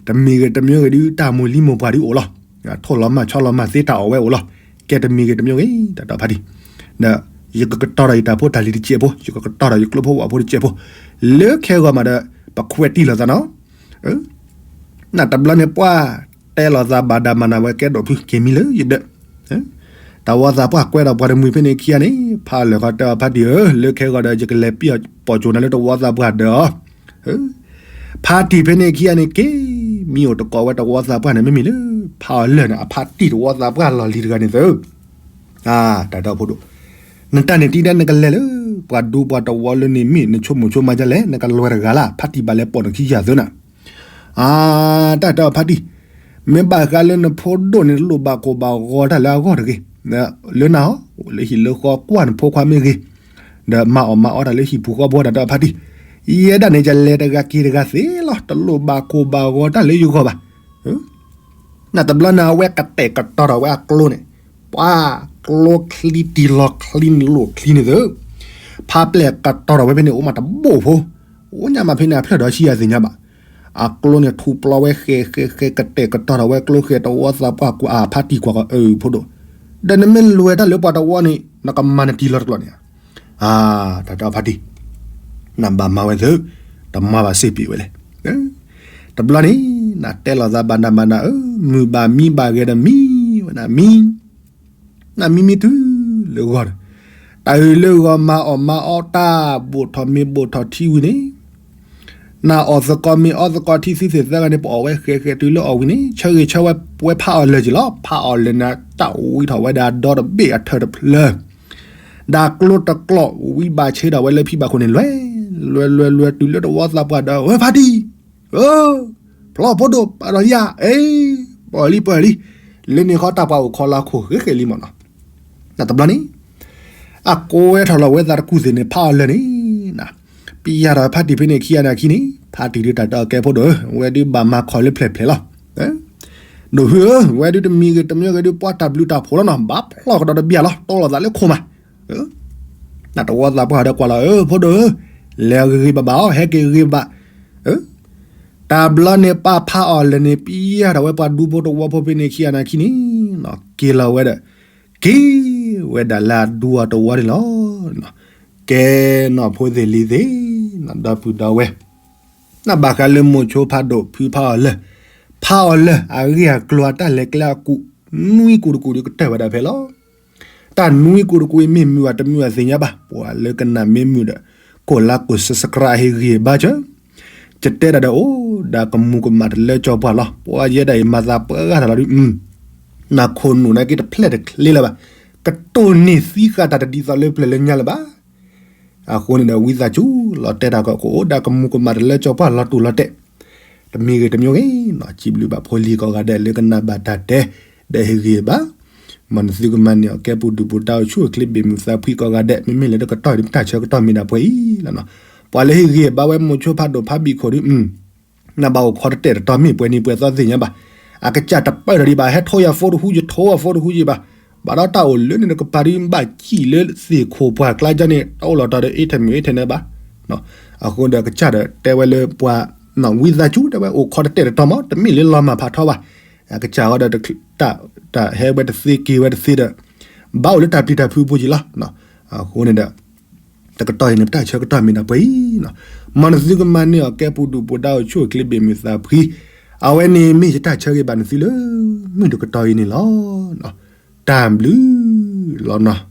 တမံၤဂ့ၤတမံၤဂ့ၤဒုး တၢ်မိၢ်လံၢ်မိၢ်ပှၢ်ဒုးအိၣ်လီၤ ထိၣ်လီၤမၢ်ဆီလီၤမၢ်သ့တၢ်အီၣ်ဝဲအိၣ်လီၤ ကဲတမံၤဂ့ၤတမံၤဂ့ၤ တၢ်တီဖါတံၢ် ဒီး ယကကတီၤဒီးယတၢ်ဖိတၢ်လံၤတစဲးဖိ ယကကတီၤဒီးယကျိဖိဝၣ်ဖိတစဲးဖိ လၢခဲဂီၤမးဒီး ပခွဲးတံၢ်လိာ်သးနီၤ နတဘျီန့ၣ်ပှၢ် တဲလိာ်သးဘၣ်ဒၣ်မးနၤဝဲကဲဒိၣ်ဖုက့ၤမံလၢယဒၢး တဝီသးပှၢ်ကွဲဒီးပှၤတမှံၤဖဲန့ၣ်ခံဂၤန့ၣ် ဖးလၢာ်ဃီတဲအီၤဖါတံၢ်ဧၢ လၢခဲဂီၤဒီး ယကလဲၤပံၢ်အီၤပိာ်ကၠိနၤလၢတဝီသးပှၢ်ဒၢးအီၤ ဖါတံၢ်ဖဲန့ၣ်ခံဂၤန့ၣ်က့ၤ မံအိၣ်တကိးဝဲတဝီသးပှၢ်န့ၣ် မ့မ့ၢ်လၢ ဖးအီၤလၢာ်န့ၣ် အဖါတံၢ်တဝီသးပှၢ်လီၢ်လံၤတဂၤန့ၣ်သု တၢ်တီဖိဒိၣ် နတၢ်န့ၣ်တံၢ်ဒၣ်နကလဲၤလၢ ပှၤဒူပှၤတဝီလၢန့ၣ်မ့ၢ်နဆိကမိၣ်ဆိကမးဒ်လဲၣ် နကလွဲတဂၤလၢ် ဖါတံၢ်ဘၣ်လဲၤပိာ်နခံယၤသုနၤ အါ တၢ်တီဖါတံၢ် မ့ၢ်ဘၣ်ဃးလၢနဖိဒိၣ်န့ၣ် တလိၣ်ဘၣ်ကိၢ်ဘၣ်ဂီၤတၢ်လၢအဂီၢ်တဂ့ၤ လၢနၤဟီ အိၣ်လၢဟံၣ်လၢဃီကွၢ်နဖိခွါမ့ၢ်ဂ့ၤ ဒီးမၤအီၣ်မၤအီတၢ်လၢဟံၣ်ပူၤဃီဖိတၢ်တီဖါတံၢ် ယဲဒၣ်န့ၣ် ယလဲၤတဂၤက့ၤတဂၤသ့လီၤ တလိၣ်ဘၣ်ကိၢ်ဘၣ်ဂီၤတၢ်လၢယဂီၢ်ဘၣ် နတဘျီန့ၣ် အဝဲကတဲာ်ကတီၤထီၣ်ဝဲအကျိန့ၣ် ပှၤကျိချံတံၢ်လီၤချံန့ၣ်လိၣ်ချံန့ၣ်သု ဖးပျဲၢ်ကတီၤထီၣ်ဝဲဖဲန့ၣ် အိၣ်မးတဘိၣ်ဖိ အိၣ်ညါမးဖဲန့ၣ် အဖျၢၣ်ဒီးဆံယၤသ့ၣ်ညါဘၣ် အကျိန့ၣ်ထူးပျီဝဲဃဲးဃဲးဃဲး ကတဲာ်ကတီၤထီၣ်ဝဲကျိဃဲးတဝီသးပှၢ်ကွၢ် အဖါတံၢ်ကွၢ်ကီး အၢ ဖိဒိၣ် ဒီးနမ့ၢ်လွဲၢ်တၢ်လၢပှၤတဝီန့ၣ် နကမၤနတံၢ်လီၤတကျိန့ၣ် အါ တၢ်တီဖါတံၢ် နဘၣ်မၤဝဲသု တမၤဘၣ်စ့ၢ်ပံးဝဲလဲၣ် တဘျီန့ၣ် နတဲလိာ်သးဘၣ်နၤဘၣ်နၤဧၢ မုာ်ဘၣ်မံဘၣ်ဂဲၤဒီးမံဝဲနၤမံ နမံမံတုၤလၢဂီၢ်ဒီး တၢ်အုၣ်လၢဂီၢ်မၤအီၣ်မၤအီတၢ် ဘိၣ်ထီၣ်မ့ၤဘိၣ်ထီၣ်ထံဝံၤန့ၣ် နအီၣ်သကိးမ့ၤအီသကိးထံသ့ၣ်သ့ၣ်သၢဂၤန့ၣ် ပအီၣ်ဝဲဃဲးဃဲးတုၤလၢအီၣ်ဝံၤန့ၣ် ဆၢဂ့ၤဆၢဝါဝဲဖးအီၣ်လၢာ်က့ၤလီၤ ဖးအီၣ်လၢာ်န့ၣ် တၢ်ဝံထီၣ်ဝဲဒၣ်ဒီတဘ့ၣ်အထၢၣ်တဖျၢၣ် ဒီးကျိတကျိး ဝံဘၣ်ဆ့ထီၣ်ဝဲလၢဖံဘၣ်ခိၣ်န့ၣ် လွဲ လွဲလွဲလွဲတုၤလၢတဝီသးပှၢ်ဒီး ဝဲဖါတံၢ် ဧၢ ဖျီၣ်ဖိဒိၣ်ပာ်ဒီးယၤ အ့ ပှၢ်လံပှၢ်လံ လၢန့ၣ်ဃီတၢ်ပှၤအိၣ်ခိးလၢခိၣ်ဃဲဃဲလံမးနီၤ နတဘျီန့ၣ် အကိးဝဲထီၣ်လီၤဝဲသးတကူၣ်သ့ၣ်န့ၣ် ဖးအီၣ်လၢာ်န့ၣ် ပယၤဒီးဖါတံၢ်ဖဲန့ၣ်ခံဂၤန့ၣ်အခံန့ၣ် ဖါတံၢ်ဒုးတၢ်တီကဲဖိဒိၣ် ဝဲဒုးဘၣ်မၤခီၣ်လၢဖျဲၣ်ဖျဲၣ်လီၤ ဒိၣ်ဖုဧၢ, ဝဲဒုးတမံၤဂ့ၤတမံၤဂ့ၤဒုး ပှၢ်တၢ်ဘျုးတၢ်ဖှိၣ်လီၤနီၤ, ဘၣ်ဖျီၣ်ကဒီးတဘျီလီၤ, တီလီၤသးလၢခိၣ်မး. နတဝီသးပှၢ်ဒီးကွၢ်လီၤ, ဖိဒိၣ်ဧၢ, လဲၤဂ့ၤဂ့ၤဘၣ်ဘၣ်အီၤ, ဟဲက့ၤဂ့ၤဘၣ်. တၢ်ဘျီန့ၣ် ပၢ်ဖးအီၤလၢာ်န့ၣ် ပျၢ်ထီၣ်ဝဲပှၤဒူဖိတဝီဖိဖဲန့ၣ် ခံဂၤနၤခံန့ၣ်, က့ၤလီၤဝဲဒီး က့ၤဝဲဒၣ်လၢအဒူအတဝီန့ၣ်လီၤ. ကဲနီၣ်ဖိသ့ၣ်လံၤသ့ၣ်, ဒီပုၢ်ဒီဝဲၢ် နဘၣ်ဃးလၢမိၤဆိဖးဒိၣ်ဖုဖးအီၤလၢာ်, ဖးအီၤလၢာ်အဂ့ၢ်အကျိၤအတၢ်လဲၤကျဲအကူး နွံကူးတကူးဒီးကတၢၢ်ဝဲဒၣ်ဖဲလီၤ. တၢ်နွံကူးတကူးအံၤမ့ၢ်မုာ်ဘၣ်တမုာ်ဘၣ်သ့ၣ်ညါဘၣ်, ပှၤလၢကနၣ်မ့ၢ်မုာ်ဒီး ကိးလါကိး subscribe ဟ့ၣ်ဂံၢ်ဘါစၢၤ, ယတဲဒၣ်ဒီးအိၣ်ဒၣ်ကမူၤကမၣ်တလၢကၠီပှၢ်လီၤ. ပှၤယဲဒၣ်အံၤမၤသးပှၢ်ဂၤတၢ်လီၤဒုး, နခိၣ်နူာ်နာ်က့တဖျဲၣ်တချ့လၢၤဘၣ်, ကတိၢ်နီၣ်သံဃာ်တၢ်တဒ်သိးလၢပျၢၤလၢညါလၢၤဘၣ်. အဃိန့ၣ်ဒီး ဝံသးစူၤလီၤတဲတၢ်ကီး ကအိၣ်ဒၣ်ကမူၤကမၣ်တလၢကၠီပှၢ်လီၤတူာ်လီၤတဲာ်, တမံၤဂ့ၤတမံၤဂ့ၤနီၤ, စံးဘျုးဘၣ်ဖိလံၤကိးဂၤဒဲးလၢကနၣ်ဘၣ်တၢ်တဲ ဒီးဟ့ၣ်ဂံၢ်ဘါ, မ်နသုကမၤန့ၢ်အီၤကဲပူၤဒုၣ်ပူၤဒါအိၣ်ဆူၣ်အိၣ်ချ့ဘ့ၣ်မုာ်သးဖှံကိးဂၤဒဲး, မ့မ့ၢ်လၢတကတီၢ်အံၤ ပတၢ်ဆၢကတီၢ်မ့ၢ်ဒၣ်ပှဲၤအံၤလီၤနီၤ. ပှၤလၢဟ့ၣ်ဂံၢ်ဘါဝဲမိၤဆိဖးဒိၣ်ဖးဘံၣ်ခိၣ်ဒုး နဘၣ်အိၣ်ခိးတတဲာ်တတီၤမ့ၢ်ပှဲၤနံၤပှဲၤသီသ့ၣ်ညါဘၣ်. အကစၢ်တပၢၢ်ဒီးဒံးဘၣ်, ဟဲထိယၤဖိတဟူ ယထိအီၤဖိတဟူယံၤဘၣ်. ဘၣ်ဒီးတၢ်အိၣ်လၢန့ၣ်တကပၤဒုး ဘၣ်စံၣ်လၢသ့ၣ်ခိၣ်ပှၢ်ကျါကၠီန့ၣ် တအိၣ်လီၤတီၤဒီး internet မ့ၢ် internet ဘၣ်. အဃိဒီးကစၢ်ဒီးတဲဝဲလၢပှၤ ဝံသးစူၤတဲဝဲ အိၣ်ခိးတတဲာ်တတီၤမး, တမ့ၢ်လၢလီၤမၢ်ဖးထီဘၣ်. အကစၢ်ဃီဒီး တၢ်ဟဲဝဲတသ့က့ၤဝဲတသ့ဒီး ဘၣ်အိၣ်လၢတၢ်ပျံၤတၢ်ဖုးပူၤယံၤလီၤ. အဃိန့ၣ်ဒီး တကတီၢ်အံၤန့ၣ် ပတၢ်ဆၢကတီၢ်မ့ၢ်ဒၣ်ပှဲၤအံၤနီၤ. မ်နသုကမၤန့ၢ်အီၤကဲပူၤဒုၣ်ပူၤဒါအိၣ်ဆူၣ်အိၣ်ချ့ဘ့ၣ်မုာ်သးဖှံ, အဝဲန့ၣ်မ့ၢ်ယတၢ်ဆၢဂ့ၤဘၣ်နသုလၢ မုၢ်တကတီၢ်အံၤန့ၣ်လီၤ. တၢ်ဘျုးလီၤနီၤ.